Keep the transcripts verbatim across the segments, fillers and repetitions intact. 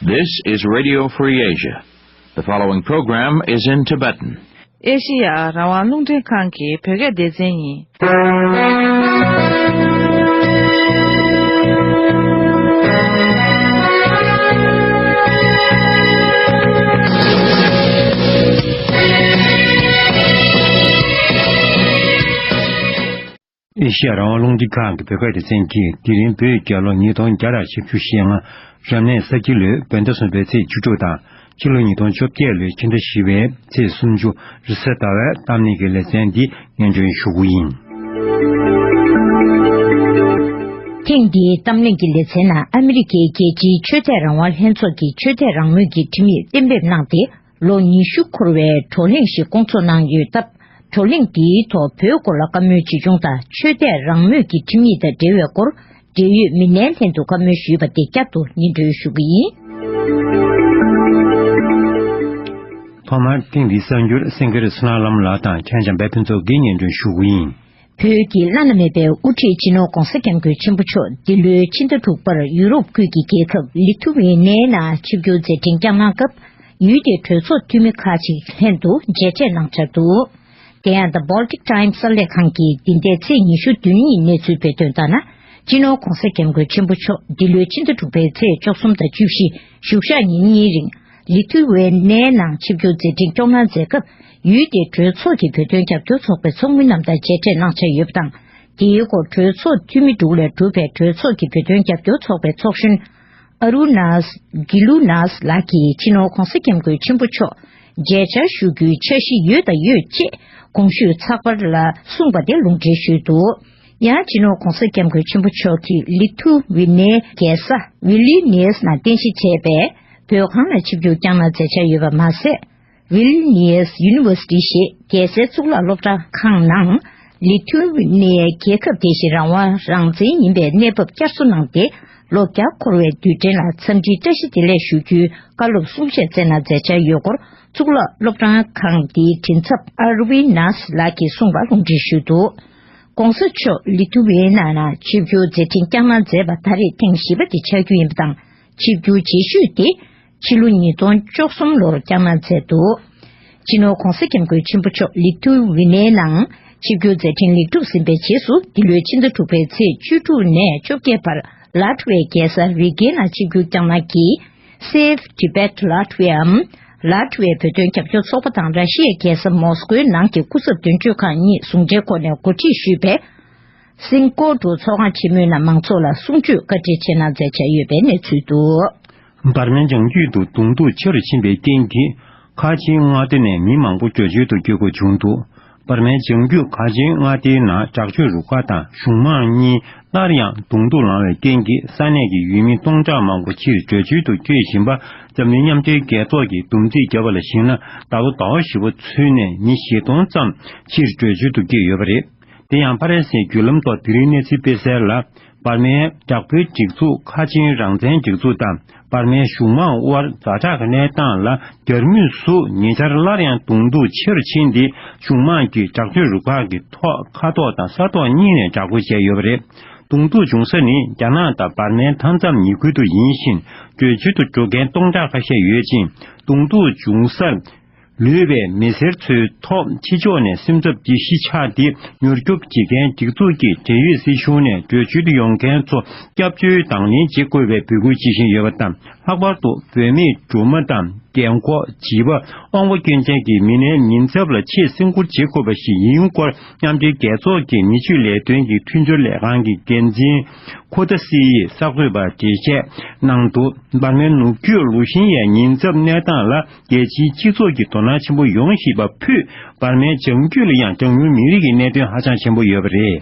This is Radio Free Asia. The following program is in Tibetan. ཨེ་ཤི་ཡ་རང་དབང་རླུང་འཕྲིན་ཁང་གི་བོད་སྐད་སྡེ་ཚན་ཡིན། ཨེ་ཤི་ཡ་རང་དབང་རླུང་འཕྲིན་ཁང་གི་བོད་སྐད་སྡེ་ཚན་གྱིས། དེ་རིང་བོད་རྒྱལ་ལོ་ཉིས་སྟོང་བརྒྱ་དང་བཞི་བཅུ་ཞེ་ལྔ། རབ་གནས་ས་ཁྱི་ལོའི་བོད་ཟླ་གསུམ་པའི་ཚེས་བཅུ་དྲུག་དང་། ཕྱི་ལོ་ཉིས་སྟོང་བཅོ་བརྒྱད་ལོའི་ཕྱི་ཟླ་བཞི་པའི་ཚེས་སུམ་ཅུ། རེས་གཟའ་ཟླ་བའི་གཏམ་གླེང་གི་ལེ་ཚན་འདི་སྙན་སྒྲོན་ཞུ་གི་ཡིན། ཐེངས་འདིའི་གཏམ་གླེང་གི་ལེ་ཚན་ནང་ཨ་མི་རི་ཀའི་རྒྱལ་སྤྱིའི་ཆོས་དད་རང་དབང་ལྷན་ཚོགས་ཀྱིས་ཆོས་དད་རང་མོས་ཀྱི་ཁྲིམས་ཡིག་གཏན་འབེབས་གནང་སྟེ། ལོ་ཉི་ཤུ་འཁོར་བའི་བགྲོ་གླེང་ཞིག་བསྐོང་ཚོགས་གནང་ཡོད་སྟབས། བགྲོ་གླེང་འདིའི་ཐོག་བོད་སྐོར་ལ་བཀའ་མོལ་ཇི་བྱུང་དང་། ཆོས་དད་རང་མོས་ཀྱི་ཁྲིམས་ཡིག་དང་འབྲེལ་བའི་སྐོར། འབྲེལ་ཡོད་མི་སྣའི་ལྷན་དུ་བཀའ་མོལ་ཞུས་པ་དེ་བསྐྱར་དུ་སྙན་སྒྲོན་ཞུ་གི་ཡིན། ཐོག་མར་ཐེངས་འདིའི་གསར་འགྱུར་སེང་གེ་རི་བསོད་ནམས་ལགས་དང་ཁྱེད་ལྕམ་དཔལ་ཕུན་ཚོགས་ཀྱིས་སྙན་སྒྲོན་ཞུ་གི་ཡིན། བོད་ཀྱི་བླ་ན་མེད་པའི་དབུ་ཁྲིད་སྤྱི་ནོར་༧གོང་ས་༧སྐྱབས་མགོན་ཆེན་པོ་མཆོག་འདི་ལོའི་ཕྱི་ཟླ་དྲུག་པར་ཡུ་རོབ་ཁུལ་གྱི་རྒྱལ་ཁབ་ལི་ཐུ་ཝེ་ནེ་ནང་ཆིབས་བསྒྱུར་མཛད་འཕྲིན་བསྐྱངས་གནང་སྐབས། ཡུལ་དེའི་གྲོས་ཚོགས་འཐུས་མི་ཁག་ཅིག་ལྷན་དུ་མཇལ་འཕྲད་གནང་འཆར་འདུག། དེ་ཡང་The Baltic Times གསར་ལས་ཁང་གིས་འདི་ཟླའི་ཚེས་ཉི་ཤུ་བདུན་ཉིན་གནས་ཚུལ་སྤེལ་དོན་ལྟར་ན། སྤྱི་ནོར་༧གོང་ས་༧སྐྱབས་མགོན་ཆེན་པོ་མཆོག་འདི་ལོའི་ཕྱི་ཟླ་དྲུག་པའི་ཚེས་བཅུ་གསུམ་དང་བཅུ་བཞི། བཞུགས་ཞག་ཉིན་གཉིས་རིང་། ལི་ཐུ་ཝེ་ནེ་ནང་ཆིབས་བསྒྱུར་མཛད་འཕྲིན་སྐྱོང་གནང་མཛད་སྐབས། ཡུལ་དེའི་གྲོས་ཚོགས་ཀྱི་བོད་དོན་རྒྱབ་སྐྱོར་ཚོགས་པའི་ཚོགས་མི་རྣམས་དང་མཇལ་འཕྲད་གནང་འཆར་ཡོད་པ་དང་། དེའི་སྐོར་གྲོས་ཚོགས་འཐུས་མི་དྲུག་ལས་གྲུབ་པའི་གྲོས་ཚོགས་ཀྱི་བོད་དོན་རྒྱབ་སྐྱོར་ཚོགས་པའི་ཚོགས་གཞོན། ཨ་རུ་ནཱས་གྷི་ལུ་ནཱས་ལགས་ཀྱིས་སྤྱི་ནོར་༧གོང་ས་༧སྐྱབས་མགོན་ཆེན་པོ་མཆོག་མཇལ་བཅར་ཞུ་རྒྱུའི་འཆར་གཞི་ཡོད་དང་ཡོད་ཅེས་གོང་ཞུས་ཚགས་པར་ལ་གསུངས་པ་དེ་ལུང་འདྲེན་ཞུས་འདུག། ཡང་སྤྱི་ནོར་༧གོང་ས་༧སྐྱབས་མགོན་ཆེན་པོ་མཆོག་གིས་ལི་ཐུ་ཝི་ནེའི་རྒྱལ་ས་ཝི་ལི་ནི་ཡས་ནང་རྟེན་གཞི་བྱས་པའི་བོད་ཁང་ལ་ཆིབས་བསྒྱུར་བསྐྱངས་གནང་མཛད་འཆར་ཡོད་པ་མ་ཟད། Vilnius University ཞེས་རྒྱལ་སའི་གཙུག་ལག་སློབ་གྲྭ་ཁང་ནང་། ལི་ཐུ་ཝི་ནི་ཡའི་རྒྱལ་ཁབ་དེ་བཞིན་རང་དབང་རང་བཙན་ཡིན་པའི་གནས་བབ་བསྐྱར་གསོ་གནང་སྟེ། ལོ་བརྒྱ་འཁོར་བའི་དུས་དྲན་ལ་འཚམས་འདྲིའི་བཀྲ་ཤིས་བདེ་ལེགས་ཞུ་རྒྱུའི་བཀའ་སློབ་གསུང་བཤད་སྩལ་གནང་མཛད་འཆར་ཡོད་སྐོར། གཙུག་ལག་སློབ་གྲྭ་ཁང་འདིའི་མགྲིན་ཚབ་ཨར་ཝིན་ནཱས་ལགས་ཀྱིས་གསུངས་པ་ལུང་འདྲེན་ཞུས་འདུག། ༸གོང་ས་མཆོག་ལི་ཐུ་ཝེ་ནཱ་ནང་ཆིབས་བསྒྱུར་མཛད་འཕྲིན་བསྐྱངས་གནང་མཛད་པ་ད་རེས་ཐེངས་བཞི་པ་དེ་ཆགས་རྒྱུ་ཡིན་པ་དང་། ཆིབས་བསྒྱུར་རྗེས་ཤོས་དེ་ཕྱི་ལོ་ཉིས་སྟོང་བཅུ་གསུམ་ལོར་བསྐྱངས་གནང་མཛད་འདུག། སྤྱི་ནོར་༸གོང་ས་༸སྐྱབས་མགོན་ཆེན་པོ་མཆོག་ལི་ཐུ་ཝི་ནེ་ནང་ཆིབས་བསྒྱུར་མཛད་འཕྲིན་ལེགས་གྲུབ་ཟིན་པའི་རྗེས་སུ། འདི་ལོའི་ཕྱི་ཟླ་དྲུག་པའི་ཚེས་བཅུ་དྲུག་ནས་བཅོ་བརྒྱད་བར་ལ་ཊ་ཝི་ཡའི་རྒྱལ་ས་རི་གྷའི་ནང་ཆིབས་བསྒྱུར་བསྐྱངས་གནང་གིས། Save Tibet Latvia འམ། ལ་ཊ་ཝི་ཡའི་བོད་དོན་རྒྱབ་སྐྱོར་ཚོགས་པ་དང་ར་ཤི་ཡའི་རྒྱལ་ས་མོ་སི་ཀོའི་ནང་གི་སྐུ་ཚབ་དོན་གཅོད་ཁང་གཉིས་ཟུང་འབྲེལ་སྒོ་ནས་གོ་སྒྲིག་ཞུས་པའི་སིང་ཀོ་ཌུ་ཚོགས་ཁང་ཆེན་མོའི་ནང་མང་ཚོགས་ལ་གསུང་ཆོས་བཀའ་འདྲི་ཆེད་གནང་མཛད་འཆར་ཡོད་པའི་གནས་ཚུལ་འདུག། འབར་མའི་བྱང་རྒྱུད་དུ་གདུང་འཛོམས་ཆེ་རུ་ཕྱིན་པའི་རྐྱེན་གྱིས། མཁར་ཆེན་མངའ་སྡེ་ནས་མི་མང་པོ་བྲོས་བྱོལ་དུ་བསྐྱོད་དགོས་བྱུང་འདུག། འབར་མའི་བྱང་རྒྱུད་མཁར་ཆེན་མངའ་སྡེའི་ནང་དྲག་སྤྱོད་རུ་ཁག་དང་གཞུང་མང་གཉིས་སླར་ཡང་གདུང་འཛོམས་ལངས་བའི་རྐྱེན་གྱིས། ས་གནས་ཀྱི་ཡུལ་མི་སྟོང་ཕྲག་མང་པོ་ཕྱིར་བྲོས་བྱོལ་དུ་བསྐྱོད་བཞིན་པ། འཛམ་གླིང་མཉམ་འབྲེལ་རྒྱལ་ཚོགས་ཀྱིས་སྡོམ་རྩིས་བརྒྱབ་པ་ལ་གཞིགས་ན། ཟླ་བ་ཟླ་བ་བཞི་པོ་ཚུན་ནས་མི་བཞི་སྟོང་ཙམ་ཕྱིར་བྲོས་བྱོལ་དུ་བསྐྱོད་ཡོད་པ་རེད། དེ་ཡང་ཕ་རན་སིའི་བརྒྱུད་ལམ་ཐོག་དེ་རིང་གནས་ཚུལ་སྤེལ་གསལ་ལ། འབར་མའི་དྲག་པོའི་སྒྲིག་འཛུགས། མཁར་ཆེན་རང་བཙན་སྒྲིག་འཛུགས་དང་། འབར་མའི་གཞུང་མང་དབར་ཛ་དྲག་གི་གནས་སྟངས་ལ་རྒྱལ་མོས་སུ་ཉེ་ཆར་སླར་ཡང་གདུང་འཛོམས་ཆེ་རུ་ཕྱིན་ཏེ། གཞུང་མང་གིས་དྲག་སྤྱོད་རུ་ཁག་གི་ཐོག་མཁའ་ཐོག་དང་ས་ཐོག་གཉིས་ནས་དྲག་རྒོལ་བྱས་ཡོད་པ་རེད། གདུང་འཛོམས་བྱུང་ས་ནི་རྒྱ་ནག་དང་འབར་མའི་མཐའ་མཚམས་ཉེ་ཁུལ་དུ་ཡིན་ཞིང་། བྲོས་བྱོལ་དུ་འགྲོ་མཁན་སྟོང་ཕྲག་ཁ་ཤས་ཡོད་ཅིང་། གདུང་འཛོམས་བྱུང་སར་ལུས་པའི་མི་སེར་ཚོའི་ཐོག་ཕྱི་ཕྱོགས་ནས་སེམས་འཚབ་ཀྱི་གཞི་ཆགས་ཏེ། མྱུར་སྐྱོབ་བྱེད་མཁན་སྒྲིག་འཛུགས་ཀྱིས་འབྲེལ་ཡོད་སྲིད་གཞུང་ནས་བྲོས་བྱོལ་དུ་ཡོང་མཁན་ཚོ་སྐྱབས་བཅོལ་དང་ལེན་བྱེད་དགོས་པའི་འབོད་སྐུལ་བྱེད་བཞིན་ཡོད་པ་དང་། ལྷག་པར་དུ་བུད་མེད་སྦྲུམ་མ་དང་། རྒན་འཁོགས། བྱིས་པ། དབང་པོ་སྐྱོན་ཅན་གྱི་མི་སྣའི་ཉེན་ཚབས་ལ་ཆེས་སེམས་ཁུར་བྱེད་དགོས་པ་ཞིག་ཡིན་སྐོར། མཉམ་འབྲེལ་རྒྱལ་ཚོགས་ཀྱི་མི་ཆོས་ལས་དོན་གྱི་མཐུན་སྦྱོར་ལས་ཁང་གི་འགན་འཛིན་ཁོ་ཏ་སི་ཡིས་གསར་འགོད་པར་འགྲེལ་བཤད་གནང་འདུག། འབར་མའི་ནུབ་རྒྱུད་ལུ་ཤིན་ཡའི་ཉེན་ཚབས་གནས་སྟངས་ལ་རྒྱལ་སྤྱིའི་སྤྱི་ཚོགས་ཀྱིས་དོ་སྣང་ཆེན་པོ་ཡོང་བཞིན་པ་ཕུད། འབར་མའི་བྱང་རྒྱུད་ལ་ཡང་གྲངས་ཉུང་མི་རིགས་ཀྱི་གནད་དོན་ཧ་ཅང་ཆེན་པོ་ཡོད་པ་རེད།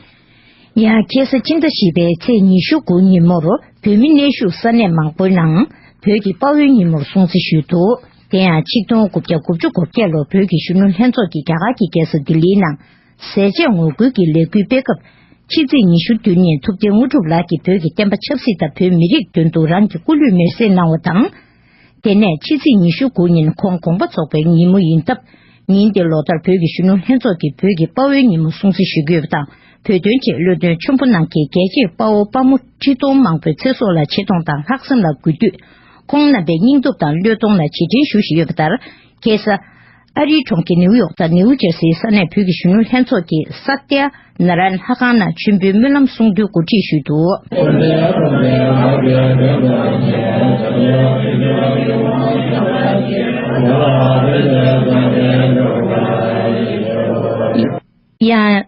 ཡང་ཁ་སང་ཕྱི་ཟླ་བཞི་པའི་ཚེས་ཉི་ཤུ་དགུ་ཉིན་མོར་བོད་མི་གནས་བཞུགས་ས་གནས་མང་པོའི་ནང་བོད་ཀྱི་དཔའ་བོའི་ཉིན་མོར་སྲུང་བརྩི་ཞུས་འདུག། དེ་ཡང་ཆིག་སྟོང་དགུ་བརྒྱ་དགུ་བཅུ་གོ་བརྒྱད་ལོར་བོད་ཀྱི་གཞོན་ནུ་ལྷན་ཚོགས་ཀྱིས་རྒྱ་གར་གྱི་རྒྱལ་ས་ལྡི་ལིའི་ནང་ཟས་བཅད་ངོ་རྒོལ་གྱི་ལས་འགུལ་སྤེལ་སྐབས། ཕྱི་ཚེས་ཉི་ཤུ་བདུན་ཉིན་ཐུབ་བསྟན་དངོས་གྲུབ་ལགས་ཀྱིས་བོད་ཀྱི་བསྟན་པ་ཆབ་སྲིད་དང་བོད་མི་རིགས་དོན་དུ་རང་གི་སྐུ་ལུས་མེར་སྲེག་གནང་བ་དང་། དེ་ནས་ཕྱི་ཚེས་ཉི་ཤུ་དགུ་ཉིན་ཁོང་དགོངས་པ་རྫོགས་པའི་ཉིན་མོ་ཡིན་སྟབས། ཉིན་དེ་ལོ་ལྟར་བོད་ཀྱི་གཞོན་ནུ་ལྷན་ཚོགས་ཀྱིས་བོད་ཀྱི་དཔའ་བོའི་ཉིན་མོ་སྲུང་བརྩི་ཞུ་གི་ཡོད་པ་དང་། བོད་དོན་ཆེད་བློས་འདོན་ཆེན་པོ་གནང་མཁན་རྒྱལ་གཅེས་དཔའ་བོ་དཔའ་མོ་ཁྲི་སྟོང་མང་པོའི་ཚེ་སྲོག་ལ་ཆེ་མཐོང་དང་ལྷག་བསམ་ལ་གུས་འདུད། ཁོང་རྣམ་པའི་སྙིང་སྟོབས་དང་བློས་གཏོང་ལ་རྗེས་དྲན་ཞུ་བཞིན་ཡོད་པ་ལྟར། ཁ་སང་ཨ་རིའི་གྲོང་ཁྱེར་ནེའུ་ཡོག་དང་ནེའུ་ཇར་སིའི་ས་གནས་བོད་ཀྱི་གཞོན་ནུ་ལྷན་ཚོགས་ཀྱིས་ས་ཏྱ་ནཱ་ར་ཡན་ལྷ་ཁང་ནང་མཆོད་འབུལ་སྨོན་ལམ་གསུང་འདོན་གོ་སྒྲིག་ཞུས་འདུག། ཡང་།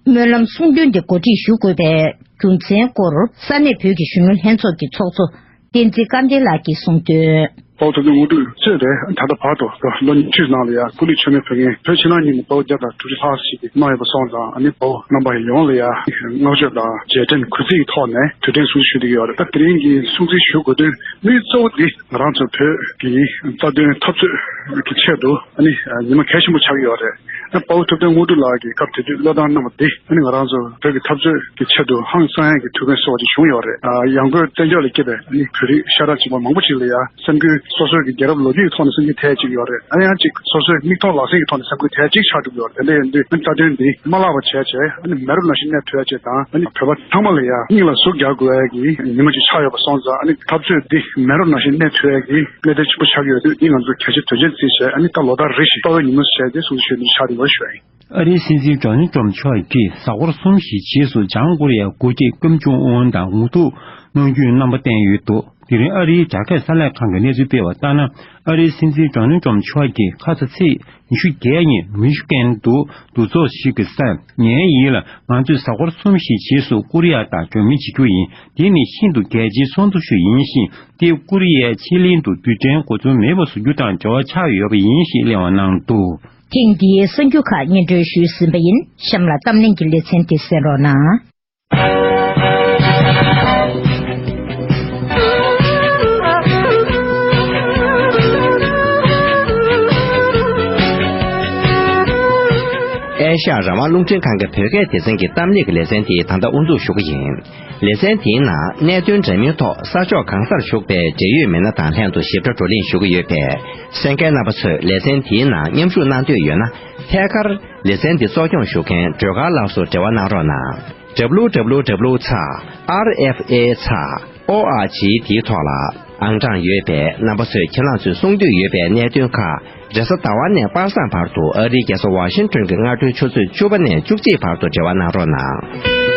སྨོན་ལམ་གསུང་འདོན་དེ་གོ་སྒྲིག་ཞུ་དགོས་པའི་རྒྱུ་མཚན་སྐོར་ས་གནས་བོད་ཀྱི་གཞོན་ནུ་ལྷན་ཚོགས་ཀྱི་ཚོགས་གཙོ་བསྟན་འཛིན་སྐལ་ལྡན་ལགས་ཀྱིས་གསུངས་དོན། དཔའ་བོ་ཐུབ་བསྟན་དངོས་གྲུབ་གཙོས་པའི་ད་ལྟ་བར་དུ་ལོ་ཉི་ཤུའི་ནང་ལ་ཡང་སྐུ་ལུས་མཆོད་མེ་ཕུལ་མཁན་བོད་ཕྱི་ནང་གཉིས་ནས་དཔའ་བོ་བརྒྱ་དང་དྲུག་ཅུ་ལྷག་ཞིག་གནང་ཡོད་པ་སོང་ཙང་། ཨ་ནི་དཔའ་བོ་རྣམ་པ་ཡོངས་ལ་ཡང་བསྔགས་བརྗོད་དང་རྗེས་དྲན་གུས་བརྩི་ཡི་ཐོག་ནས་དུས་དྲན་སྲུང་བརྩི་ཞུ་བསྡད་ཀྱི་ཡོད་རེད། ད་དེ་རིང་གི་སྲུང་བརྩི་ཞུ་དགོས་དོན་དམིགས་གཙོ་བོ་འདི་ང་རང་ཚོ་བོད་ཀྱི་རྩ་དོན་འཐབ་རྩོད་ཀྱི་ཆེད་དུ་ཨ་ནི་ཉི་མ་གལ་ཆེན་པོ་ཆགས་ཀྱི་ཡོད་རེད། ད་དཔའ་བོ་ཐུབ་བསྟན་དངོས་གྲུབ་ལགས་ཀྱིས་སྐབས་དེ་དུས་བློས་བཏང་གནང་བ་འདི་ཨ་ནི་ང་རང་ཚོ་བོད་ཀྱི་འཐབ་རྩོད་ཀྱི་ཆེད་དུ་ཧང་སང་ཡག་གི་ཐུགས་ཕན་གསོས་པ་ཅིག་བྱུང་ཡོད་རེད། ཨ། ཡང་སྒོས་བཙན་བྱོལ་ལ་སྐྱེས་པའི་ཨ་ནི་བོད་རིགས་ཤ་ཁྲག་གཅིག་པ་མང་པོ་ཅིག་ལ་ཡང་སེམས་འགུལ། སོ་སོའི་གི་རྒྱལ་རབས་ལོ་རྒྱུས་ཀྱི་ཐོག་ནས་སེམས་འགུལ་ཐེབས་ཅིག་ཡོད་རེད། ཨ་ནི་ཡང་གཅིག་སོ་སོའི་མིག་མཐོང་ལག་ཟིན་གྱི་ཐོག་ནས་སེམས་འགུལ་ཐེབས་ཅིག་ཆགས་འགྲོ་གི་ཡོད་རེད། དེ་འདྲ་ཡིན་དུས་ཨ་ནི་རྩ་དོན་འདི་མ་བརླག་པ་བྱས་བྱས་ཨ་ནི་མེ་རོ་ནང་བཞིན་གནས་ཐུབ་ཡ་ཅིག་དང་། ཨ་ནི་བོད་པ་ཚང་མ་ལ་ཡང་སྙིང་ལ་ཟུག་རྒྱག་དགོས་ཡ་གི་ཉི་མ་ཅིག་ཆགས་ཡོད་པ་སོང་ཙང་། ཨ་ནི་འཐབ་རྩོད་འདི་མེ་རོ་ནང་བཞིན་གནས་ཐུབ་ཡ་གི་གནད་དོན་ཆེན་པོ་ཆགས་ཡོད་དུས། འདི་ང་ཚོ་གལ་ཆེ་དོན་ཆེན་བརྩིས་བྱས་ཨ་ནི་ད་ལོ་ལྟར་རེ་བཞིན་དཔའ་བོའི་ཉིན་མོ་ཟེར་ཏེ་སྲུང་བརྩི་ཞུ་ནས་ཆགས་བསྡད་ཡོད་ཞུ་ཡ་ཡིན། ཨ་རིའི་སྲིད་འཛིན་ཌོ་ནལ་ཊམ་མཆོག་གིས་གཟའ་འཁོར་གསུམ་བཞིའི་རྗེས་སུ་བྱང་ཀོ་རི་ཡར་སྐུ་སྐྱེ་ཀིམ་ཇོང་ཨུན་དང་ངོ་ཐུག་གནང་རྒྱུའི་རྣམ་པ་བསྟན་ཡོད་འདུག། དེ་རིང་ཨ་རིའི་དྲ་རྒྱ་གསར་ལས་ཁང་གིས་གནས་ཚུལ་སྤེལ་བ་ལྟར་ན། ཨ་རིའི་སྲིད་འཛིན་ཌོ་ནལ་ཊམ་མཆོག་གིས་ཁ་ས་ཚེས་ཉི་ཤུ་བརྒྱད་ཉིན་མི་ཤི་གན་དུ་འདུ་ཚོགས་ཤིག་གི་སར། ངའི་ཡིད་ལ་ང་ཚོས་གཟའ་འཁོར་གསུམ་བཞིའི་རྗེས་སུ་ཀོ་རི་ཡ་དང་གྲོས་མོལ་བྱེད་རྒྱུ་ཡིན། དེ་ནི་ཤིན་ཏུ་གལ་ཆེའི་ཚོགས་འདུ་ཞིག་ཡིན་ཞིང་། དེས་ཀོ་རི་ཡའི་ཕྱེད་གླིང་དུ་རྡུལ་ཕྲན་འགོ་འཛུགས་མེད་པ་བཟོ་རྒྱུ་དང་འབྲེལ་བ་ཆགས་ཡོད་པ་ཡིན་ཞེས་གླེང་བ་གནང་འདུག། ཐེངས་འདིའི་གསར་འགྱུར་ཁག་སྙན་སྒྲོན་ཞུས་ཟིན་པ་ཡིན། གཤམ་ལ་གཏམ་གླེང་གི་ལེ་ཚན་དེ་གསན་རོགས་གནང་། ཨེ་ཤ་ཡ་རང་དབང་རླུང་འཕྲིན་ཁང་གི་བོད་སྐད་སྡེ་ཚན་གྱི་གཏམ་གླེང་གི་ལེ་ཚན་དེ་ད་ལྟ་དབུ་འཛུགས་ཞུ་གི་ཡིན། ལེ་ཚན་དེའི་ནང་གནད་དོན་འདྲ་མིན་ཐོག་ས་ཕྱོགས་གང་སར་བཞུགས་པའི་འབྲེལ་ཡོད་མི་སྣ་དང་ལྷན་དུ་ཞིབ་ཕྲ་བགྲོ་གླེང་ཞུ་གི་ཡོད་པས། གསན་མཁན་རྣམ་པ་ཚོས་ལེ་ཚན་དེའི་ནང་མཉམ་ཞུགས་གནང་འདོད་ཡོད་ན། ཐད་ཀར་ལེ་ཚན་འདི་གཙོ་སྐྱོང་ཞུ་མཁན་སྒྲོལ་དཀར་ལགས་སུ་འབྲེལ་བ་གནང་རོགས་གནང་། W W W ཚེག་R F A ཚེག O R G འདིའི་ཐོག་ལ། ཨང་གྲངས་ཡོད་པས་རྣམ་པ་ཚོས་ཁྱེད་རང་ཚོས་གསུང་འདོད་ཡོད་པའི་གནད་དོན་ཁག་རེས་གཟའ་ཟླ་བ་ནས་པ་སངས་བར་དུ་ཨ་རིའི་རྒྱལ་ས་ཝ་ཤིང་ཏོན་གྱི་སྔ་དྲོའི་ཆུ་ཚོད་བཅུ་པ་ནས་བཅུ་གཅིག་བར་དུ་འབྲེལ་བ་གནང་རོགས་གནང་།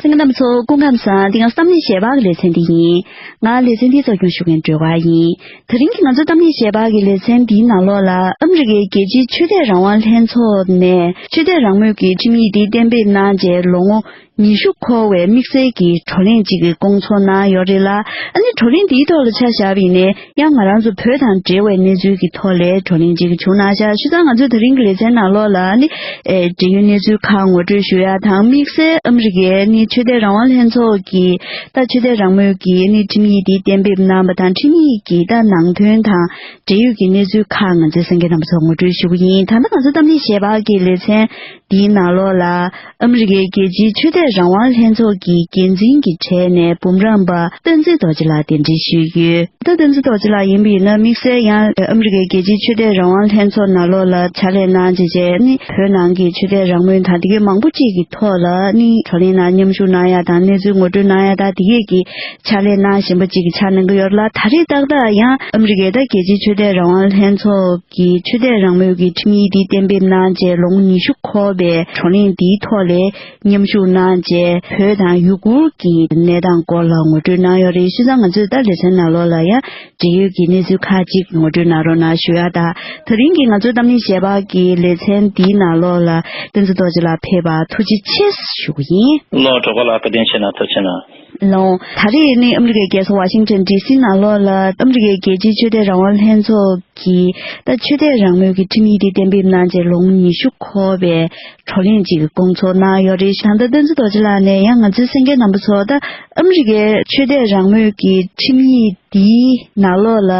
གསན་མཁན་རྣམ་པ་ཚོ་སྐུ་ཁམས་བཟང་། འདི་ང་ཚོ་གཏམ་གླེང་ཞལ་པར་གྱི་ལེ་ཚན་འདི་ཡིན། ང་ལེ་ཚན་འདི་གཙོ་སྐྱོང་ཞུ་མཁན་སྒྲོལ་དཀར་ཡིན། དེ་རིང་གི་ང་ཚོ་གཏམ་གླེང་ཞལ་པར་གྱི་ལེ་ཚན་འདིའི་ནང་ལོགས་ལ། ཨ་མི་རི་ཀའི་རྒྱལ་སྤྱིའི་ཆོས་དད་རང་དབང་ལྷན་ཚོགས་ནས་ཆོས་དད་རང་མོས་ཀྱི་ཁྲིམས་ཡིག་འདི་གཏན་འབེབས་གནང་རྗེས་ལོ་ངོ་ཉི་ཤུ་འཁོར་བའི་དམིགས་བསལ་གྱི་བགྲོ་གླེང་ཅིག་གི་སྐོང་ཚོགས་གནང་ཡོད་རེད་ལ། ཨ་ནི་བགྲོ་གླེང་འདིའི་ཐོག་ལ་ཆ་བཞག་པ་ཡིན་ནའི་ཡང་ང་རང་ཚོ་བོད་དང་འབྲེལ་བའི་གནས་ཚུལ་གྱི་ཐོག་ལ་བགྲོ་གླེང་ཅིག་བྱུང་གནང་ཤག། བྱས་ཙང་ང་ཚོས་དེ་རིང་གི་ལེ་ཚན་ནང་ལོགས་ལ་ཨ་ནི་ཨེ་འབྲེལ་ཡོད་གནས་ཚུལ་ཁག་ངོ་སྤྲོད་ཞུ་ཡ་དང་། དམིགས་བསལ་ཨ་མི་རི་ཀའི་ཨ་ནི་ཆོས་དད་རང་དབང་ལྷན་ཚོགས་ཀྱི་ད་ཆོས་དད་རང་མོས་ཀྱི་ཨ་ནི་ཁྲིམས་ཡིག་འདི་གཏན་འབེབས་གནང་བ་དང་ཁྲིམས་ཡིག་གི་ད་ནང་དོན་དང་འབྲེལ་ཡོད་ཀྱི་གནས་ཚུལ་ཁག་ང་ཚོའི་གསན་མཁན་རྣམ་པ་ཚོར་ངོ་སྤྲོད་ཞུ་གི་ཡིན། ད་ལྟ་ང་ཚོ་གཏམ་གླེང་ཞལ་པར་གྱི་ལེ་ཚན་འདིའི་ནང་ལོགས་ལ་ཨ་མི་རི་ཀའི་རྒྱལ་སྤྱིའི་ཆོས་དད་རང་དབང་ལྷན་ཚོགས་ཀྱི་འགན་འཛིན་གྱི་གྲས་ནས་འབུམ་རམས་པ་བསྟན་འཛིན་རྡོ་རྗེ་ལགས་གདན་འདྲེན་ཞུས་ཡོད། ད་བསྟན་འཛིན་རྡོ་རྗེ་ལགས་ཡིན་པ་ཡིན་ན་དམིགས་བསལ་ཡང་ཨ་མི་རི་ཀའི་རྒྱལ་སྤྱིའི་ཆོས་དད་རང་དབང་ལྷན་ཚོགས་ནང་ལོགས་ལ་ཕྱག་ལས་གནང་བྱས་བྱས་ནི་བོད་ནང་གི་ཆོས་དད་རང་མོས་དང་དེ་གའི་མང་པོ་ཅིག་གི་ཐོག་ལ་ནི་བགྲོ་གླེང་ནང་མཉམ་ཞུགས་གནང་ཡ་དང་གནས་ཚུལ་ངོ་སྤྲོད་གནང་ཡ་དང་དེ་གས་ཀྱི་ཕྱག་ལས་གནང་བཞིན་པ་ཅིག་གི་ཆགས་གནང་གི་ཡོད་ལ། ད་རེས་ཏག་ཏག་ཡང་ཨ་མི་རི་ཀའི་ད་རྒྱལ་སྤྱིའི་ཆོས་དད་རང་དབང་ལྷན་ཚོགས་ཀྱི་ཆོས་དད་རང་མོས་ཀྱི་ཁྲིམས་ཡིག་འདི་གཏན་འབེབས་གནང་རྗེས་ལོ་ངོ་ཉི་ཤུ་འཁོར་བའི་བགྲོ་གླེང་འདིའི་ཐོག་ལ་མཉམ་ཞུགས་གནང་རྗེས་བོད་དང་ཡུ་གུར་གྱི་གནས་སྟངས་སྐོར་ལ་ངོ་སྤྲོད་གནང་ཡོད་རེད། བྱས་ཙང་ང་ཚོས་ད་ལེ་ཚན་ནང་ལོགས་ལ་ཡང་འབྲེལ་ཡོད་ཀྱི་གནས་ཚུལ་ཁག་ཅིག་ངོ་སྤྲོད་གནང་རོགས་གནང་ཞུ་ཡ་དང་། དེ་རིང་གི་ང་ཚོའི་གཏམ་གླེང་ཞལ་པར་གྱི་ལེ་ཚན་འདིའི་ནང་ལོགས་ལ་བསྟན་འཛིན་རྡོ་རྗེ་ལགས་ཕེབས་པར་ཐུགས་རྗེ་ཆེ་ཞུ་གི་ཡིན། ལགས་སོ། སྒྲོལ་དཀར་ལགས་བཀའ་དྲིན་ཆེ་གནང་། ཐུགས་རྗེ་གནང་། ལགས་སོ། ད་རེས་ནི་ཨ་མི་རི་ཀའི་རྒྱལ་ས་ཝ་ཤིང་ཊོན་ཌི་སི་ནང་ལོགས་ལ་ཨ་མི་རི་ཀའི་རྒྱལ་སྤྱིའི་ཆོས་དད་རང་དབང་ལྷན་ཚོགས་ཀྱིས་ད་ཆོས་དད་རང་མོས་ཀྱི་ཁྲིམས་ཡིག་དེ་གཏན་འབེབས་གནང་རྗེས་ལོ་ངོ་ཉི་ཤུ་འཁོར་བའི་བགྲོ་གླེང་ཅིག་གི་སྐོང་ཚོགས་གནང་ཡོད་རེད། ད་ལྟ་བསྟན་འཛིན་རྡོ་རྗེ་ལགས་ནས་ཡང་ང་ཚོའི་གསན་མཁན་རྣམ་པ་ཚོར་ད་ཨ་མི་རི་ཀའི་ཆོས་དད་རང་མོས་ཀྱི་ཁྲིམས་ཡིག་འདིའི་ནང་ལོགས་ལ་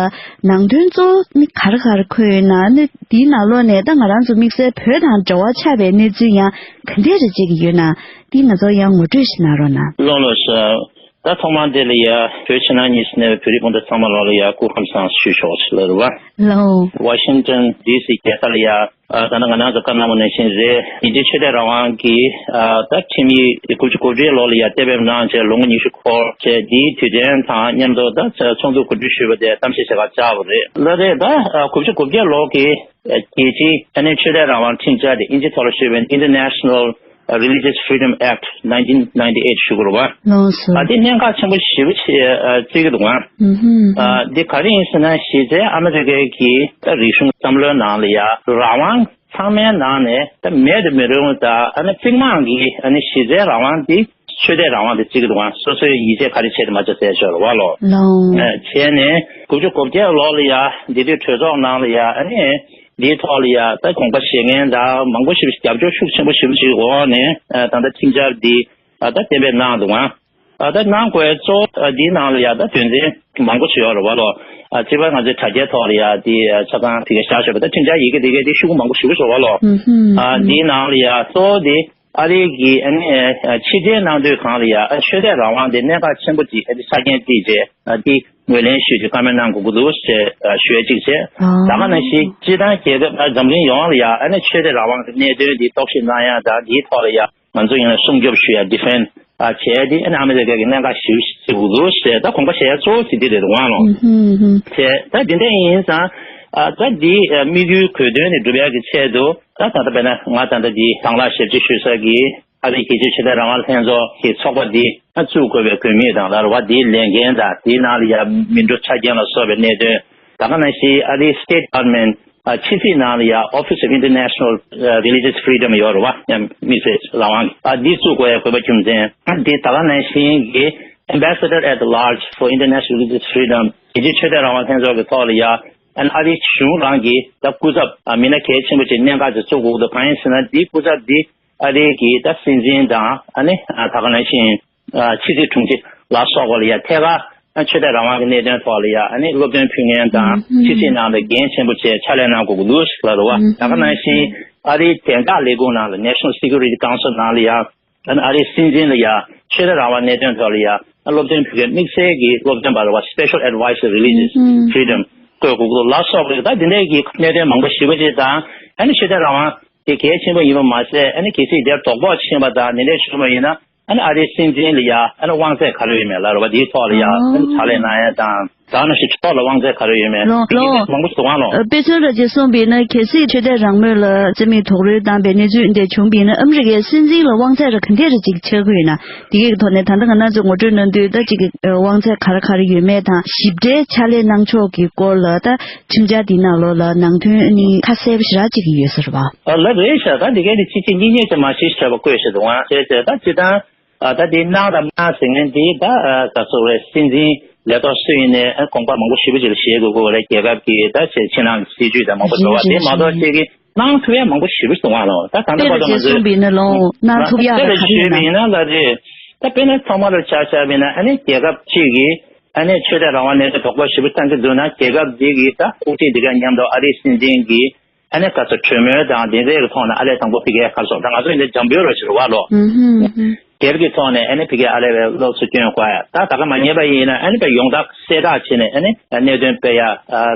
ནང་དོན་གཙོ་བོ་ནི་ག་རེ་ག་རེ་འཁོད་ཡོད་ན། ནི་འདིའི་ནང་ལོགས་ནས་ད་ང་རང་ཚོ་དམིགས་བསལ་བོད་དང་འབྲེལ་བ་ཆགས་པའི་གནས་ཚུལ་ཡང་ག་འདྲས་རེ་བྱེད་ཀྱི་ཡོད་ན། འདི་ང་ཚོར་ཡང་ངོ་སྤྲོད་ཞིག་གནང་རོགས་གནང་། ལགས་ལགས་སོ། ད་ཐོག་མར་འདི་ལ་ཡ་བོད་ཕྱི་ནང་གཉིས་སུ་གནས་པའི་བོད་རིགས་སྤུན་ཟླ་ཚང་མ་ལོག་ལ་ཡ་སྐུ་ཁམས་བཟང་ཞུ་ཆོག་ཅིག་ལ་རེད་བ། ལའོ། ཝ་ཤིང་ཏོན་ཌི་སི་རྒྱལ་ས་ལ་ཡ། ཨ། ད་ནང་ང་རང་ཚོ་བཀའ་གནང་བ་ནང་བཞིན་རེད། ཡིན་གཅིག་ཆོས་དད་རང་དབང་གི། ཨ། ད་ཁྲིམས་ཡིག་དགུ་བཅུ་གོ་བརྒྱད་ལོ་ལ་ཡ་གཏན་འབེབས་གནང་བྱས་ལོ་ངོ་ཉི་ཤུ་འཁོར་བྱས། འདིའི་དུས་སྟོན་དང་མཉམ་དུ་ད་ཚོགས་འདུ་གོ་སྒྲིག་ཞུས་པ་དེ་གཏམ་བཤད་བྱེད་གར་བཅར་བ་རེད། ལ་རེད། ད་ཨ་དགུ་བཅུ་གོ་བརྒྱད་ལོ་གི་རྒྱལ་སྤྱིའི་ཨ་ནི་ཆོས་དད་རང་དབང་ཁྲིམས་འཆར་དེ་ཨིན་ཇི་ཐོག་ལ་ཞུས་པའི་International Religious Freedom Act nineteen ninety-eight ཞུ་དགོས་རེད་བ། ལགས་སོ། ཨ། དེ་གནད་འགག་ཆེན་པོ་ཞེ་པོ་ཅིག་ཨ་བརྩི་གི་འདུག་ཨང་། ཨུ་ཧུམ། ཨ། འདི་ག་རེ་ཡིན་ཟེར་ན། གཞི་རྩའི་ཨ་མི་རི་ཀའི་གི་ད་རིག་གཞུང་བསམ་བློའི་ནང་ལ་ཡ་རང་དབང་ཚང་མའི་ནང་ནས་ད་མེད་དུ་མི་རུང་ད་ཨ་ནི་རྩིག་རྨང་གི་ཨ་ནི་གཞི་རྩའི་རང་དབང་འདི་ཆོས་དད་རང་དབང་དེ་བརྩི་གི་འདུག་ཨང་། སོ་སོའི་ཡིད་ཆེས་ག་རེ་བྱས་ཏེ་མ་བྱས་ཟེར་ཞོར་བ་ལོ། ལའོ། ཨ། བྱས་ནས་དགུ་བཅུ་གོ་བརྒྱད་ལོ་ལ་ཡ་འདི་དུས་གྲོས་ཚོགས་ནང་ལ་ཡ་ཨ་ནི་འདིའི་ཐོག་ལ་ཡ་ད་དགོངས་པ་བཞེས་མཁན་ད་མང་པོ་ཞིག་རྒྱབ་སྐྱོར་ཤུགས་ཆེན་པོ་ཞེ་པོ་ཅིག་འོག་ནས། ཨ། ད་ལྟ་ཁྲིམས་འཆར་འདི་ཨ་ད་གཏན་འབེབས་གནང་འདུག་ཨང་། ཨ། ད་གནང་དགོས་གཙོ་བོ་ཨ་འདིའི་ནང་ལ་ཡ་ད་དོན་ཚན་མང་པོ་ཞིག་ཡོད་རེད་བ་ལོ། ཨ། གཅིག་པ་ང་ཚོའི་དྲ་རྒྱའི་ཐོག་ལ་ཡ་འདི་ཨ་ཆ་ཚང་ཕ་གིར་བཞག་ཆོག་པ། ད་ཁྲིམས་འཆར་ཡི་གེ་འདི་གའི་འདི་ཤོག་གུ་མང་པོ་ཞེ་པོ་ཅིག་ཡོད་བ་ལོ། ཨུ་ཧུམ། ཨ། འདིའི་ནང་ལ་ཡ་གཙོ་བོ་འདི་ཨ་རིའི་གི་ཨ་ནི་ཨ་ཕྱིར་འཐེན་གནང་དུས་སྒང་ལ་ཡ་ཨ་ཆོས་དད་རང་དབང་དེ་གནད་འགག་ཆེན་པོ་ཅིག་ཨ་ནི་ཆ་རྐྱེན་བརྩིས་བྱས། ཨ། འདི་ངོས་ལེན་ཞུས་ཏེ་བཀའ་མོལ་གནང་དགོས་ཀྱི་འདུག་ཟེར་ཨ་ཞུ་ཡ་གཅིག་བྱས། ཨ། ད་ག་ནང་བཞིན་སྤྱིར་བཏང་རྒྱལ་ཁབ་ཨ་འཛམ་གླིང་ཡོངས་ལ་ཡ་ཨ་ནི་ཆོས་དད་རང་དབང་གི་གནད་དོན་འདི་རྟོག་ཞིབ་གནང་ཡ་དང་འདིའི་ཐོག་ལ་ཡ་ང་ཚོ་ཡིན་ན་སྲུང་སྐྱོབ་ཞུ་ཡ་defend ཨ་བྱས་ཏེ་ཨ་ནི་ཨ་མི་རི་ཀ་གི་གནད་འགག་ཞེ་པོ་ཞིག་བརྩི་དགོས་ཀྱི་འདུག་ཟེར། ད་དགོངས་པ་བཞེས་ཡ་གཙོ་བོ་དེ་འདི་རེད་འདུག་ཨང་ལོ། ཨུ་ཧུམ། བྱས། ད་འདི་འདྲ་ཡིན་ཙང་ཨ་ད་འདི་ཨ་དམིགས་ཡུལ་དགོས་དོན་དེ་འགྲུབ་ཡ་གི་ཆེད་དུ། ད་ད་ལྟ་དཔེར་ན་ང་ད་ལྟ་འདི་དང་བླངས་ཞབས་ཕྱི་ཞུ་ས་གི་ཨ་རིའི་རྒྱལ་སྤྱིའི་ཆོས་དད་རང་དབང་ལྷན་ཚོགས་ཀྱི་ཚོགས་པ་འདི་ཨ་བཙུགས་དགོས་པའི་དགོས་དམིགས་དང་ལར་བ་འདིའི་ལས་འགན་དང་། འདིའི་ནང་ལ་ཡ་མི་འགྲོ་ཆ་རྐྱེན་ལ་སོགས་པའི་གནད་དོན། ད་ག་ནང་བཞིན་ཨ་རིའི་State Department ཨ་ཕྱི་སྲིད་ནང་ལ་ཡ་Office of International Religious Freedom ཡོད་རེད་བ། ཡང་དམིགས་བསལ་རང་དབང་ཨ་འདི་བཙུགས་དགོས་ཡ་དགོས་པ་རྒྱུ་མཚན་ཨ་འདི། ད་ག་ནང་བཞིན་གྱི་Ambassador at Large for International Religious Freedom རྒྱལ་སྤྱིའི་ཆོས་དད་རང་དབང་ལྷན་ཚོགས་ཀྱི་ཐོག་ལ་ཡ་ཨ་ནི་ཨ་རིའི་གཞུང་རང་གི་ད་སྐུ་ཚབ་ཨ་མི་སྣ་གལ་ཆེན་པོ་ཅིག་གནད་འགག་ཅིག་བཙུགས་དགོས་ཀྱི་འདུག་གང་ཡིན་ཟེར་ན་འདིའི་སྐུ་ཚབ་འདི་ཨ་རིའི་གི་ད་སྲིད་འཛིན་དང་ཨ་ནི་ཨ་ད་ག་ནང་བཞིན་ཨ་ཕྱི་སྲིད་དྲུང་ཆེ་ལ་སོགས་པ་ལ་ཡ་ཐད་ཀར་ཨ་ཆོས་དད་རང་དབང་གི་གནད་དོན་ཐོག་ལ་ཡ་ཨ་ནི་སློབ་སྟོན་ཕུལ་མཁན་དང་། ཨུ་ཧུམ། ཕྱི་སྲིད་ནང་ལ་འགན་ཆེན་པོ་བྱས་ཕྱག་ལས་གནང་དགོས་ཀྱི་འདུག་ཟེར་ལབ་འདུག་བ། ཨུ་ཧུམ། ད་ག་ནང་བཞིན་ཨ་རིའི་བདེ་འཇགས་ལས་ཁུངས་ནང་ལ་National Security Council ནང་ལ་ཡ་ཨ་ནི་ཨ་རིའི་སྲིད་འཛིན་ལ་ཡ་ཆོས་དད་རང་དབང་གནད་དོན་ཐོག་ལ་ཡ་སློབ་སྟོན་ཕུལ་མཁན་དམིགས་བསལ་གྱི་སློབ་སྟོན་པ་རེད་བ། Special Advisor Religious Freedom བསྐོས་དགོས་ཀྱི་འདུག་ལ་སོགས་པ་རེད། ད་འདི་འདྲའི་གི་གནད་དོན་མང་པོ་ཞེ་པོ་ཅིག་དང་། ཨ་ནི་ཆོས་དད་རང་དབང་དེ་གལ་ཆེན་པོ་ཡིན་པ་མ་ཟད། ཨ་ནི་གལ་སྲིད་དེར་དོགས་པ་ཕྱིན་པ་དང་འདི་འདྲའི་བྱུང་བ་ཡིན་ན། ཨ་ནི་ཨ་རིའི་སྲིད་འཛིན་ལ་ཡ་ཨ་ནི་དབང་ཚད་ག་རེ་ཡོད་མེད་ལ་རེད་བ། འདིའི་ཐོག་ལ་ཡ་ཨ་ནི་ཕྱག་ལས་གནང་ཡ་དང་། ད་ནང་བཞིན་ཕྱོགས་ལ་དབང་ཚད་ག་རེ་ཡོད་མེད། ལོ་དེ་ལོ། གས་མང་པོ་ཞིག་འདུག་ཨང་ལོ། ཨ། དཔེ་མཚོན་ར་ཅིག་གསུངས་པ་ཡིན་ན། གལ་སྲིད་ཆོས་དད་རང་མོས་ལ་རྩིས་མེད་རྡོག་རོལ་བཏང་བའི་གནས་ཚུལ་འདི་བྱུང་བ་ཡིན་ན། ཨ་མི་རི་ཀའི་སྲིད་འཛིན་ལ་དབང་ཚད་ར་ག་འདྲས་ར་ཅིག་ཆགས་ཀྱི་ཡོད་ན། དེ་གའི་ཐོག་ནས་ད་ལྟ་ང་རང་ཚོས་ངོ་སྤྲོད་གནང་དུས། ད་ཅིག་གི་དབང་ཚད་ག་རེ་ག་རེ་ཡོད་མེད་དང་། ཞིབ་ཕྲའི་ཕྱག་ལས་གནང་ཕྱོགས་ཀྱི་སྐོར་ལ་ད་ཁྲིམས་འཆར་འདིའི་ནང་ལོགས་ལ་ནང་དོན་ནི་ཁ་གསལ་པོ་ཞེ་དྲག་ཅིག་ཡོད་ས་རེད་བ། ཨ། ལགས་རེད་ཤག་ད་འདི་གའི་དེ་གཅིག་གཅིག་གཉིས་གཉིས་ཙམ་མ་ཞིག་བྱས་པ་བཀོད་བཞག་འདུག་ཨང་། བྱས་བྱས་ད་སྤྱིར་བཏང་། ཨ། ད་དེ་གནང་དང་མ་གནང་ཟེར་མཁན་དེ་ད། ཨ། ག་ཚོད་རེད། སྲིད་འཛིན་ལས་ཐོག་སུ་ཡིན་ནའི། ཨ། དགོངས་པ་མང་པོ་ཞེ་པོ་ཅིག་ལ་བཞེས་དགོས་ཀྱི་རེད། རྒྱལ་ཁབ་ཀྱི་ད་ཆེ་ཕྱི་ནང་གི་སྲིད་ཇུས་དང་མང་པོ་འགྲོ་བ། རེད་དེ་མ་གཏོགས་རེད། ཅིག་གིས་གནང་ཐུབ་ཡ་མང་པོ་ཞེ་པོ་ཞིག་འདུག་ཨང་ལོ། ད་ད་ལྟ་དཔེར་བར་དུ་ང་བྱས་ཚོས་གསུངས་པ་ཡིན་ན་ལོ། གནང་ཐུབ་ཡ་ལ་ག་རེ་ཡོད་ན། ལ་རེད། ད་དཔེར་ན་ཐོག་མ་ལ་ཆ་བཞག་པ་ཡིན་ན། ཨ་ནི་རྒྱལ་ཁབ་གཅིག་གིས་ཨ་ནི་ཆོས་དད་རང་དབང་གནད་དོན་དོགས་པ་ཞེ་པོ་བཏང་གི་འདུག་ན། རྒྱལ་ཁབ་འདི་གི་ད་དབུ་ཁྲིད་འདི་ག་མཉམ་དུ་ཨ་རིའི་སྲིད་འཛིན་གྱིས་ཨ་ནི་ག་ཚོད་གྲོས་མོལ་དང་དེ་འདྲའི་གི་ཐོག་ནས་ཨ་ལས་དང་པོ་ཕ་གིའི་ག་རེ་ཟེར། ད་ང་ཚོ་འདི་འཇམ་པོའི་རོ་ཞིག་རེད་བ་ལོ། ཨུ་ཧུམ། སྒེར་གྱི་ཐོག་ནས་ཨ་ནི་ཕ་གིའི་ཨ་ལས་པའི་སློབ་གསོ་སྐྱོན་དགོས་ཡ། ད་ད་ག་མ་ཉན་པ་ཡིན་ན་ཨ་ནི་པའི་ཡོངས་གྲགས་གསལ་བསྒྲགས་བྱས་ནས་ཨ་ནི་གནད་དོན་སྤེལ་ཡ།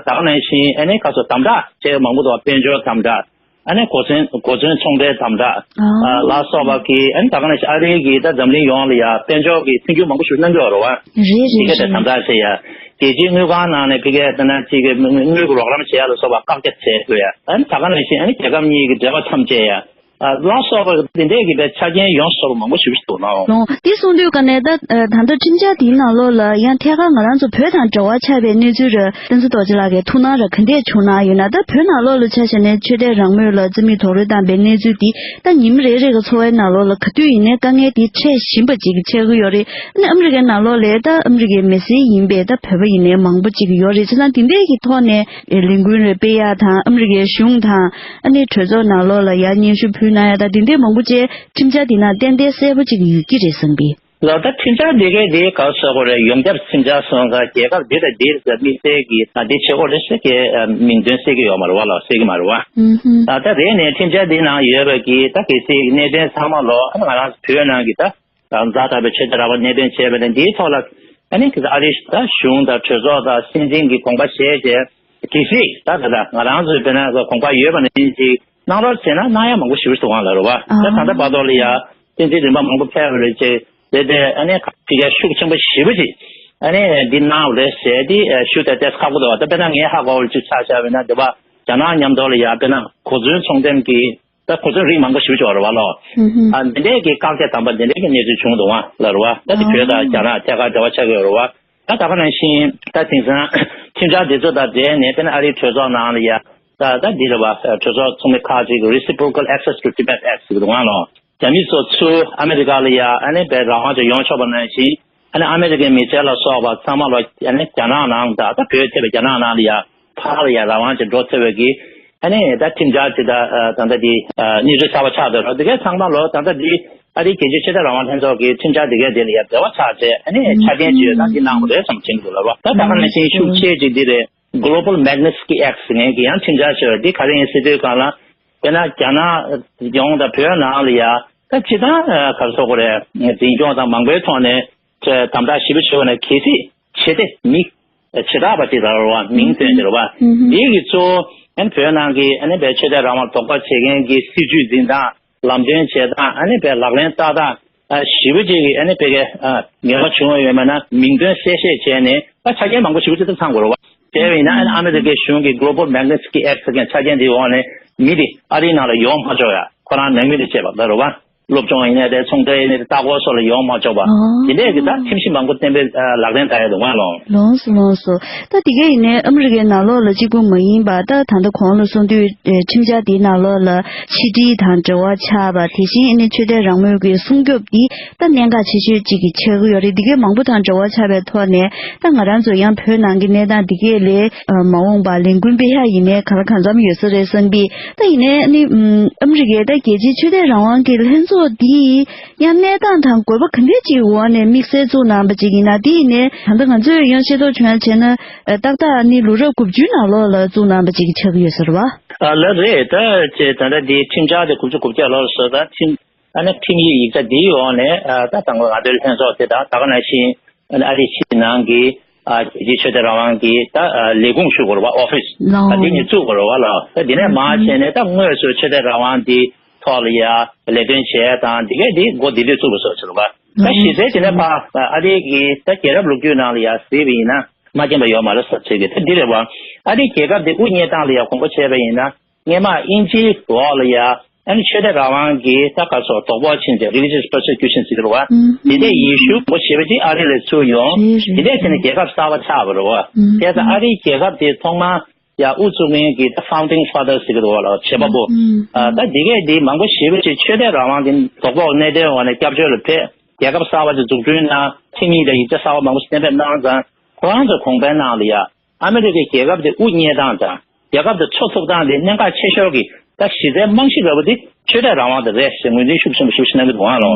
ད་ག་ནང་བཞིན་ཨ་ནི་ག་ཚོད་དམ་དྲག་བྱས་མང་པོ་འདུག་དཔལ་འབྱོར་དམ་དྲག་ཨ་ནི་གོ་མཚོན་གོ་མཚོན་ཚོང་འབྲེལ་དམ་དྲག་ཨ། ལ་སོགས་པ་གི། ཨ་ནི་ད་ག་ནང་བཞིན་ཨ་རིའི་གི་ད་འཛམ་གླིང་ཡོངས་ལ་ཡ་དཔལ་འབྱོར་གྱི་མཐུན་འགྱུར་མང་པོ་ཞིག་གནང་གི་ཡོད་རེད་བ། རེད་རེད། དེ་ག་དེ་རེད། དམ་དྲག་བྱས་ཡ། རྒྱལ་སྤྱིའི་དངུལ་ཁང་ནང་ནས་ཕ་གིའི་ད་ནང་གཅིག་གི་དངུལ་གྱི་རོགས་རམ་བྱེད་ཡ་ལ་སོགས་པ་བཀག་རྒྱ་བྱས་དགོས་ཡ། ཨ་ནི་ད་ག་ནང་བཞིན་ཨ་ནི་རྒྱལ་ཁབ་གཉིས་ཀྱི་འབྲེལ་བ་མཚམས་བཅད་ཡ། ཨ། ལ་སོགས་པ་འདི་འདྲས་ཀྱི་པའི་ཆ་རྐྱེན་ཡོངས་སུ་རྫོགས་པ་མང་པོ་ཞིག་འདུག་ནའོ། ལོ། འདི་གསུངས་དུས་ཀ་ནས་ད། ཨ། ད་ལྟ་ཁྲིམས་འཆར་འདིའི་ནང་ལོགས་ལ་ཡང་ཐད་ཀར་ང་རང་ཚོ་བོད་དང་འབྲེལ་བ་ཆགས་པའི་གནས་ཚུལ་ར། བསྟན་འཛིན་རྡོ་རྗེ་ལགས་ཀྱིས་ཐུགས་སྣང་ར་ག་འདྲས་བྱུང་གནང་ཡོད་ན། ད་བོད་ནང་ལོགས་ལ་ཆ་བཞག་ནས་ཆོས་དད་རང་མོས་ལ་རྩིས་མེད་རྡོག་རོལ་བཏང་པའི་གནས་ཚུལ་འདི་ད་ཉིན་རེ་རེ་གི་འཚོ་བའི་ནང་ལོགས་ལ་ག་དུས་ཡིན་ནའི་དཀའ་ངལ་འདི་འཕྲད་བཞིན་པ་ཅིག་ཆགས་ཀྱི་ཡོད་རེད། ཨ་ནི་ཨ་མི་རི་ཀའི་ནང་ལོགས་ལ་ད་ཨ་མི་རི་ཀའི་མི་སེར་ཡིན་པའི་ད་བོད་པ་ཡིན་ནའི་མང་པོ་ཅིག་ཡོད་རེད། བྱས་ཙང་འདི་འདྲས་ཀྱི་ཐོག་ནས་ལས་འགུལ་རེ་སྤེལ་ཡ་དང་། ཨ་མི་རི་ཀའི་གཞུང་དང་ཨ་ནི་གྲོས་ཚོགས་ནང་ལོགས་ལ་ཡར་སྙན་ཞུ་ཕུལ་གནང་ཡ་དང་། འདི་འདྲས་མང་པོ་ཅིག་ཁྲིམས་འཆར་འདི་ནང་ཏན་ཏན་གསལ་པོ་ཅིག་ཡོད་ཀྱི་རེད་བསམ་གི། ལགས། ད་ཁྲིམས་འཆར་འདི་གའི་འདི་ག་ཟེར་དགོས་རེད། ཡོངས་ཁྱབ་ཁྲིམས་འཆར་སོང་ཙང་རྒྱལ་ཁབ་འདི་དང་འདིར་དམིགས་བསལ་གྱི་ད་འདི་བྱེད་དགོས་རེད་ཟེར་གྱི་མིང་དོན་གསལ་གྱི་ཡོད་མ་རེད་བ་ལགས། གསལ་གྱི་མ་རེད་བ། ཨུ་ཧུམ། ད་ད་རེས་ནས་ཁྲིམས་འཆར་འདི་ནང་ཡོད་པ་གི་ད་གལ་སྲིད་གནད་དོན་ཚང་མ་ལོ། ཨ་ནི་ང་རང་བོད་ནང་གི་ད་ ཛ་དྲག་པའི་ཆོས་དད་རང་དབང་གནད་དོན་བྱས་པ་ནས་འདིའི་ཐོག་ལ་ཨ་ནི་ཨ་རིའི་ད་གཞུང་དང་གྲོས་ཚོགས་དང་སྲིད་འཛིན་གྱི་དགོངས་པ་བཞེས་བྱས། གལ་སྲིད་ད་ད་ད་ང་རང་ཚོའི་དཔེར་ན་དགོངས་པ་ཡོད་པ་ནང་བཞིན་ཅིག་གནང་རོགས་བྱས་ན་གནང་ཡ་མང་པོ་ཞེ་པོ་ཞིག་འདུག་ཨང་ལབ་རེད་བ། ད་ད་ལྟ་བར་དུ་ལ་ཡ་སྲིད་འཛིན་རིམ་པ་མང་པོ་ཕེབས་པ་རེད་ཅེས་དེ་དེ་ཨ་ནི་ཁ་ཕྱི་རྒྱལ་ཤུགས་ཆེན་པོ་ཞེ་པོ་ཅིག་ཨ་ནི་འདི་གནང་བ་རེད་ཟེར་དེ་ཞུ་དེ་ཏེས་ཁག་པོ་འདུག་བ། ད་དཔེར་ན་ངའི་ཧ་གོ་བ་ཅིག་ཆ་བཞག་པ་ཡིན་ན་འདི་བ་རྒྱ་ནག་མཉམ་དུ་ལ་ཡ་དཔེར་ན་གོ་མཚོན་ཚོང་འདེམས་ཀྱི་ད་གོ་མཚོན་རིགས་མང་པོ་ཞེ་པོ་ཅིག་ཡོད་རེད་བ་ལོ། ཨ་འདི་འདྲས་ཀྱི་བཀག་རྒྱ་དམ་པ་འདི་འདྲས་ཀྱི་གནས་ཚུལ་བྱུང་འདུག་ཨང་ལབ་རེད་བ། ད་དེ་བོད་དང་རྒྱ་ནག་ཐད་ཀར་འབྲེལ་བ་ཆགས་ཀྱི་ཡོད་རེད་བ། ད་ད་ག་ནང་བཞིན་ད་དེང་སང་ཁྲིམས་འཆར་འདི་ཚོ་དང་འབྲེལ་ནས་དཔེར་ན་ཨ་རིའི་གྲོས་ཚོགས་ནང་ལ་ཡ་ད་ད་འདི་རེད་བ། གྲོས་ཚོགས་ཚོགས་མི་ཁག་ཅིག་Reciprocal Access to Tibet Act་ཟེར་གྱི་འདུག་ཨང་ལོ། རྒྱ་མི་ཚོ་ཚུར་ཨ་མེ་རི་ཀ་ལ་ཡ་ཨ་ནི་བའི་རང་དབང་ཅིག་ཡོང་ཆོག་པ་ནང་བཞིན་ཨ་ནི་ཨ་མེ་རི་ཀའི་མི་སེར་ལ་སོགས་པ་ཚང་མ་ལ་ཨ་ནི་རྒྱ་ནག་ནང་དང་ད་བོད་ཐེ་བའི་རྒྱ་ནག་ནང་ལ་ཡ་ཕར་ལ་ཡ་རང་དབང་ཅིག་འགྲོ་ཐུབ་པའི་གི་ཨ་ནི་ད་ཁྲིམས་འཆར་ཅིག་ད་ད་ལྟ་འདི་གནས་ཚུལ་གསར་པ་ཆགས་འདུག་ར། དེ་གའི་ཚང་མ་ལོ་ད་ལྟ་འདི་ཨ་རིའི་རྒྱལ་སྤྱིའི་ཆོས་དད་རང་དབང་ལྷན་ཚོགས་ཀྱི་ཁྲིམས་འཆར་དེ་གའི་དེ་ལ་ཡ་འབྲེལ་བ་ཆགས་ཚེ་ཨ་ནི་ཆ་རྐྱེན་ཅིག་ཡོད་ན་འདི་གནང་དགོས་རེད་བསམ་གྱི་འདུག་ལབ་ར། ད་ད་ག་ནང་བཞིན་ཤུགས་ཆེ་ཅིག་འདི་རེད། Global Magnitsky Act་ཟེར་མཁན་གྱི་ཡང་ཁྲིམས་འཆར་ཞིག་ཡོད། འདི་ག་རེ་ཡིན་ཟེར་དུས་སྒང་ལ་དཔེར་ན་རྒྱ་ནག་ཡོངས་དང་བོད་ནང་ལ་ཡ་ད་སྤྱི་བཏང་ག་རེ་ཟེར་དགོས་རེད། འཛིན་སྐྱོང་དང་མང་པོའི་ཐོག་ནས་དམ་དྲག་ཞེ་པོ་བྱེད་པ་ནས་གལ་སྲིད་ཆོས་དད་མི་བྱེ་བྲག་པ་ཅིག་ར་བ་མིང་བཏོན་ཏེ་ར་བ། འདི་གི་གཙོ་བོ་ཨ་ནི་བོད་ནང་གི་ཨ་ནི་བའི་ཆོས་དད་རང་དབང་དོགས་པ་བྱེད་མཁན་གྱི་སྲིད་བྱུས་འཛིན་སྟངས་ལམ་སྟོན་བྱེད་སྟངས་ཨ་ནི་བའི་ལག་ལེན་བསྟར་སྟངས་ཨ་ཞེ་པོ་ཅིག་གི་ཨ་ནི་བའི་གི་ཨ་ངེས་པ་བྱུང་བ་ཡོད་མེད་ན་མིང་དོན་གསལ་བཤད་བྱས་ནས་ཨ་ཆ་རྐྱེན་མང་པོ་ཞེ་པོ་ཅིག་ཏུ་ཚང་དགོས་ར་བ། བྱས་པ་ཡིན་ན་ཨ་ནི་ཨ་མི་རི་ཀའི་གཞུང་གི་Global Magnitsky Act་ཟེར་མཁན་ཆ་རྐྱེན་འདིའི་འོག་ནས་མི་དེ་ཨ་རིའི་ནང་ལ་ཡོང་མ་ཆོག་ཡ། ཁོ་རང་ནང་མི་དེ་བྱས་པ་ལ་ར་བ། སློབ་སྦྱོང་ཡིན་ནའི་རེད། ཚོང་འབྲེལ་ཡིན་ནའི་རེད། ལྟ་སྐོར་སོགས་ལ་ཡོང་མ་ཆོག་པ། ཨོ། དེ་འདྲས་ཀྱི་ད་ཁྲིམས་གཞི་མང་པོ་གཏན་འབེབས་ཨ་ལག་ལེན་བསྟར་ཡ་འདུག་ང་ལོ། ལགས་སོ་ལགས་སོ། ད་དེ་ག་ཡིན་ནའི་ཨ་མི་རི་ཀའི་ནང་ལོགས་ལ་གཅིག་པུ་མ་ཡིན་པ་ད་ད་ལྟ་གོང་ལ་གསུངས་དུས་ཨེ་ཁྲིམས་འཆར་དེའི་ནང་ལོགས་ལ་ཕྱི་འབྲེལ་དང་འབྲེལ་བ་ཆགས་པ་དེ་བཞིན་ཨ་ནི་ཆོས་དད་རང་མོས་ཀྱི་སྲུང་སྐྱོབ་འདི་ད་གནད་འགག་ཆེ་ཤོས་གཅིག་གི་ཆགས་ཀྱི་ཡོད་རེད། དེ་གའི་མང་པོ་དང་འབྲེལ་བ་ཆགས་པའི་ཐོག་ནས་ད་ང་རང་ཚོ་ཡང་བོད་ནང་གི་གནས་སྟངས་དེ་གའི་ལས་ཨ་མ་འོངས་པ་ལས་འགུལ་སྤེལ་ཡག་ཡིན་ནའི་ག་ལ་གང་འཚམ་ཡོད་ས་རེད་བསམ་པས། ད་ཡིན་ནའི་ཨ་ནི་ཨམ་ཨ་མི་རི་ཀའི་ད་རྒྱལ་སྤྱིའི་ཆོས་དད་རང་དབང་གི་ལྷན་ཚོགས་འདི་ཡང་གནས་སྟངས་དང་དགོས་པ་ག་འདྲས་ཅིག་འོག་ནས་དམིགས་བསལ་བཙུགས་གནང་པ་ཅིག་ཡིན་ན། དེ་ཡིན་ནའི་ད་ལྟ་ང་ཚོས་ཡང་ཤེས་རྟོགས་བྱུང་ཡ་བྱས་ན་ཨ་ཏག་ཏག་ནི་ལོ་རབས་དགུ་བཅུའི་ནང་ལོགས་ལ་བཙུགས་གནང་པ་ཅིག་ཆགས་ཀྱི་ཡོད་ས་རེད་བ། ཨ་ལགས་རེད། ད་ཅེ་ད་ལྟ་འདི་ཁྲིམས་འཆར་དེ་དགུ་བཅུ་གོ་བརྒྱད་ལོར་བཟོས། ད་ཁྲིམས་ཨ་ནི་ཁྲིམས་ཡིག་ཡིག་ཆ་འདིའི་འོག་ནས་ཨ་ད་དང་པོ་ང་ཚོའི་ལྷན་ཚོགས་དེ་དང་ད་ག་ནང་བཞིན་ཨ་ནི་ཨ་རིའི་ཕྱི་ནང་གི་ཨ་རྒྱལ་སྤྱིའི་ཆོས་དད་རང་དབང་གི་ད་ཨ་ལས་ཁུངས་ཞུ་དགོས་རེད་བ། ཨོ་ཕིས་ལའོ། ཨ་འདི་ནས་བཙུགས་དགོས་རེད་བ་ལ། ད་འདི་ནས་མར་བྱས་ནས་ད་དངོས་སུ་ཆོས་དད་རང་དབང་འདི་ཐོག་ལ་ཡ་ལས་དོན་བྱས་དང་འདི་གས་འདི་འགོ་འདི་འདྲས་བཙུགས་པ་སོགས་བྱེད་རེད་བ། ད་གཞི་རྩའི་དེ་ནས་ཕ་ཨ་རི་གི་ད་རྒྱལ་རབས་ལོ་རྒྱུས་ནང་ལ་ཡ་གཟིགས་པ་ཡིན་ན་མ་མཁྱེན་པ་ཡོད་མ་རེད་བསམ་བྱེད་ཀྱི། ད་འདི་རེད་བ། ཨ་རིའི་རྒྱལ་ཁབ་དེ་དབུ་བརྙེས་སྟངས་ལ་ཡ་དགོངས་པ་བྱས་པ་ཡིན་ན་སྔས་མ་དབྱིན་ཇིའི་འོག་ལ་ཡ་ཨ་ནི་ཆོས་དད་རང་དབང་གི་ད་ག་སོ་དོགས་པ་ཕྱིན་ཚེ་religious persecution་ཟེར་གི་རེད་བ། དེ་འདྲས་ཡེ་ཤུ་པོ་ཞེས་པ་ཅིག་ཨ་རི་ལ་ཚུར་ཡོང་། དེ་འདྲས་བྱས་ནས་རྒྱལ་ཁབ་གསར་པ་ཆགས་པ་རེད་བ། བྱས་ཙང་ཨ་རིའི་རྒྱལ་ཁབ་དེ་ཐོག་མར་ཡ་དབུ་བཙུགས་མཁན་གྱི་ད་founding fathers་ཟེར་གི་འདུག་བ་ལ། བྱེད་པ་པོ། ཨ་ད་འདི་གས་འདི་མང་པོ་ཞེ་པོ་ཅིག་ཆོས་དད་རང་དབང་གི་དོགས་པ་གནད་དོན་འོག་ནས་སྐྱབས་བཅོལ་ལ་ཕེབས། རྒྱལ་ཁབ་གསར་པ་ཅིག་འཛུགས་སྐྲུན་གནང་། ཁྲིམས་ཡིག་དང་ཡིག་ཆ་གསར་པ་མང་པོ་ཞིག་གཏན་འབེབས་གནང་ཙང་ཁོ་རང་ཚོའི་གོང་འཕེལ་ནང་ལ་ཡ་ཨ་མི་རི་ཀའི་རྒྱལ་ཁབ་དེ་དབུ་བརྙེས་སྟངས་དང་རྒྱལ་ཁབ་དེ་འཚོ་ཐུབ་སྟངས་དེ་གནད་འགག་ཆེ་ཤོས་ཀྱི་ད་གཞི་རྩའི་རྨང་གཞི་འདྲ་པོ་དེ་ཆོས་དད་རང་དབང་དེ་རེད་ཞེས་ངོས་འཛིན་ཤུགས་ཆེན་པོ་ཞིག་གནང་གི་འདུག་ཨང་ལོ།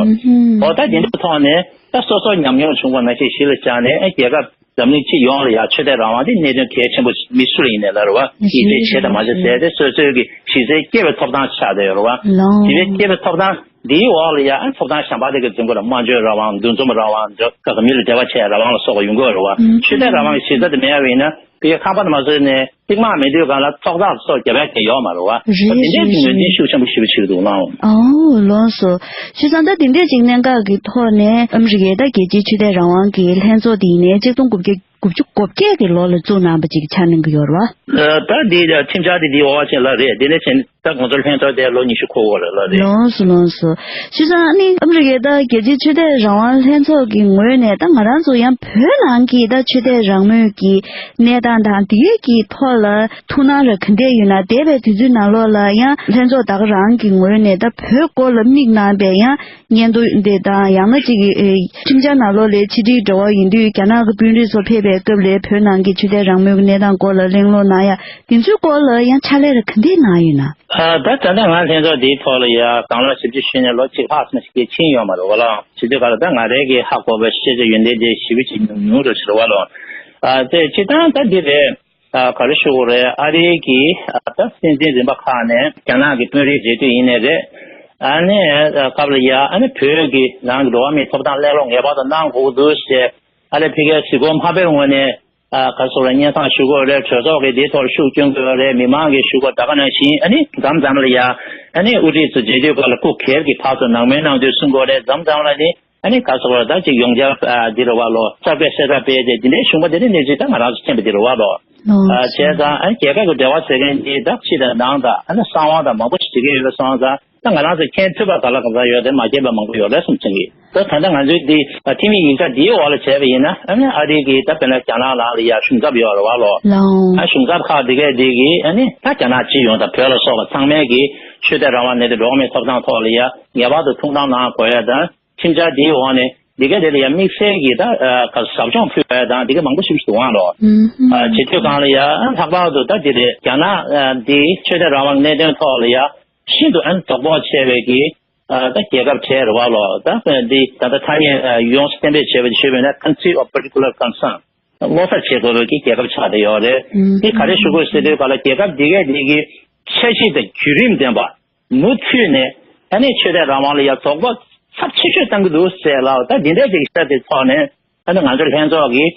འོ་ད་དེ་འདྲའི་ཐོག་ནས་ད་སོ་སོ་ཉམས་མྱོང་བྱུང་བ་ནང་བཞིན་གཞི་ལ་བཞག་ནས་ཨ་རྒྱལ་ཁབ་འཛམ་གླིང་སྤྱི་ཡོངས་ལ་ཡང་ཆོས་དད་རང་དབང་དེ་གནད་དོན་གལ་ཆེན་པོ་མི་སུ་ལ་ཡིན་ནའི་ལ་རེད་བ། ཡིད་ཆེས་བྱེད་དང་མ་བྱེད་ཟེར་ཏེ་སོ་སོའི་གི་གཞི་རྩའི་སྐྱེ་བའི་ཐོབ་ཐང་ཆགས་བསྡད་ཡོད་རེད་བ། ལགས། དེ་བས་སྐྱེ་བའི་ཐོབ་ཐང་འདིའི་འོག་ལ་ཡང་ཐོབ་ཐང་གཞན་པ་དེ་གི་འཛིན་གོ་ལ་སྨྲ་བརྗོད་རང་དབང་། འདུ་འཛོམས་རང་དབང་། འདི་ག་མི་ལ་འབྲེལ་བ་བྱེད་རང་དབང་ལ་སོགས་པ་ཡོང་གི་ཡོད་རེད་བ། ཆོས་དད་རང་དབང་གི་གཞི་རྩ་དེ་མེད་པ་ཡིན་ན་དེ་གི་ཁང་པ་དུ་མ་བཟོས་ནས་རྩིག་མ་མེད་དུས་གང་ལ་ཐོག་ཐག་སོགས་རྒྱབ་ཡ་གལ་ཡོད་མ་རེད་བ། རེད། དེ་འདྲའི་རེད། གི་ངོས་འཛིན་རེད། ཤུགས་ཆེན་པོ་ཞེ་པོ་བྱེད་ཀྱི་འདུག་ལགས། ཨོ་ལགས་སོ། བྱས་ཙང་ད་དེ་འདྲས་ཅིག་གནད་འགག་གི་ཐོག་ནས་ཨ་མི་རི་ཀའི་ད་རྒྱལ་སྤྱིའི་ཆོས་དད་རང་དབང་གི་ལྷན་ཚོགས་དེ་ཡིན་ནའི་ཆིག་སྟོང་དགུ་བརྒྱ་དགུ་བཅུ་གོ་བརྒྱད་ཀྱི་ལོ་ལ་བཙུགས་གནང་པ་ཅིག་ཆགས་གནང་གི་ཡོད་རེད་བ། ད་འདི་ཁྲིམས་འཆར་དེ་འདི་འོག་ཆེན་ལ་རེད། དེ་ནས་ཆེན་ད་ང་ཚོ་ལྷན་ཚོགས་དེ་ལོ་ཉི་ཤུ་འཁོར་བ་རེད་ལ་རེད། ལགས་སོ་ལགས་སོ། བྱས་ཙང་ཨ་ནི་ཨ་མི་རི་ཀའི་ད་རྒྱལ་སྤྱིའི་ཆོས་དད་རང་དབང་ལྷན་ཚོགས་ཀྱི་ངོས་ནས་ད་ང་རང་ཚོ་ཡང་བོད་ནང་གི་ད་ཆོས་དད་རང་མོས་ཀྱི་གནས་སྟངས་དང་དེའི་གི་ཐོག་ལ་ཐུགས་སྣང་ར་ག་འདྲས་ཡོད་ན། འདས་པའི་དུས་ཚོད་ནང་ལོགས་ལ་ཡང་ལྷན་ཚོགས་ད་ག་རང་གི་ངོས་ནས་ད་བོད་སྐོར་ལ་དམིགས་གནང་པའི་ཡང་སྙན་ཐོ་འདི་དང་ཡང་ན་གཅིག་གི་ཨེ་ཁྲིམས་འཆར་ནང་ལོགས་ལ་ཕྱི་དྲིལ་འབྲེལ་བ་ཡིན་དུས་རྒྱ་ནག་གི་དཔོན་རིགས་ཚོ་ཕེབས་པའི་སྐབས་ལ་བོད་ནང་གི་ཆོས་དད་རང་མོས་ཀྱི་གནས་སྟངས་སྐོར་ལ་གླེང་སློང་གནང་ཡ་དེ་ཚོའི་སྐོར་ལ་ཡང་ཕྱག་ལས་ར་ག་འདྲས་གནང་ཡོད་ན། ཨ་ད་ད་ལྟ་ང་ལྷན་ཚོགས་འདིའི་ཐོག་ལ་ཡ་དང་བླངས་ཞབས་ཕྱི་ཞུས་ནས་ལོ་གཅིག་ལྷག་ཙམ་ཞིག་ཕྱིན་ཡོད་མ་རེད་བ་ལགས། བྱེད་དུས་ག་ལ་ད་ང་རའི་གི་ཧ་གོ་བའི་ཤེས་བྱ་ཡོན་ཏན་དེ་ཞེ་པོ་ཅིག་ཉུང་ཉུང་རུ་ཕྱིན་བ་ལོ། ཨ་དེ་སྤྱིར་བཏང་ད་འདི་རེད། ཨ་ག་རེ་ཞུ་དགོས་རེད། ཨ་རིའི་གི་ཨ་ད་སྲིད་འཛིན་རིམ་པ་ཁག་ནས་རྒྱ་ནག་གི་དཔོན་རིགས་རེད་དུས་ཡིན་ནའི་རེད། ཨ་ནི་སྐབས་ལ་ཡ་ཨ་ནི་བོད་ཀྱི་ནང་གི་འགྲོ་བ་མིའི་ཐོབ་ཐང་གླེང་སློང་ངེས་པར་དུ་གནང་དགོས་ཀྱི་འདུག་ཟེར། ཨ་ལས་ཕ་གིའི་གཟིགས་སྐོར་མ་ཕེབས་སྔོན་ནས་ཨ་ག་སོགས་ལ་སྙན་སེང་ཞུ་དགོས་རེད། གྲོས་ཚོགས་ཀྱིས་འདིའི་ཐོག་ལ་ཤུགས་སྐྱོན་དགོས་རེད། མི་མང་གིས་ཞུ་དགོས། ད་ག་ནང་བཞིན་ཨ་ནི་མཚམས་མཚམས་ལ་ཡ་ཨ་ནི་དབུ་ཁྲིད་ཚོ་མཇལ་དུས་སྐབས་ལ་སྐུ་སྒེར་གྱི་ཕར་ཚུར་ནང་མོལ་གནང་དུས་གསུང་དགོས་རེད། མཚམས་མཚམས་ལ་ནི་ཨ་ནི་ག་སོགས་ལ་ད་ཅིག་ཡོངས་ཁྱབ་ཨ་འདི་རེད་བ་ལོ། གསར་འགོད་གསལ་བསྒྲགས་སྤེལ་ཏེ་འདི་འདྲའི་བྱུང་བ་དེ་ནི་གནས་ཚུལ་ད་ང་རང་ཚོ་མཁྱེན་པ་འདི་རེད་བ་ལོ། ལོ། ཨ་བྱས་ཙང་ཨ་ནི་རྒྱལ་ཁབ་ཀྱི་འབྲེལ་བ་ཟེར་མཁན་འདི་ད་ཕྱི་དང་ནང་དང་ཨ་ནི་གསང་བ་དང་མང་པོ་ཞིག་བྱེད་ཀྱི་ཡོད་པ་སོང་ཙང་། ད་ང་རང་ཚོ་མཁྱེན་ཐུབ་པ་ག་ལ་གང་འདྲ་ཡོད་དེ་མ་མཁྱེན་པ་མང་པོ་ཡོད་རེད་བསམ་གྱི་ཡིན། ད་ད་ལྟ་ང་ཚོའི་འདི་ཐིམ་ཡིག་ཆ་འདིའི་འོག་ལ་བྱས་པ་ཡིན་ན་ཨ་ནི་ཨ་རི་གི་ད་དཔེར་ན་རྒྱ་ནག་ནང་ལ་ཡ་གཞུང་ཚབ་ཡོད་རེད་བ་ལོ། ལའོ། ཨ་གཞུང་ཚབ་ཁག་འདི་གས་འདི་གིས་ཨ་ནི་ད་རྒྱ་ནག་སྤྱི་ཡོངས་དང་བོད་ལ་སོགས་པ་ཚང་མས་ཀྱི་ཆོས་དད་རང་དབང་གནས་དོན་འགྲོ་བ་མིའི་ཐོབ་ཐང་ཐོག་ལ་ཡ་ངེས་པར་དུ་ཐུགས་སྣང་གནང་དགོས་ཡ་དང་། ཁྲིམས་འཆར་འདིའི་འོག་ནས་འདི་ག་དེ་ལ་ཡང་དམིགས་བསལ་གྱི་ད་ཨ་ག་ཟབ་སྦྱོང་ཕུལ་བ་དང་འདི་ག་མང་པོ་ཞིག་འདུག་ཨང་ལོ། ཨ་བྱེད་དུས་གང་ལ་ཡང་ལྷག་པར་དུ་ད་འདི་རེད། རྒྱ་ནག་ཨ་འདི་ཆོས་དད་རང་དབང་གནད་དོན་ཐོག་ལ་ཡང་ཤིན་ཏུ་ཨ་ནི་དོ་ཕོག་ཆེ་བའི་གི་ཨ་ད་རྒྱལ་ཁབ་གྲས་རེད་བ་ལོ། ད་འདི་ད་ལྟ་ཐ་སྙད་ཨ་ཡོངས་སུ་གཏན་འབེབས་བྱས་པ་ཞུས་པ་ཡིན་ན་country of particular concern། ངོ་མཚར་བྱེད་དགོས་པའི་གི་རྒྱལ་ཁབ་ཆགས་བསྡད་ཡོད་རེད། དེ་ག་རེ་ཞུ་དགོས་ཟེར་དུས་ག་ལ་རྒྱལ་ཁབ་འདི་གས་འདི་གི་འཆར་གཞི་དང་བརྒྱུད་རིམ་ལྡན་པ་མུ་མཐུད་ནས་ཨ་ནི་ཆོས་དད་རང་དབང་ལ་ཡ་དོགས་པ་ཚབས་ཆེ་ཤོས་བཏང་གི་འདུག་ཟེར་ལ། ད་འདི་འདྲའི་ཅིག་ཤར་དེ་ཐོག་ནས་ཨ་ནི་ང་ཚོ་ལྷན་ཚོགས་ཀྱིས་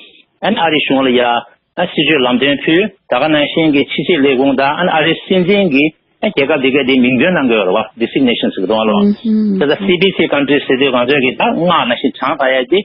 ཨ་ནི་ཨ་རི་གཞུང་ལ་ཡ་ཨ་སྲིད་ཇུས་ལམ་སྟོན་ཕུལ། ད་ག་ནང་བཞིན་གྱི་ཕྱི་སྲིད་ལས་ཁུངས་དང་ཨ་ནི་ཨ་རིའི་སྲིད་འཛིན་གྱིས་ཨ་རྒྱལ་ཁབ་འདི་གས་འདི་མིང་འདོན་གནང་གི་ཡོད་རེད་བ། Designations་གི་དོན་ལ། དེ་ལ་སི་པི་སི་countries་ཟེར་དུས་ང་ཚོས་ཀྱི་ད་སྔགས་ནང་བཞིན་བྱང་ཐག་ཡ་གི་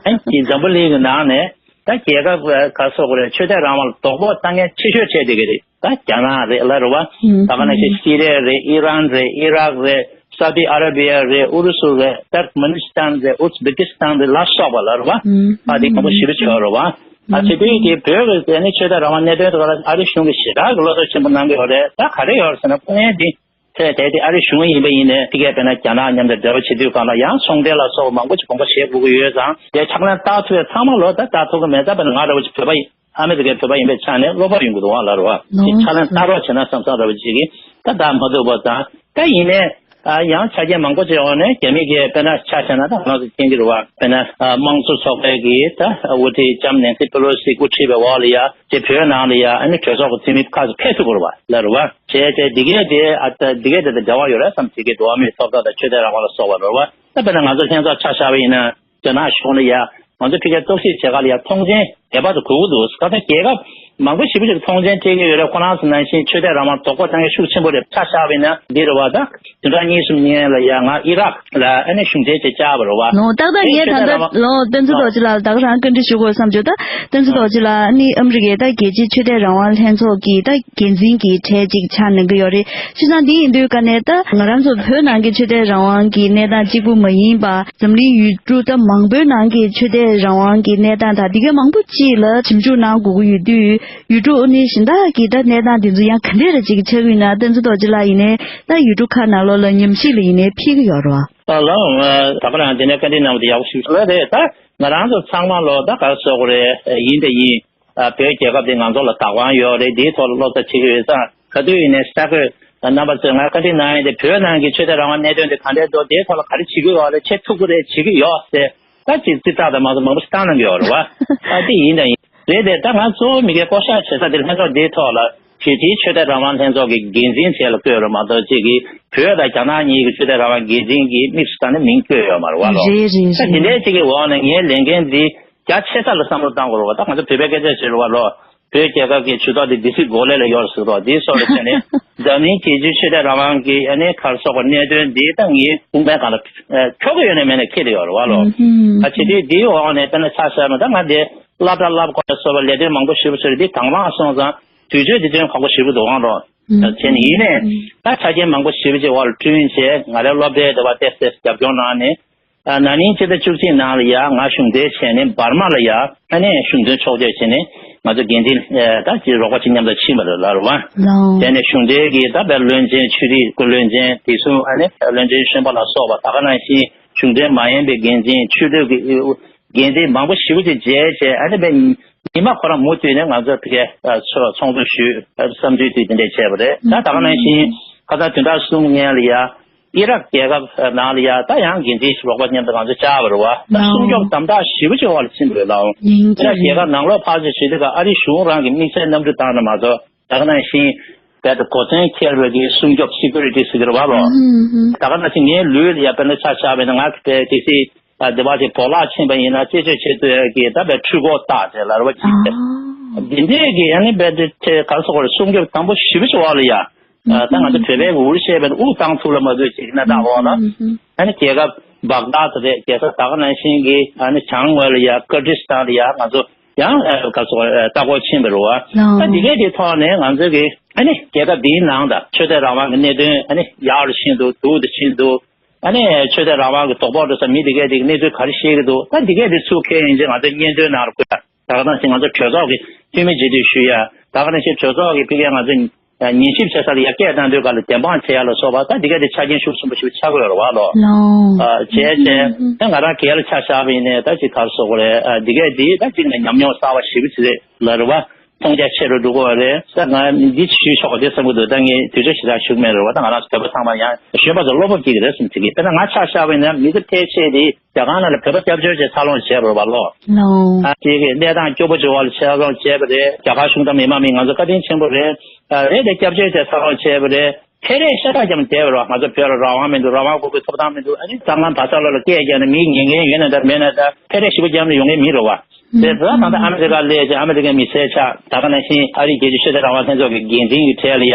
ཨ་ནི་འཛམ་བུ་གླིང་གི་ནང་ནས་ད་རྒྱལ་ཁབ་ག་སོགས་རེད། ཆོས་དད་རང་དབང་ལ་དོགས་པ་བཏང་མཁན་ཆེ་ཤོས་བྱས་བསྡད་ཀྱི་རེད། ད་རྒྱ་ནག་རེད་ལ་རེད་བ། ད་ག་ནང་བཞིན་སི་རི་ཡ་རེད། ཨི་རན་རེད། ཨི་རག་རེད། སའུ་ཏི་ཨ་ར་བི་ཡ་རེད། ཨུ་རུ་སུ་རེད། ཏར་མ་ནི་སི་ཐན་རེད། ཨུ་ཛི་བེ་ཀི་སི་ཐན་རེད་ལ་སོགས་པ་ལ་རེད་བ། ཨ་དེ་མང་པོ་ཞེ་པོ་ཅིག་ཡོད་རེད་བ། ཨ་བྱེད་དུས་དེ་བོད་ཀྱི་དེ་ནི་ཆོས་དད་རང་དབང་གནད་དོན་དེ་ག་ལ་ཨ་རི་གཞུང་གིས་ཞེ་དྲག་གི་བློ་གཏོང་ཆེན་པོ་གནང་གི་ཡོད་རེད། ད་ག་རེ་ཡོད་རེད་ཟེར་ན་ཁོ་ངས་འདི་ཚེ་དེ་དེ་ཨ་རི་གཞུང་ཡིན་པ་ཡིན་ནའི་ཕ་གིར་དཔེར་ན་རྒྱ་ནག་མཉམ་དུ་འབྲེལ་བ་བྱེད་དུས་སྒང་ལ་ཡང་ཚོང་འབྲེལ་ལ་སོགས་པ་མང་པོ་ཞིག་གོང་བུ་བཞེས་དགོས་ཀྱི་ཡོད་ཙང་། དེ་ཕྱག་ལེན་བསྟར་ཐུབ་པའི་ཚང་མ་ལོ་ད་བསྟར་ཐུབ་ཀྱི་མེད་ཙང་། དཔེར་ན་ང་འདྲ་བོ་ཅིག་བོད་པ་ཡིན། ཨ་མི་རི་ཀའི་བོད་པ་ཡིན་པའི་ཆ་ནས་བློ་ཕམ་ཡོང་གི་འདུག་ཨང་ལ་རེད་བ། ལོ། དེ་ཕྱག་ལེན་བསྟར་རོགས་བྱས་ན་བསམ་བསམ་འདྲ་བོ་ཅིག་གིས་ད་བསྟར་མ་ཐུབ་པ་དང་། ད་ཡིན་ནའི་ཨ་ཡང་ཆ་རྐྱེན་མང་པོ་ཅིག་འོག་ནས་རྒྱ་མི་གིས་དཔེར་ན་ཆ་བཞག་ན་ད་ང་ཚོ་མཁྱེན་གྱི་རེད་བ། དཔེར་ན་ཨ་དམངས་གཙོ་ཚོགས་པའི་གི་ད་དབུ་ཁྲིད་ལྕམ་ནེན་སི་པེ་ལོ་སི་སྐུ་ཁྲིད་པའི་འོག་ལ་ཡ་དེ་བོད་ནང་ལ་ཡ་ཨ་ནི་གྲོས་ཚོགས་ཀྱི་འཐུས་མི་ཁག་ཅིག་ཕེབས་ཐུབ་པ་རེད་བ་ལ་རེད་བ། བྱས་བྱས་འདི་གས་དེ་ཨ་ད་འདི་གས་དེ་དང་འབྲེལ་བ་ཡོད་རེད་བསམ། དེ་གས་འགྲོ་བ་མིའི་ཐོབ་ཐང་དང་ཆོས་དད་རང་དབང་ལ་སོགས་པ་རེད་བ། ད་དཔེར་ན་ང་ཚོ་ལྷན་ཚོགས་ཆ་བཞག་པ་ཡིན་ན། རྒྱ་ནག་གཞུང་ལ་ཡ་ང་ཚོ་ཕ་གིར་རྟོག་ཞིབ་བྱེད་ག་ལ་ཡ་མཐོང་མཆན་ངེས་པར་དུ་དགོས་ཀྱི་འདུག་ཁ་སང་རྒྱལ་ཁབ་མང་པོ་ཞེ་པོ་ཅིག་མཐོང་མཆན་སྤྲད་ཀྱི་ཡོད་རེད། ཁོ་རང་ཚོ་ནང་བཞིན་ཆོས་དད་རང་དབང་དོགས་པ་བཏང་མཁན་ཤུགས་ཆེན་པོ་རེད། ཆ་བཞག་པ་ཡིན་ན་འདི་རེད་བ། ད་བདུན་ཕྲག་གཉིས་གསུམ་སྔོན་ལ་ཡ་ང་ཨི་རག་ལ་ཨ་ནི་གཞུང་འབྲེལ་ཅིག་བཅར་བ་རེད་བ། ལོ་ཏག་ཏག་ངས་ད་ལྟ་ལོ་བསྟན་འཛིན་རྡོ་རྗེ་ལགས་ལ་ད་ག་རང་བཀའ་འདྲི་ཞུ་དགོས་བསམ་བྱུང་། ད་བསྟན་འཛིན་རྡོ་རྗེ་ལགས་ཨ་ནི་ཨ་མི་རི་ཀའི་ད་རྒྱལ་སྤྱིའི་ཆོས་དད་རང་དབང་ལྷན་ཚོགས་ཀྱི་ད་འགན་འཛིན་གྱི་གྲས་ཅིག་ཆགས་གནང་གི་ཡོད་རེད། བྱས་ཙང་འདི་ཡིན་དུས་ཀ་ནས་ད་ང་རང་ཚོ་བོད་ནང་གི་ཆོས་དད་རང་དབང་གི་གནས་སྟངས་གཅིག་པུ་མ་ཡིན་པ། འཛམ་གླིང་ཡུལ་གྲུ་ད་མང་པོའི་ནང་གི་ཆོས་དད་རང་དབང་གི་གནས་སྟངས་དང་འདི་གའི་མང་པོ་ཅིག་ལ་ཞིབ་འཇུག་གནང་དགོས་ཀྱི་ཡོད་དུས། ཡུལ་གྲུ་ཨ་ནི་གཞན་དག་གི་ད་གནས་སྟངས་དེ་ཚོ་ཡང་ག་འདྲས་རེ་ཅིག་ཆགས་ཀྱི་ཡོད་ན། བསྟན་འཛིན་རྡོ་རྗེ་ལགས་ཡིན་ནའི་ད་ཡུལ་གྲུ་ཁག་ནང་ལོགས་ལ་ཉམས་ཞིབ་ལ་ཡིན་ནའི་ཕེབས་ཀྱི་ཡོད་རེད་བ། ཨ་ལགས། ད་ག་རང་དེ་ནས་བཀའ་འདྲི་གནང་བ་དེ་ཡག་པོ་ཞིག་རེད། རེད། ད་ང་རང་ཚོ་ཚང་མ་ལོ་ད་ག་རེ་ཟེར་དགོས་རེད། ཡིན་དང་ཡིན། ཨ་བོད་རྒྱལ་ཁབ་དེ་ང་ཚོ་ལ་བདག་དབང་ཡོད་རེད། འདིའི་ཐོག་ལ་སློབ་གསོ་བྱེད་ཀྱི་ཡོད་ཙང་། ག་དུས་ཡིན་ནའི་ས་ཁོས་རྣམ་པ་ཚོས་ང་བཀའ་འདྲི་གནང་ཡས་དེ་བོད་ནང་གི་ཆོས་དད་རང་དབང་གནད་དོན་དེ་ག་འདྲས་འདུག་དེའི་ཐོག་ལ་ག་རེ་བྱེད་ཀྱི་ཡོད་རེད། བྱེད་ཐུབ་ཀྱི་རེད། བྱེད་ཀྱི་ཡོད་ཟེར། ད་ཅིག་རྩིས་རྟགས་དང་མ་སོགས་མང་པོ་ཞིག་བཏང་གནང་གི་ཡོད་རེད་བ། ཨ་དེ་ཡིན་དང་ཡིན། རེད་དེ་ད་ང་གཙོ་བོ་མི་སྒེར་བསྐོ་བཞག་བྱེད་ས་དེ་ལྷན་ཚོགས་འདིའི་ཐོག་ལ་བོད་དེའི་ཆོས་དད་རང་དབང་ལྷན་ཚོགས་ཀྱི་འགན་འཛིན་བྱས་ལ་བསྐོས་རེད་མ་གཏོགས། ཅིག་གིས་བོད་དང་རྒྱ་ནག་གཉིས་ཀྱི་ཆོས་དད་རང་དབང་འགན་འཛིན་གྱི་དམིགས་སུ་བཏང་ནས་མིང་བཀོད་ཡོད་མ་རེད་བ་ལོ། རེད་རེད་ད་དེ་རེད། འདྲའི་ཅིག་གི་འོག་ནས་ངའི་ལས་འགན་འདི་རྒྱ་ཆེ་ས་ལ་བསམ་བློ་བཏང་དགོས་རེད་བ། ད་ང་ཚོ་བོད་པའི་སྐད་ཆ་བཤད་རེད་བ་ལོ། བོད་རྒྱལ་ཁབ་ཀྱི་ཇུས་གཏོགས་འདི་སྡེ་སྲིད་སྒོ་ལས་ལ་ཡོད་ཟེར་རོ། འདིའི་སོགས་ལ་བྱས་ནས་འཛམ་གླིང་རྒྱལ་སྤྱིའི་ཆོས་དད་རང་དབང་གི་ཨ་ནི་ག་རེ་ཟེར་དགོས། གནད་དོན་འདི་ད་ངས་དཔུང་པའི་སྒང་ལ་ཨ་འཁྱོག་གི་ཡོད་ནའི་མེད་ནའི་འཁྱེར་ཡོད་རེད་བ་ལོ། ཨ་བྱེད་དུས་འདིའི་འོག་ནས་དཔེར་ན་ཆ་བཞག་ན་ད་ང་འདི་སློབ་གྲྭ་བསླབ་སྐོར་ལ་སོགས་པ་ལས་དོན་མང་པོ་ཞེ་པོ་ཅིག་རེད། འདི་གང་མང་སོང་ཙང་དུས་ཚོད་འདི་དོན་ཁག་པོ་ཞེ་པོ་འདུག་ཨང་རོ། བྱས་ནས་ཡིན་ནའི་ད་ཆ་རྐྱེན་མང་པོ་ཞེ་པོ་ཅིག་འོག་ལ་བསྐྲུན་བྱས་ང་རའི་སློབ་གྲྭའི་འདི་བ་ཏེ་སེ་རྒྱབ་སྐྱོར་གནང་ནས། ན་ནིང་ཕྱི་ཟླ་བཅུ་གཅིག་ནང་ལ་ཡ་ང་གཞུང་འབྲེལ་བྱས་ནས་འབར་མ་ལ་ཡ་ཨ་ནི་གཞུང་དོན་ཕྱོགས་བསྐྱོད་བྱས་ནས་ང་ཚོ་འགན་འཛིན་ད་ཅིག་རོགས་པ་ཅིག་མཉམ་དུ་ཕྱིན་པ་རེད་ལ་རུ་བ། དེ་ནས་གཞུང་འབྲེལ་གྱི་ད་བའི་བློན་ཆེན་ཆོས་རིག་སྐུ་བློན་ཆེན་དེ་གསུམ་ཨ་ནི་བློན་ཆེན་གཞོན་པ་ལ་སོགས་པ་ད་ག་ནང་བཞིན་གཞུང་འབྲེལ་མ་ཡིན་པའི་འགན་འཛིན་ཆོས་ལུགས་ཀྱི་འགན་འཛིན་མང་པོ་ཞེ་པོ་ཅིག་མཇལ་བྱས། ཨ་ནི་བའི་ཉི་མ་ཁོ་རང་མུ་མཐུད་ནས་ང་ཚོ་ཕ་གིར་ཚོགས་ཚོགས་འདུ་ཞུས། བསམ་ཚུལ་དེ་དེ་འདྲས་བྱས་པ་རེད། ད་ད་ག་ནང་བཞིན་ཁ་སང་བདུན་ཕྲག་གསུམ་སྔོན་ལ་ཡ། ཨི་རག་རྒྱལ་ཁབ་ནང་ལ་ཡ་ད་ཡང་འགན་འཛིན་ཞིག་རོགས་པ་མཉམ་དུ་ང་ཚོ་བཅར་བ་རེད་བ། ད་སྲུང་སྐྱོབ་དམ་དྲག་ཞེ་པོ་ཅིག་འོག་ལ་ཕྱིན་པ་རེད་ལགས། ཨི་རག་རྒྱལ་ཁབ་ནང་ལོགས་ཕར་ཚུར་བྱེད་དུས་ཀ་ཨ་རིའི་གཞུང་རང་གི་དམིགས་བསལ་གནམ་གྲུ་བཏང་ན་མ་གཏོགས། ད་ག་ནང་བཞིན་ རྦད་དེ་གོ་མཚོན་འཁྱེར་བའི་གི་སྲུང་སྐྱོབ་སི་ཀུ་རི་ཊི་ཟེར་གི་རེད་བ་ལོ། ད་ག་ནང་བཞིན་ངའི་ལུས་ལ་ཡ་དཔེར་ན་ཆ་བཞག་པ་ཡིན་ན་ང་གི་དཔེ་དེ་སྲིད་ཨ་སྡེ་བ་དེ་བོགས་ལ་ཕྱིན་པ་ཡིན་ན་རྩད་གཅོད་བྱེད་ཐུབ་ཡ་གི་ད་དཔེ་འཕྲུལ་འཁོར་བཏགས་བྱས་ལ་རེད་བ་ཅིག་དེ་འདི་འདྲས་ཀྱི་ཨ་ནི་རྦད་དེ་དེ་ག་རེ་ཟེར་དགོས་རེད། སྲུང་སྐྱོབ་དང་པོ་ཞེ་པོ་ཅིག་འོག་ལ་ཡ། ད་ང་ཚོ་བོད་པའི་འུར་བཤད་པའི་དབུགས་བཏང་ཐུབ་ལ་མ་ཐུབ་ཅིག་གནས་སྟངས་འོག་ལ། ཨ་ནི་རྒྱལ་ཁབ་བག་དྷ་དེ་རེད། རྒྱལ་ས་ད་ག་ནང་བཞིན་གྱི་ཨ་ནི་བྱང་ངོས་ལ་ཡ་ཀིར་གྷི་སི་ཐན་ལ་ཡ་ང་ཚོ་ཡང་ཨ་ག་ཚོད་ལྟ་སྐོར་ཕྱིན་པ་རེད་བ། ད་འདི་གས་དེ་ཐོག་ནས་ང་ཚོ་གི་ཨ་ནི་རྒྱལ་ཁབ་འདིའི་ནང་དང་ཆོས་དད་རང་དབང་གི་གནད་དོན་ཨ་ནི་ཡག་རུ་ཕྱིན་འདུག་སྡུག་ཏུ་ཕྱིན་འདུག་ཨ་ནི་ཆོས་དད་རང་དབང་གི་དོ་ཕོག་འགྲོ་ས་མི་འདི་གས་དེ་གི་གནས་ཚུལ་ག་རེ་ཤེས་ཀྱི་འདུག་ད་འདི་གས་དེ་ཚུར་ཁྱེར་ཡིན་ཅེས་ང་ཚོ་སྙན་ཐོའི་ནང་ལ་བཀོད་ཡ། ད་ག་ནང་བཞིན་ང་ཚོ་གྲོས་ཚོགས་ཀྱི་འཐུས་མི་བྱེད་དུས་ཞུ་ཡ། ད་ག་ནང་བཞིན་གྲོས་ཚོགས་ཀྱི་ཕ་གིའི་ང་ཚོ་ཉན་ཞིབ་བྱེད་ས་ལ་ཡ་སྐད་བཏང་དུས་སྐབས་ལ་བདེན་དཔང་བྱེད་ཡ་ལ་སོགས་པ་ད་འདི་ག་དེ་ཆ་རྐྱེན་ཤུགས་ཆེན་པོ་ཞིག་ཆགས་ཀྱི་ཡོད་རེད་བ་ལོ། ལོ། ཨ་བྱས་བྱས་ད་ང་རང་སྒེར་ལ་ཆ་བཞག་པ་ཡིན་ནའི་ད་ཅིག་ག་རེ་ཟེར་དགོས་རེད། ཨ་འདི་གས་འདི་ད་ཅིག་ནས་ཉམས་མྱོང་གསར་བ་ཞེ་པོ་ཅིག་རེད་ལ་རེད་བ། མཐོང་རྒྱ་ཆེ་རུ་འགྲོ་གི་ཡོད་རེད། ད་ང་འདི་ཞུས་ཆོག་གི་རེད་བསམ་གྱི་འདུག་ད་ངས་དུས་ཚོད་ཞེ་དྲག་ཞུ་གི་མེད་རེད་བ། ད་ང་རང་ཚོ་བོད་པ་ཚང་མ་ཡང་གཞོན་པ་ཚོ་བློ་སྤོབས་སྐྱེ་གི་རེད་བསམ་གྱི། དཔེར་ན་ང་ཆ་བཞག་པ་ཡིན་ན་མི་ཚེ་ཕལ་ཆེར་དེ། རྒྱ་གར་ནང་ལ་བོད་པ་སྐྱབས་བཅོལ་བྱས་འཚར་ལོངས་བྱས་པ་རེད་བ་ལོ། ལོ། ཨ་དེ་གི་གནས་སྟངས་སྐྱོ་པོ་ཅིག་འོག་ལ་འཚར་ལོངས་བྱས་པ་རེད། རྒྱ་གར་གཞུང་དང་མི་མང་མི་ང་ཚོ་བཀའ་དྲིན་ཆེན་པོ་རེད། ཨ་རེད་དེ་སྐྱབས་བཅོལ་བྱས་འཚར་ལོངས་བྱས་པ་རེད། ཐད་རེ་ཤ་སྟག་རྒྱབ་ནས་བསྡད་པ་རེད་བ། ང་ཚོ་བོད་ལ་རང་དབང་མི་འདུག་རང་དབང་དགོས་པའི་ཐོབ་ཐང་མི་འདུག་ཨ་ནི་ས་ཁང་བ་ས་ལ་ལ་སྐད་རྒྱག་ནས་མི་ཉན་མཁན་ཡོད་ན་འདྲ་མེད་ན་འདྲ་ཐད་རེ་ཞེ་པོ་རྒྱབ་ནས་ཡོང་མཁན་མི་རེད་བ། དེ་ད་ད་ལྟ་ཨ་མི་རི་ཀ་སླེབས་བྱས་ཨ་མི་རི་ཀའི་མི་སེར་ཆགས། ད་ག་ནང་བཞིན་ཨ་རིའི་རྒྱལ་སྤྱིའི་ཆོས་དད་རང་དབང་ལྷན་ཚོགས་ཀྱི་འགན་འཛིན་གྱི་གྲས་ལ་ཡ་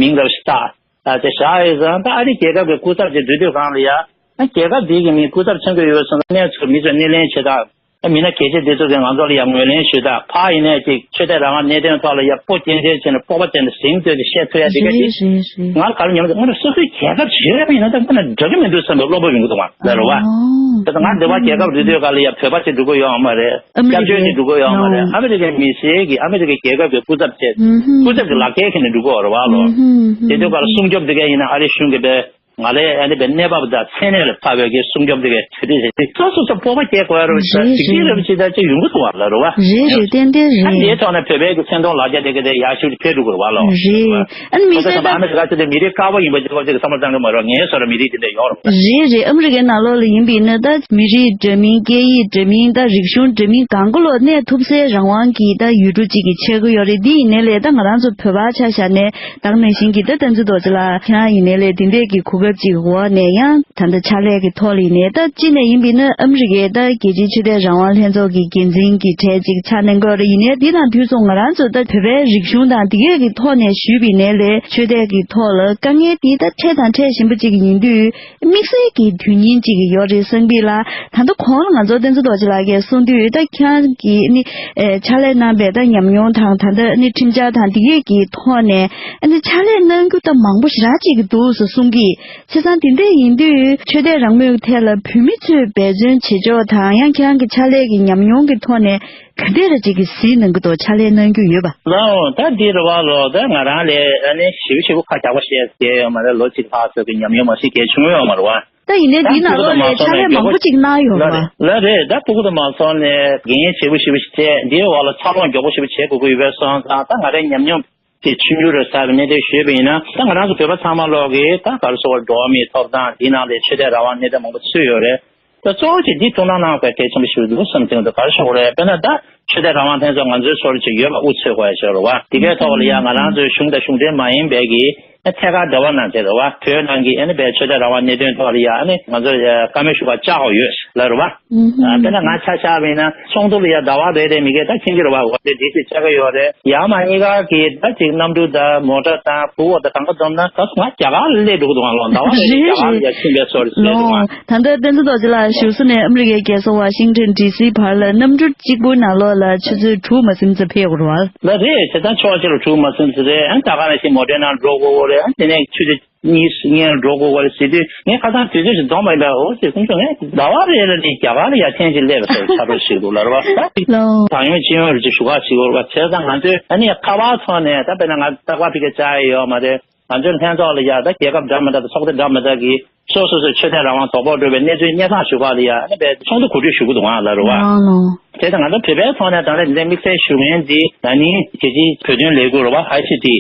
མིང་རབ་ཞིག་བཏགས། ཨ་དེ་བཞག་ཡོད་ཙང་ད་ཨ་རི་རྒྱལ་ཁབ་ཀྱི་སྐུ་ཚབ་ཅིག་འགྲོ་དུས་སྒང་ལ་ཡ། ཨ་རྒྱལ་ཁབ་འདི་གི་མི་སྐུ་ཚབ་ཆེན་པོ་ཡོད་སོང་ན་གནས་ཚུལ་མི་ཚོས་སྣེ་ལེན་བྱེད་སྟངས། ཨ་མི་སྣ་གལ་ཆེ་འདི་ཚོ་གི་ང་ཚོ་ལ་ཡ་ངོས་ལེན་ཞུ་སྟངས། ཕར་ཡིན་ནའི་ཅིག་ཆོས་དད་རང་དབང་གནད་དོན་ཐོག་ལ་ཡ་སྤོ་སྐྱེལ་འདྲ་བྱས་ནས་སྤོབས་པ་བསྟན་ནས་ཟིང་བཏོན་ཏེ་བཤད་ཐུབ་ཡ་འདི་ག་ཅིག་རེད་རེད་རེད། ང་ལ་ག་རེ་ཉམས་ལ་ང་ལ་སོ་སོའི་རྒྱལ་ཁབ་ཅིག་ཡོད་པ་ཡིན་ན་ད་ཁོ་ན་འགྲིག་གི་མི་འདུག་བསམ་པའི་བློ་སྤོབས་ཡོང་གི་འདུག་ང་ལ་རེད་བ། ཨོ། ད་ང་འདི་བ་རྒྱལ་ཁབ་འགྲོ་དུས་ག་ལ་ཡ་བོད་པ་ཅིག་འགྲོ་གི་ཡོད་མ་རེད། ཨ་མི་རི་ཀའི་སྐྱབས་བཅོལ་ཅིག་འགྲོ་གི་ཡོད་མ་རེད། ཨོ། ཨ་མི་རི་ཀའི་མི་སེར་གྱི་ཨ་མི་རི་ཀའི་རྒྱལ་ཁབ་ཀྱི་སྐུ་ཚབ་བྱས། ཨུ་ཧུམ། སྐུ་ཚབ་ཀྱི་ལག་ཁྱེར་ཁྱེར་ནས་འགྲོ་གི་ཡོད་རེད་བ་ལོ། ཨུ་ཧུམ། དེ་དུས་ག་ལ་སྲུང་སྐྱོབ་འདི་ག་ཡིན་ན་ཨ་རི་གཞུང་གི་པའི་ང་ལས་ཨ་ནི་པའི་གནས་བབ་དང་མཚན་གནས་ལ་བབས་པའི་གི་སྲུང་སྐྱོབ་འདི་ག་ག་དུས་བྱས་ཏེ་སོ་སོ་སོ་སྤོབས་པ་སྐྱེ་དགོས་ཡ་རེད་བ། རེད་ཅིག་རེད། ཅིག་རེད་བ་ཅིག་ད་ཅིག་ཡོང་གི་འདུག་བ་ལ་རེད་བ། རེད་རེད་ཏན་ཏན་རེད། ཨ་ནི་དེའི་ཐོག་ནས་བོད་པའི་གི་མཚན་མཐོང་ལག་ཆ་དེ་ག་དེ་ཡག་ཤོས་ཅིག་ཕེབས་འགྲོ་གི་རེད་བ་ལོ། རེད། ཨ་ནི་མི་ཁོ་ཚོ་སེར་ད་ཨ་མི་རི་ཀ་ཚོ་དེ་མི་རིགས་དཀར་པོ་ཡིན་པ་ཅིག་ཁོ་ཚོ་གི་བསམ་བློ་བཏང་གི་མ་རེད་བ། ངའི་བཟོ་འདྲ་མི་རིགས་དེ་འདྲ་ཡོང་རེད་བ། རེད་རེད། ཨ་མི་རི་ཀའི་ནང་ལོགས་ལ་ཡིན་པ་ཡིན་ན་ད་མི་རིགས་འདྲ་མིན་སྐད་ཡིག་འདྲ་མིན་ད་རིག་གཞུང་འདྲ་མིན་གང་ག་ལོག་གནས་ཐུབ་སའི་རང་དབང་གི་ད་ཡུལ་གྲུ་གཅིག་གི་ཆགས་ཀྱི་ཡོད་རེད། འདི་ཡིན་ནའི་ལས་ད་ང་རང་ཚོ་བོད་པ་ཆ་བཞག་ནས་ད་ག་ནང་བཞིན་གྱི་ད་བསྟན་འཛིན་རྡོ་རྗེ་ལགས་ཁྱེད་རང་ཡིན་ནའི་ལས་འདི་འདྲས་ཀྱི་གོ་སྐབས་ཅིག་འོག་ནས་ཡང་ད་ལྟ་ཕྱག་ལས་ཀྱི་ཐོག་ལ་ཡིན་ནའི་ད་གཅིག་ནས་ཡིན་པ་ཡིན་ན་ཨ་མི་རི་ཀའི་ད་རྒྱལ་སྤྱིའི་ཆོས་དད་རང་དབང་ལྷན་ཚོགས་ཀྱི་འགན་འཛིན་གྱི་གྲས་ཅིག་ཆགས་གནང་གི་ཡོད་རེད། ཡིན་ནའི་འདི་དང་དུས་མཚུངས་ང་རང་ཚོ་ད་བོད་པའི་རིག་གཞུང་དང་དེ་གས་ཀྱི་ཐོག་ནས་ཞུས་པ་ཡིན་ནའི་ལས་ཆོས་དད་ཀྱི་ཐོག་ལ་དཀའ་ངལ་འདི་ད་འཕྲད་དང་འཕྲད་བཞིན་པ་ཅིག་ཡིན་དུས། དམིགས་བསལ་གྱི་དོན་སྙིང་གཅིག་ཡོད་རེད་བསམ་གྱི་ལ། ད་ལྟ་གོང་ལ་ང་ཚོ་བསྟན་འཛིན་རྡོ་རྗེ་ལགས་ཀྱིས་གསུངས་དུས་ད་ཁྱེད་རང་གིས་ནི་ཨེ་ཕྱག་ལས་གནང་པའི་ད་ཉམས་མྱོང་དང་ད་ལྟ་ནི་ཁྲིམས་འཆར་དང་དེ་གས་ཀྱི་ཐོག་ནས་ཨ་ནི་ཕྱག་ལས་གནང་རྒྱུ་ད་མང་པོ་ཞེ་དྲག་ཅིག་འདུག་ཟེར་གསུང་གི། བྱས་ཙང་དེ་འདྲ་ཡིན་དུས་ཆོས་དད་རང་མོས་ཐད་ལ་བོད་མི་ཚོས་འབད་བརྩོན་བྱེད་ཕྱོགས་དང་ཡང་ཁྱེད་རང་གི་ཕྱག་ལས་ཀྱི་ཉམས་མྱོང་གི་ཐོག་ནས་ག་འདྲ་ར་ཅིག་གི་གཟིགས་གནང་གི་འདུག་ཕྱག་ལས་གནང་རྒྱུ་ཡོད་པ། ལའོ། ད་འདི་རེད་བ་ལོ། ད་ང་རང་ལས་ཨ་ནི་ཞེ་པོ་ཞེ་པོ་ཁ་རྒྱག་པ་བཤད་ཟེར་ཡོད་མ་རེད། ལོ་གཅིག་ལྷག་ཙམ་གྱི་ཉམས་མྱོང་མ་གཞི་གལ་བྱུང་ཡོད་མ་རེད་བ། ད་ཡིན་ནའི་འདི་ནང་ལོགས་ལ་ཕྱག་ལས་མང་པོ་ཅིག་གནང་ཡོད་རེད་བ། ལ་རེད། ད་ཕྲུ་གུ་དང་མ་སོང་ནས་འགན་ཞེ་པོ་ཞེ་པོ་ཞིག་བྱས་འདིའི་འོག་ལ་འཚར་ལོངས་མགྱོགས་པོ་ཞེ་པོ་བྱེད་དགོས་ཀྱི་ཡོད་པས་སོང་ཙང་ད་ང་རའི་ཉམས་མྱོང་དེ་ཆུང་ཆུང་རེད་ཟེར་བའི་གནས་དོན་ཞུས་པ་ཡིན་ན་ད་ང་རང་ཚོ་བོད་པ་ཚང་མ་ལོག་གིས་ད་ག་རེ་ཟེར་དགོས་རེད། འགྲོ་བ་མིའི་ཐོབ་ཐང་འདི་ནང་ལ་ཆོས་དད་རང་དབང་གནད་དོན་མང་པོ་ཚུད་ཡོད་རེད། ད་གཙོ་བོ་གཅིག་འདི་ཐུགས་སྣང་གནང་དགོས་གལ་ཆེན་པོ་ཞིག་འདུག་བསམ་གྱི་འདུག་ག་རེ་ཞུ་དགོས་རེད། དཔེར་ན་ད་ཆོས་དད་རང་དབང་ལྷན་ཚོགས་ང་ཚོའི་ཚོར་ཅིག་ཡོད་པ་དབུ་ཚུད་དགོས་ཡ་ཞིག་རེད་བ། དེ་གའི་ཐོག་ལ་ཡ་ང་རང་ཚོའི་གཞུང་དང་གཞུང་འབྲེལ་མ་ཡིན་པའི་གི་ཨ་ཐད་ཀར་འབྲེལ་བ་གནང་བྱས་རེད་བ། བོད་ནང་གི་ཨ་ནི་བའི་ཆོས་དད་རང་དབང་གནད་དོན་ཐོག་ལ་ཡ་ཨ་ནི་ང་ཚོ་ཡ་བཀའ་མོལ་ཞུ་ག་བཅར་དགོས་ཡོད་ལ་རེད་བ། ཨ་དཔེར་ན་ང་ཆ་བཞག་པ་ཡིན་ན་ཚོགས་འདུ་ལ་ཡ་ཟླ་བ་རེ་རེ་མི་སྒེར་ད་མཁྱེན་གྱི་རེད་བ། འོ་དེ་འདི་ཞིག་ཆགས་ཀྱི་ཡོད་རེད། ཡར་མར་གཉིས་ཀ་གི་ད་ཅིག་གནམ་གྲུ་དང་མོ་ཊ་དང་གུར་འོག་དང་གང་ག་བསྡོམས་ན་ད་སུ་ང་རྒྱ་གར་ལ་སླེབས་འགྲོ་གི་འདུག་ཨང་ལོ། ཟླ་བ་རེ་རེ་རྒྱ་གར་ལ་ཡར་ཕྱིན་པའི་ཚོར་སླེབས་འདུག་ཨང་། ད་ལྟ་བསྟན་འཛིན་རྡོ་རྗེ་ལགས་བཞུགས་ས་ནས་ཨ་མི་རི་ཀའི་རྒྱལ་ས་ཝ་ཤིང་ཊོན་ཌི་སི་བར་ལ་གནམ་གྲུ་གཅིག་པུའི་ནང་ལོགས་ལ་ཆུ་ཚོད་དྲུག་མ་ཟིན་ཙམ་ཕེབས་དགོས་རེད་བ། ལགས་རེད། བྱས་ཙང་ཕྱོགས་གཅིག་ལ་དྲུག་མ་ཟིན་ཙམ་རེད། ཨ་ད་ག་ནང་བཞིན་མོ་ཊའི་ནང་འགྲོ་དགོས་རེད། ཨ་དེ་ནས་ཆུ་ཚོད་གཉིས་སྔོན་འགྲོ་དགོས་པ་རེད་ཟེར་དུས་ངས་ཁ་སང་དུས་ཚོད་ཞིག་འཛོམས་པ་ཡིན་པས། འོ་ཟེར་ཁོང་ཚོ་ངས་ཟླ་བ་རེ་ལ་ནི་རྒྱ་གར་ལ་ཡར་ཐེངས་གཅིག་སླེབས་པ་ཟེར་ཆགས་འགྲོ་ཞིག་འདུག་ལབ་རེད་བ། ད་ལོ། གང་ཡོང་ཅི་ཡོང་རེ་ཅིག་ཞུ་ག་ཞིག་འོར་བ་བྱས་ཙང་ང་ཚོས་ཨ་ནི་ཁ་པར་ཐོག་ནས་ད་དཔེར་ན་ང་རྟག་པར་ཕ་གིར་བཅར་ཡ་ཡོད་མ་རེད། ང་ཚོའི་ལྷན་ཚོགས་ལ་ཡ་ད་རྒྱལ་ཁབ་འདྲ་མི་འདྲ་དང་ཚོགས་སྡེ་འདྲ་མི་འདྲ་གིས་སོ་སོ་སོའི་ཆོས་དད་རང་དབང་དོ་ཕོག་འགྲོ་བའི་གནས་ཚུལ་སྙན་སེང་ཞུ་ག་ལ་ཡ་ཨ་ནི་དཔེ་ཚོགས་འདུ་གོ་སྒྲིག་ཞུ་གི་འདུག་ཨང་ལབ་རེད་བ། ལོ་ལོ། དེ་ད་ང་ཚོ་བོད་པའི་ཐོག་ནས་དང་ལེན་འདི་དམིགས་བསལ་ཞུ་མཁན་འདི་ན་ནིང་རྒྱལ་སྤྱིའི་བོད་དོན་ལས་འགུལ་རེད་བ། ཨའི་སི་ཊི།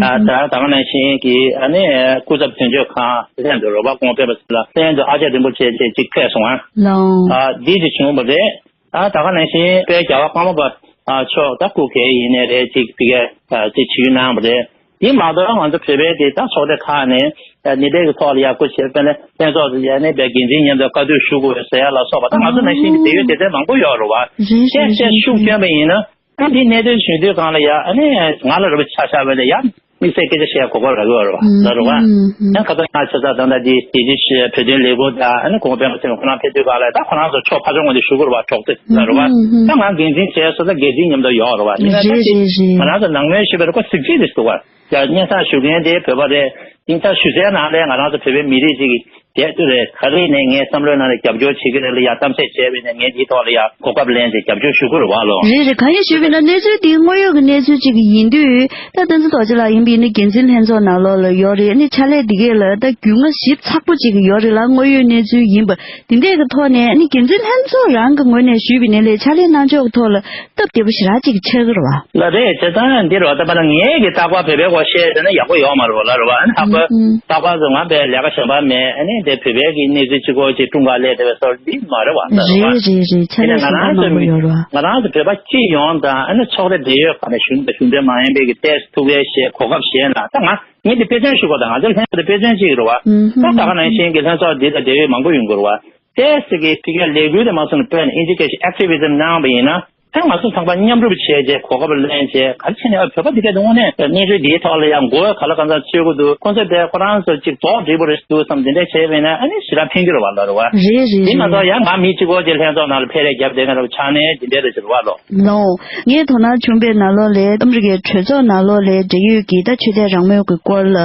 ཨ་ད་ད་ག་ནང་བཞིན་གྱི་ཨ་ནི་སྐུ་ཚབ་དོན་གཅོད་ཁང་ལྷན་དུ་རེད་བ། གོང་དཔོན་པ་ལ་ལྷན་དུ་ཨ་ཅག་རིན་པོ་ཆེ་བཅས་གཅིག་ཕེབས་སོང་ཨ། ལོ། ཨ་འདི་ཅིག་བྱུང་བ་རེད། ཨ་ད་ག་ནང་བཞིན་དཔལ་རྒྱལ་བ་ཀརྨ་པ་མཆོག་ད་སྐུ་སྒེར་ཡིན་ནའི་རེད། ཅིག་ཕ་གིར་ཅིག་ཇུས་གནང་བ་རེད། དེ་མ་གཏོགས་ང་ཚོ་བོད་པའི་དེ་ད་ཚོགས་སྡེ་ཁག་ནས་ནི་འདྲའི་གི་ཐོག་ལ་ཡ་སྐུ་ཆེ་དཔོན་ལྷན་ཚོགས་དེ་ཡ་ནི་བའི་འགན་འཛིན་མཉམ་དུ་བཀའ་བསྡུར་ཞུ་དགོས་ཟེར་ཡ་ལ་སོགས་པ། ད་ང་ཚོ་ནང་བཞིན་གྱི་དེ་ཡོད་དེ་ཚད་མང་པོ་ཡོད་རེད་བ། རེད་རེད། བཤད་བཤད་ཤུགས་བསྐྱོན་པ་ཡིན་ན། ཨ་འདི་གནད་དོན་ཞུ་དུས་སྒང་ལ་ཡ་ཨ་ནི་ང་ལ་རེ་བ་ཆ་བཞག་པ་ལ་ཡ་དམིགས་བསལ་སྐད་ཆ་བཤད་གོ་སྐབས་རག་གི་ཡོད་རེད་བ། ལ་རེད་བ། ཡང་ཁ་སང་ང་ཆ་ཚང་ད་ལྟ་འདི་དེ་རྗེས་བོད་དོན་ལས་ཁུངས་དང་ཨ་ནི་གོང་དཔོན་ཁ་སང་ཁོ་རང་ཕེབས་དུས་སྒང་ལ་ད་ཁོ་རང་ཚོ་ཕྱོགས་ཕར་ཕྱོགས་ངོས་ནས་ཞུ་དགོས་རེད་བ། གྲོགས་དེ་ལ་རེད་བ། ད་ང་འགན་འཛིན་བྱས་སོང་ཙང་འགན་འཛིན་མཉམ་དུ་ཡོད་རེད་བ། ཡིན་ན་ད་ཅིག་ང་རང་ཚོ་ནང་མའི་ཞུས་པ་རེད། ཁོ་གཟི་བརྗིད་རེད་འདུག་བ། ཡ་སྙན་སེང་ཞུ་མཁན་དེ་བོད་པ་རེད། ཡིན་ཙང་ཞུ་སའི་ནང་ལ་ང་རང་ཚོ་བོད་པའི་མི་རིགས་ཅིག་གི་བསྡད་དུས་རེད། ག་རེ་ནས་ངའི་བསམ་བློའི་ནང་ལ་རྒྱབ་སྐྱོར་བྱེད་ཀྱི་རེད་ལ་ཡ་གཏམ་བཤད་བྱས་པས་ནས་ངས་འདིའི་ཐོག་ལ་ཡ་གོ་སྐབས་ལེན་བྱས་རྒྱབ་སྐྱོར་ཞུ་དགོས་རེད་བ་ལོ། རེད་རེད། གང་ཡིན་ཞུས་པ་ཡིན་ན་གནས་ཚུལ་འདི་དངོས་ཡོད་ཀྱི་གནས་ཚུལ་ཅིག་ཡིན་དུས་ད་བསྟན་འཛིན་རྡོ་རྗེ་ལགས་ཡིན་པ་ཡིན་ན་འགན་འཛིན་ལྷན་ཚོགས་ནང་ལོགས་ལ་ཡོད་རེད། ཨ་ནི་ཕྱག་ལས་འདི་གས་ལ་ད་རྒྱུས་མངའ་ཞིབ་ཚགས་པོ་ཅིག་ཡོད་རེད་ལ། དངོས་ཡོད་གནས་ཚུལ་ཡིན་པ་འདི་འདྲས་ཀྱི་ཐོག་ནས་ཨ་ནི་འགན་འཛིན་ལྷན་ཚོགས་རང་གི་ངོས་ནས་ཞུས་པ་ཡིན་ན་ལས་ཕྱག་ལས་གནང་ཕྱོགས་ཀྱི་ཐོག་ལ་སྟབས་བདེ་པོ་ཞེ་དྲག་ཅིག་ཆགས་ཀྱི་རེད་བ། ལགས་རེད། བྱས་ཙང་འདི་རོ་ད་པ་ན་ངས་ཀྱི་རྟག་པར་བོད་པའི་སྐོར་བཤད་ཟེར་ན་ཡག་པོ་ཡོད་མ་རེད་བ། ལ་རེད་བ། ཨ་ནི་ལྷག་པར་ཨུ་ཨུ། རྟག་པར་དུ་ང་པའི་ལས་ཀ་གཞན་པ་མེད། ཨ་ནི་དེ་བོད་པའི་གི་གནས་ཚུལ་གཅིག་པོ་ཅིག་དཀྲུག་ག་སླེབས་བསྡད་པའི་སོར་འདི་མ་རེད་བ། ལ་རེད་བ། རེད་རེད་རེད། ཕྱག་ཡིན་ན་ལས་ང་གཞན་རང་པ་ཚོ་མང་པོ་མི་ཡོད་རེད་བ། ང་རང་ཚོ་བོད་པ་སྤྱི་ཡོངས་དང་ཨ་ནི་ཚོགས་སྡེ་འབྲེལ་ཡོད་ཁག་ནས་གཞུང་དང་གཞུང་འབྲེལ་མ་ཡིན་པའི་གི་ཏོག་ཙམ་ཐུགས་ཁུར་བཞེས་གོ་སྐབས་བཞེས་ན། ད་ང་ངས་འདི་དཔེ་མཚོན་ཞུ་དགོས། ད་ང་ཚོ་ལྷན་ཚོགས་འདི་དཔེ་མཚོན་གཅིག་རེད་བ། ཨུ་ད་ད་ག་ནང་བཞིན་གི་ལྷན་ཚོགས་འདི་དང་འབྲེལ་ཡོད་མང་པོ་ཡོང་གི་རེད་བ། ཏོག་ཙམ་གྱི་ཕ་གིའི་ལས་འགུལ་དེ་མ་སོང་ན་དཔེར་ན་ཨིན་ཇི་སྐད་ཀྱི་ཨེག་ཊི་བི་ཛམ་གནང་བ་ཡིན་ན། ཨ་ང་ཚོ་ཚང་མ་མཉམ་རུབ་བྱས་རྗེས་གོ་སྐབས་ལེན་བྱས་ག་རེ་བྱས་ནས། ཨ་བོད་པ་འདི་གའི་དངོས་གནས་གནས་ཚུལ་འདིའི་ཐོག་ལ་ཡང་མགོ་ག་ལ་གང་འཚམ་ཚོད་ཀྱི་འདུག་ཁོང་ཚོས་དཔེ་ཁོ་རང་ཚོ་གཅིག་རྡོག་སྒྲིལ་པོ་རེད་འདུག་བསམ་འདི་འདྲས་བྱས་པས་ན་ཨ་ནི་ཞེ་དྲག་ཕན་གྱི་རེད་བ། ལ་རེད་བ། རེད་རེད་འདི་མ་རེད། གཏོགས་ཡང་ང་མི་གཅིག་པོ་གཅིག་ལྷན་ཚོགས་ནང་ལ་ཕེབས་རེས་རྒྱབ་བསྡད་མཁན་རེད་བ། ཆ་ནས་འདི་འདྲས་རེད་ཟེར་བ་ལོ། ལོ། ངས་དོ་སྣང་བྱུང་པའི་ནང་ལོགས་ལས་ཨ་མི་རི་ཀའི་གྲོས་ཚོགས་ནང་ལོགས་ལས་འབྲེལ་ཡོད་ཀྱི་ད་ཆོས་དད་རང་མོས་ཀྱི་སྐོར་ལ་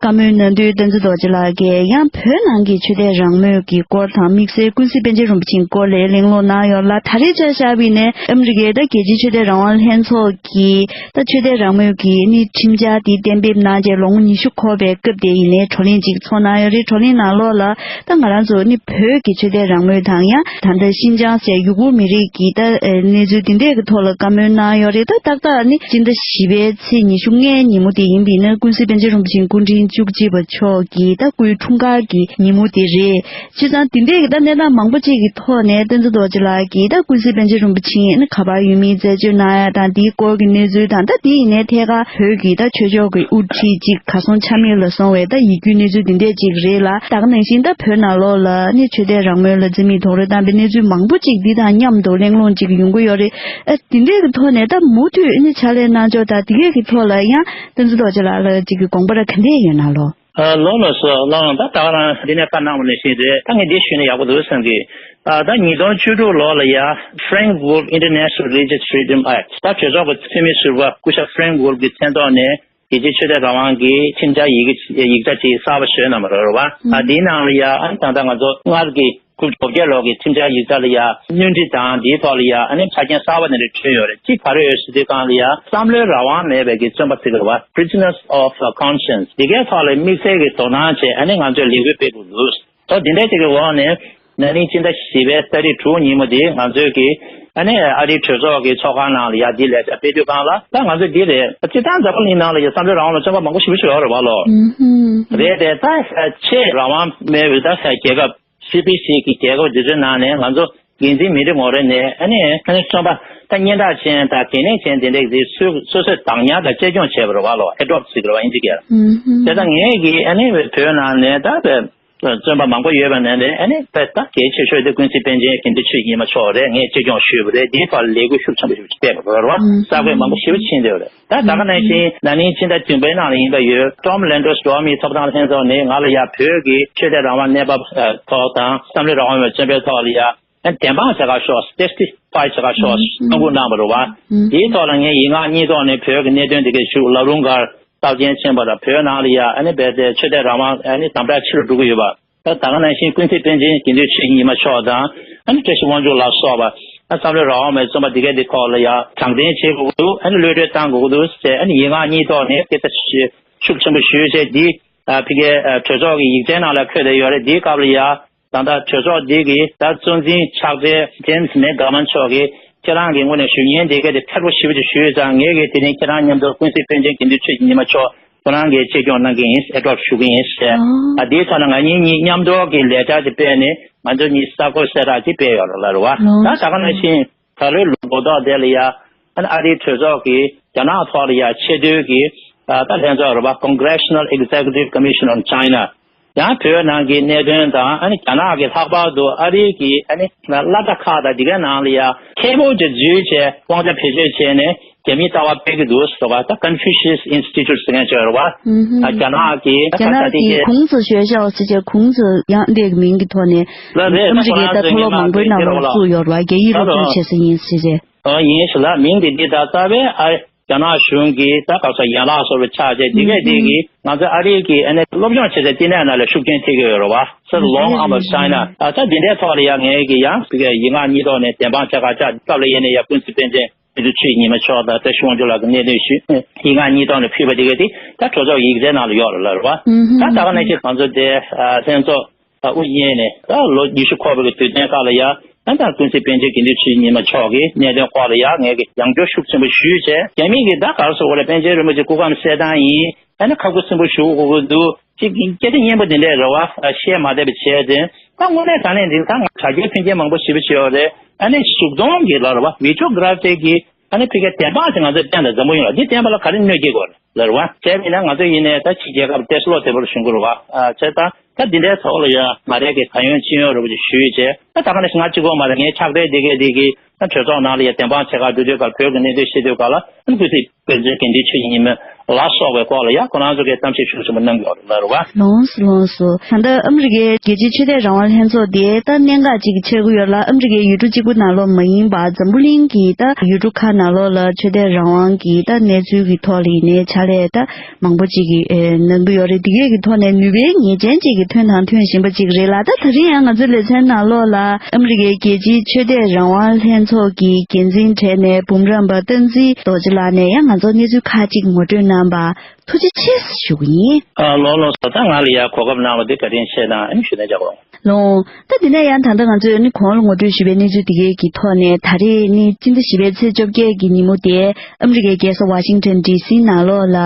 བཀའ་མོལ་གནང་དུས་བསྟན་འཛིན་རྡོ་རྗེ་ལགས་ཀྱིས་ཡང་བོད་ནང་གི་ཆོས་དད་རང་མོས་ཀྱི་སྐོར་དང་དམིགས་བསལ་ཀུན་གཟིགས་པཎ་ཆེན་རིན་པོ་ཆེའི་སྐོར་ལ་གླེང་སློང་གནང་ཡོད་ལ། ད་རེས་ཆ་བཞག་པ་ཡིན་ན་ཨ་མི་རི་ཀའི་ད་རྒྱལ་སྤྱིའི་ཆོས་དད་རང་དབང་ལྷན་ཚོགས་ཀྱིས་ད་ཆོས་དད་རང་མོས་ཀྱི་ནི་ཁྲིམས་འཆར་དེ་གཏན་འབེབས་གནང་རྗེས་ལོ་ངོ་ཉི་ཤུ་འཁོར་བའི་སྐབས་དེ་ཡིན་ནའི་བགྲོ་གླེང་ཅིག་ཚོགས་གནང་ཡོད་རེད། བགྲོ་གླེང་ནང་ལོགས་ལ་ད་ང་རང་ཚོ་ནི་བོད་ཀྱི་ཆོས་དད་རང་མོས་དང་ཡང་ད་ལྟ་ཤིན་ཅང་ཟེར་ཡུ་གུར་མི་རིགས་ཀྱི་ད་གནས་ཚུལ་དེ་འདྲས་ཀྱི་ཐོག་ལ་བཀའ་མོལ་གནང་ཡོད་རེད། ད་ཏག་ཏག་ནི་སྤྱི་ཟླ་བཞི་པའི་ཚེས་ཉི་ཤུ་ལྔའི་ཉིན་མོ་དེ་ཡིན་པ་ཡིན་ན་ཀུན་གཟིགས་པཎ་ཆེན་རིན་པོ་ཆེའི་སྐུ་ཕྲེང་བཅུ་གཅིག་པ་མཆོག་གི་ད་སྐུའི་འཁྲུངས་སྐར་གྱི་ཉིན་མོ་དེ་རེད། བྱས་ཙང་དེ་འདྲའི་གི་ད་གནས་སྟངས་མང་པོ་ཅིག་གི་ཐོག་ནས་བསྟན་འཛིན་རྡོ་རྗེ་ལགས་ཀྱིས་ད་ཀུན་གཟིགས་པཎ་ཆེན་རིན་པོ་ཆེ་ནི་ག་པར་ཡོད་མེད་རྩད་གཅོད་གནང་ཡ་དང་དེའི་སྐོར་གྱི་གནས་ཚུལ་དང་། ད་དེ་ཡིན་ནའི་ཐད་ཀར་བོད་ཀྱི་ད་ཆོས་ཕྱོགས་ཀྱི་དབུ་ཁྲིད་ཅིག་གར་སོང་ཆ་མེད་ལ་སོང་བའི་ད་ཡིད་སྐྱོའི་གནས་ཚུལ་དེ་འདྲས་ཅིག་རེད་ལ། ད་ག་ནང་བཞིན་ད་བོད་ནང་ལོགས་ལ་ནི་ཆོས་དད་རང་མོས་ལ་རྩིས་མེད་རྡོག་རོལ་བཏང་བའི་གནས་ཚུལ་མང་པོ་ཅིག་འདི་དང་མཉམ་དུ་གླེང་སློང་ཅིག་ཡོང་གི་ཡོད་རེད། ཨ་དེ་འདྲས་ཀྱི་ཐོག་ནས་ད་མུ་མཐུད་ནི་ཕྱག་ལས་གནང་ཕྱོགས་དང་དེ་གས་ཀྱི་ཐོག་ལ་ཡང་བསྟན་འཛིན་རྡོ་རྗེ་ལགས་ལ་ཅིག་གི་དགོངས་པ་ར་ག་འདྲས་ཡོད་ན་ལོ། ཨ་ལོ་ལོ་སོ་ལོ་ད་ད་ག་རང་འདི་ནས་བཀའ་གནང་བ་ནང་བཞིན་རེད། ད་ངས་འདི་ཞུས་ན་ཡག་པོ་འདུག་བསམ་གི། ཨ་ད་ཉིས་སྟོང་བཅུ་དྲུག་ལོ་ལ་ཡ་Frank Wolf International Religious Freedom Act ད་གྲོས་ཚོགས་ཀྱི་འཐུས་མི་ཟུར་པ་སྐུ་ཞབས་Frank Wolf གི་མཚན་ཐོག་ནས་རྒྱལ་སྤྱིའི་ཆོས་དད་རང་དབང་གི་ཁྲིམས་འཆར་ཡི་གེ་ཡིག་ཆ་ཅིག་གསར་པ་བཟོས་གནང་བ་རེད་བ། ཨ་དེའི་ནང་ལ་ཡ་ཨ་ད་ལྟ་ང་ཚོ་སྔར་གྱི་དགུ་བཅུ་གོ་བརྒྱད་ལོ་གི་ཁྲིམས་འཆར་ཡིག་ཆ་ལ་ཡ་སྣོན་འཕྲི་དང་དེའི་ཐོག་ལ་ཡ་ཨ་ནི་ཆ་རྐྱེན་གསར་པ་དེ་འདྲ་བྱུང་ཡོད་རེད། གཅིག་ག་རེ་ཡོད་ཟེར་དུས་སྒང་ལ་ཡ་བསམ་བློའི་རང་དབང་མེད་པའི་གི་བཙོན་པ་ཟེར་གི་རེད་བ། Prisoners of Conscience འདི་གའི་ཐོག་ལ་དམིགས་བསལ་གྱི་དོ་སྣང་བྱས་ཨ་ནི་ང་ཚོས་ལས་འགུལ་སྤེལ་དགོས་འདུག་ད་འདི་འདྲ་ཅིག་གི་འོག་ནས་ན་ནིང་ཕྱི་ཟླ་བཞི་པའི་ཏ་རིག་དྲུག་ཉིན་མོ་འདི་ང་ཚོས་ཀྱི་ཨ་ནི་ཨ་རིའི་གྲོས་ཚོགས་ཀྱི་ཚོགས་ཁང་ནང་ལ་ཡ་འདི་ལས་བྱ་སྤེལ་དུས་སྒང་ལ་ད་ང་ཚོས་འདི་རེད། སྤྱིར་བཏང་འཛམ་བུ་གླིང་ནང་ལ་ཡ་བསམ་བློའི་རང་དབང་ལ་བཙོན་པ་མང་པོ་ཞེ་པོ་ཞིག་ཡོད་རེད་བ་ལོ། རེད་དེ་ད་ཆེས་རང་དབང་མེད་པའི་ད་རྒྱལ་ཁབ་སི་པི་སི་གི་རྒྱལ་ཁབ་འདི་ཚོའི་ནང་ནས་ང་ཚོ་འགན་འཛིན་མི་རེ་ངོ་རེ་ནས་ཨ་ནི་ཨ་ནི་བཙོན་པ་ད་སྙན་གྲགས་ཅན་དང་གལ་གནད་ཅན་དེ་འདྲ་གི་སོ་སོས་བདག་ཉར་དང་གཅེས་སྐྱོང་བྱས་པ་རེད་བ་ལོ། ཨེ་ཌོབ་ཟེར་གི་རེད་བ་ཨིན་ཇི་སྐད་ལ། དེ་ད་ངས་གི་ཨ་ནི་བོད་ནང་ནས་ད་བོད་བཙོན་པ་མང་པོ་ཡོད་པ་ནང་ནས་ཨ་ནི་བོད་ད་གལ་ཆེ་ཤོས་དེ་ཀུན་གཟིགས་པཎ་ཆེན་དགེ་འདུན་ཆོས་ཀྱི་ཉི་མ་མཆོག་རེད། ངས་གཅེས་སྐྱོང་ཞུས་པ་རེད། དེའི་ཐོག་ལ་ལས་འགུལ་ཤུགས་ཆེན་པོ་ཞིག་སྤེལ་བ་རེད་བ། གསར་འགོད་མང་པོ་ཞེ་པོ་ཕྱིན་བསྡད་ཡོད་རེད། ད་ད་ག་ནང་བཞིན་ན་ནིང་ཕྱི་ཟླ་བདུན་པའི་ནང་ལ་ཡིན་པ་ཡོད། Tom Lantos འགྲོ་བ་མིའི་ཐོབ་ཐང་ལྷན་ཚོགས་ནས་ང་ལ་ཡ་བོད་ཀྱི་ཆོས་དད་རང་དབང་གནས་བབ་ཐོག་དང་བསམ་བློའི་རང་དབང་བའི་བཙོན་པའི་ཐོག་ལ་ཡ་བདེན་དཔང་བྱེད་ག་ཤོག testify བྱེད་ག་ཤོག་གནང་སྐུལ་གནང་བ་རེད་བ། དེའི་ཐོག་ལ་ངས་ཡིག་ངག་གཉིས་ཐོག་ནས་བོད་ཀྱི་གནད་དོན་དེ་གའི་ཞུ། ལ་རུང་སྒར་རྟགས་ཅན་ཆེན་པོ་དང་བོད་ནང་ལ་ཡ་ཨ་ནི་རྦད་དེ་ཆོས་དད་རང་དབང་ཨ་ནི་དམ་དྲག་ཆེ་རུ་འགྲོ་གི་ཡོད་པ། ད་ད་ག་ནང་བཞིན་ཀུན་གཟིགས་པཎ་ཆེན་དགེ་འདུན་ཆོས་ཀྱི་ཉི་མ་མཆོག་དང་ཨ་ནི་བཀྲ་ཤིས་དབང་ཕྱུག་ལ་སོགས་པ་ཨ་བསམ་བློའི་རང་དབང་མེད་བཙོན་པ་འདི་གའི་འདི་ཐོག་ལ་ཡ་དྲང་བདེན་བྱེད་དགོས་ཀྱི་འདུག་ཨ་ནི་གློད་གྲོལ་བཏང་དགོས་ཀྱི་འདུག་ཟེར་ཨ་ནི་ཡིག་ངག་གཉིས་ཐོག་ནས་སྐད་ཆ་ཤུགས་ཆེན་པོ་ཞུས་བྱས་འདི་ཨ་ཕ་གིའི་གྲོས་ཚོགས་ཀྱི་ཡིག་ཆའི་ནང་ལ་འཁོད་བསྡད་ཡོད་རེད། འདིའི་སྐབས་ལ་ཡ་ད་ལྟ་གྲོས་ཚོགས་འདི་གི་ད་གཙོ་འཛིན་ཕྱག་སྦྲེལ་James McGovern མཆོག་གིས་ཁྱེད་རང་གི་ངོས་ནས་ཞུ་སྙན་འདི་གའི་དེ་ཕྲ་རོ་ཞེ་པོ་ཅིག་ཞུས་ཙང་ངས་གི་དེ་རིང་ཁྱེད་རང་མཉམ་དུ་ཀུན་གཟིགས་པཎ་ཆེན་དགེ་འདུན་ཆོས་ཀྱི་ཉི་མ་མཆོག་ཁོ་རང་གིས་གཅེས་སྐྱོང་གནང་གི་ཡིན། ཨེ་ཌོབ་ཞུ་གི་ཡིན་ཟེར། ཨ་དེའི་ཐོག་ནས་ང་གཉིས་གཉིས་མཉམ་དུ་གི་ལས་འཆར་ཅིག་སྤེལ་ནས་ང་ཚོ་གཉིས་གསར་འགོད་གསལ་བསྒྲགས་ཅིག་སྤེལ་ཡོད་རེད་ལ་རེད་བ། ད་ད་ག་ནང་བཞིན་ད་ལོའི་ལོ་འགོ་ཐོག་དེ་ལ་ཡ་ཨ་ནི་ཨ་རིའི་གྲོས་ཚོགས་ཀྱིས་རྒྱ་ནག་ཐོག་ལ་ཡ་ཆེས་མཐོའི་གི་ ད་ལྷན་ཚོགས་རེད་བ། Congressional Executive Commission on China། ཡང་བོད་ནང་གི་གནད་དོན་དང་ཨ་ནི་རྒྱ་ནག་གི་ལྷག་པར་དུ་ཨ་རིའི་གི་ཨ་ནི་སློབ་གྲྭ་ཁག་དང་དེ་གའི་ནང་ལ་ཡ་མཁས་པོ་ཅིག་འཛུལ་བྱས་དབང་ཆ་བེད་སྤྱོད་བྱས་ནས་རྒྱ་མིའི་ལྟ་བ་སྤེལ་གྱི་འདུག་ཟེར་བ། ད་Confucius Institute ཟེར་མཁན་ཅིག་ཡོད་རེད་བ། ཨུ་ཧུམ། ཨ་རྒྱ་ནག་གི་རྒྱ་ནག་གི་ཁུང་ཙི་ཤོད་ཤའོ་ཟེར་བྱས་ཁུང་ཙི་ཡང་འདི་གི་མིང་གི་ཐོག་ནས་ལ་རེད། ཨ་མི་རི་ཀའི་ད་མཐོ་སློབ་མང་པོའི་ནང་ལོགས་བཙུགས་ཡོད་རེད་བ། རྒྱ་ཡིག་སློབ་སྦྱོང་བྱེད་ས་ཡིན་ཟེར་བྱས། ཨ་ཡིན་ཞིག་ལ་མིང་འདི་འདི་ད་རྩ་བའི་ཨ་རྒྱ་ནག་གཞུང་གི་ད་ག་ས་ཡན་ལག་བཟོ་བའི་ཆ་བྱས་དེ་གས་དེ་གིས་ང་ཚོ་ཨ་རིའི་གི་ཨ་ནི་སློབ་སྦྱོང་བྱེད་སའི་བསྟི་གནས་ནང་ལ་ཤུགས་རྐྱེན་ཐེབས་ཀྱི་ཡོད་རེད་བ། ཟེར་Long Arm of China། ཨ་ད་འདི་འདྲའི་ཐོག་ལ་ཡང་ངས་གི་ཡང་ཕ་གིའི་ཡིག་ངག་གཉིས་ཐོག་ནས་བདེན་དཔང་ཆ་ག་ཆ་སྐབས་ལ་ཡས་ནས་ཡ་ཀུན་གཟིགས་པཎ་ཆེན་དེ་ཚོ་ཆོས་ཉི་མ་མཆོག་དང་བཀྲ་ཤིས་དབང་ཕྱུག་ལགས་ཀྱི་གནད་དོན་ཞུས། ཡིག་ངག་གཉིས་ཐོག་ནས་ཕུལ་བ་དེ་གས་དེ་ད་གྲོས་ཚོགས་ཡིག་ཚང་ནང་ལ་ཡོད་རེད་ལབ་རེད་བ། ད་ད་ག་ནང་བཞིན་ང་ཚོ་དེ་ལྷན་ཚོགས་དབུ་བརྙེས་ནས་ད་ལོ་ཉི་ཤུ་འཁོར་བའི་དུས་སྟོན་ཁག་ལ་ཡ་ད་ལྟ་ཀུན་གཟིགས་པཎ་ཆེན་དགེ་འདུན་ཆོས་ཉི་མ་མཆོག་གི་གནད་དོན་སྐོར་ལ་ཡ་ངས་ཀྱི་ཡང་བསྐྱར་ཤུགས་ཆེན་པོ་ཞུས་བྱས། རྒྱ་མི་གིས་ད་ག་རེ་ཟེར་དགོས་རེད། པཎ་ཆེན་རིན་པོ་ཆེ་སྐུ་ཁམས་གསལ་ཐང་ཡིན། ཨ་ནི་ཁ་ཁུ་སིམ་པོ་བཞུགས་དགོས་ཀྱི་འདུག་ཅིག་སྐད་ཆ་སྙན་པོ་དེ་འདྲས་རེད་བ། བཤད་མ་བདེ་བ་བྱས་ཏེ། ད་དངོས་གནས་དྲང་གནས་འདི་ད་ང་དྲ་རྒྱའི་མཐུན་རྐྱེན་མང་པོ་ཞེ་པོ་ཅིག་ཡོད་རེད། ཨ་ནི་གཟུགས་མཐོང་གི་ལབ་རེད་བ། Videography་གི་ཨ་ནི་ཕ་གིའི་བདེན་དཔང་ཞིག་ང་ཚོས་བསྟན་དང་འཛམ་བུ་གླིང་ལ་འདི་བསྟན་པ་ལ་ག་རེ་གནོད་སྐྱེལ་དགོས་རེད་ལབ་རེད་བ། བྱས་པ་ཡིན་ན་ང་ཚོ་ཡིན་ནའི་ད་ཕྱི་རྒྱལ་ཁབ་ཏོག་ཙམ་བློ་བདེ་པོ་ལ་བཞུགས་དགོས་རེད་བ། ཨ་བྱས་ཙང་ད་འདི་འདྲའི་ཐོག་ལ་ཡང་ང་རའི་གི་གང་ཡོང་ཅི་ཡོང་འདྲ་པོ་ཅིག་ཞུས་བྱས། ད་ད་ག་ནང་བཞིན་ང་གཅིག་པོ་མ་རེད། ངའི་ཕྱག་སྦྲེལ་འདི་གས་འདི་གིས་ད་གྲོས་ཚོགས་ནང་ལ་ཡང་བདེན་དཔང་བྱེད་གར་འགྲོ་དུས་སྐབས་བོད་ཀྱི་གནད་དོན་བཤད་དུས་སྐབས་ལ་ཨ་ནི་སྐུ་ཚེ་དཔལ་འཛོམས་དགེ་འདུན་ཆོས་ཀྱི་ཉི་མ་ལ་སོགས་པའི་སྐོར་ལ་ཡང་ཁོ་རང་ཚོ་གིས་གཏམ་བཤད་ཤུགས་ཆེན་པོ་གནང་གི་ཡོད་རེད་ལབ་རེད་བ། ལགས་སོ་ལགས་སོ། ད་ལྟ་ཨ་མི་རི་ཀའི་རྒྱལ་སྤྱིའི་ཆོས་དད་རང་དབང་ལྷན་ཚོགས་དེ་ད་གནད་འགག་ཅིག་ཆགས་ཀྱི་ཡོད་ལ། ཨ་མི་རི་ཀའི་ཡུལ་གྲུ་གཅིག་པུ་ནང་ལོགས་མ་ཡིན་པར་འཛམ་བུ་གླིང་གི་ད་ཡུལ་གྲུ་ཁག་ནང་ལོགས་ལ་ཆོས་དད་རང་དབང་གི་ད་གནས་ཚུལ་གྱི་ཐོག་ལ་ཡིན་ནའི་ཕྱག་ལས་ད་མང་པོ་ཅིག་གིས་ཨེ་གནང་གི་ཡོད་རེད། དེ་གས་ཀྱི་ཐོག་ནས་ནུས་པའི་ངེས་ཅན་ཅིག་གིས་ཐོན་དང་ཐོན་བཞིན་པ་ཅིག་རེད་ལ། ད་ད་རིང་ཡང་ང་ཚོའི་ལེ་ཚན་ནང་ལོགས་ལ་ཨ་མི་རི་ཀའི་རྒྱལ་སྤྱིའི་ཆོས་དད་རང་དབང་ལྷན་ཚོགས་ཀྱི་འགན་འཛིན་གྲས་ནས་འབུམ་རམས་པ་བསྟན་འཛིན་རྡོ་རྗེ་ལགས་ནས་ཡང་ང་ཚོར་གནས་ཚུལ་ཁག་ཅིག་ངོ་སྤྲོད་གནང་བ་ཐུགས་རྗེ་ཆེ་ཞུ་གི་ཡིན། ཨ་ལགས་ལགས་སོ། ད་ང་ལ་ཡང་གོ་སྐབས་གནང་བ་འདི་བཀའ་དྲིན་ཆེ་དང་ཨ་ནི་ཞུ་ནས་བྱ་དགོས། ལགས། ད་འདི་ནས་ཡང་ད་ལྟ་ང་ཚོས་ནི་གོང་ལ་ངོ་སྤྲོད་ཞུས་པའི་གནས་ཚུལ་འདི་གའི་གི་ཐོག་ནས་ད་རེས་ནི་སྤྱི་ཟླ་བཞི་པའི་ཚེས་བཅོ་བརྒྱད་ཀྱི་ཉིན་མོ་དེ་ཨ་མི་རི་ཀའི་རྒྱལ་ས་ཝ་ཤིང་ཊོན་ཌི་སི་ནང་ལོགས་ལ་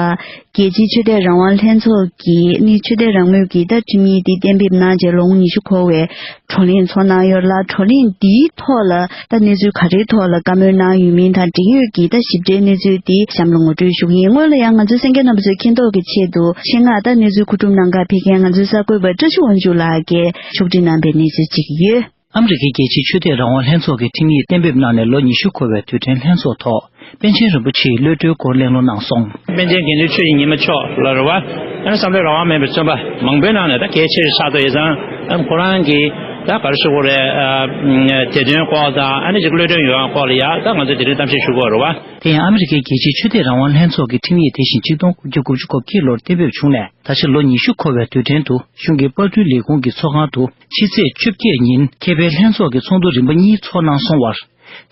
རྒྱལ་སྤྱིའི་ཆོས་དད་རང་དབང་ལྷན་ཚོགས་ཀྱིས་ནི་ཆོས་དད་རང་མོས་ཀྱི་ད་ཁྲིམས་ཡིག་འདི་གཏན་འབེབས་གནང་རྗེས་ལོ་ངོ་ཉི་ཤུ་འཁོར་བའི་བགྲོ་གླེང་ཚོགས་གནང་ཡོད་ལ། བགྲོ་གླེང་འདིའི་ཐོག་ལ་ད་གནས་ཚུལ་ག་རེའི་ཐོག་ལ་བཀའ་མོལ་གནང་ཡོད་མིན་དང་འབྲེལ་ཡོད་ཀྱི་ད་ཞིབ་ཕྲའི་གནས་ཚུལ་འདི་གཤམ་ལ་ངོ་སྤྲོད་ཞུ་གི་ཡིན། སྔོན་ལ་ཡང་ང་ཚོའི་གསན་མཁན་རྣམ་པ་ཚོའི་མཁྱེན་རྟོགས་ཀྱི་ཆེད་དུ་ཆེད་མངགས་ད་གནས་ཚུལ་མཁོ་སྒྲུབ་གནང་གར་ཕེབས་མཁན་ང་ཚོའི་གསར་འགོད་པ་བཀྲ་ཤིས་དབང་ཕྱུག་ལགས་ཀྱིས་ཕྱོགས་སྒྲིག་གནང་པའི་གནས་ཚུལ་ཅིག་ཡོད། ཨ་མི་རི་ཀའི་རྒྱལ་སྤྱིའི་ཆོས་དད་རང་དབང་ལྷན་ཚོགས་ཀྱི་ཁྲིམས་ཡིག་གཏན་འབེབས་གནང་ནས་ལོ་ཉི་ཤུ་འཁོར་བའི་དུས་དྲན་ལྷན་ཚོགས་ཐོག་པཎ་ཆེན་རིན་པོ་ཆེའི་གློད་གྲོལ་སྐོར་གླེང་སློང་གནང་སོང་། པཎ་ཆེན་དགེ་འདུན་ཆོས་ཀྱི་ཉི་མ་མཆོག་ལ་རེད་བ། ཨ་ནི་བསམ་བློའི་རང་དབང་མེད་པའི་བཙོན་པ་མང་པོའི་ནང་ནས་ད་གལ་ཆེ་ཤོས་ཆགས་ཐུབ་ཡོད་ཙང་། ཨ་ནི་ཁོ་རང་གིས་ད་ག་རེ་ཞུ་དགོས་རེད། ཨ་དེ་དོན་སྐོར་དང་ཨ་ནི་ཅིག་གློད་གྲོལ་ཡོང་ཡག་སྐོར་ལ་ཡ་ད་ང་ཚོས་དེ་རིང་གཏམ་བཤད་ཞུ་དགོས་རེད་བ། དེ་ཡང་ཨ་མི་རི་ཀའི་རྒྱལ་སྤྱིའི་ཆོས་དད་རང་དབང་ལྷན་ཚོགས་ཀྱི་ཁྲིམས་ཡིག་དེ་བཞིན་ཆིག་སྟོང་དགུ་བརྒྱ་དགུ་བཅུ་གོ་བརྒྱད་ལོར་གཏན་འབེབས་བྱུང་ནས་ད་ཆ་ལོ་ཉི་ཤུ་འཁོར་བའི་དུས་དྲན་དུ་གཞུང་གི་དཔར་སྐྲུན་ལས་ཁུངས་ཀྱི་ཚོགས་ཁང་དུ་ཕྱི་ཚེས་བཅོ་བརྒྱད་ཉིན་ཁེ་ཕན་ལྷན་ཚོགས་ཀྱི་ཚོགས་འདུ་རིམ་པ་གཉིས་ཚོགས་གནང་སོང་བར།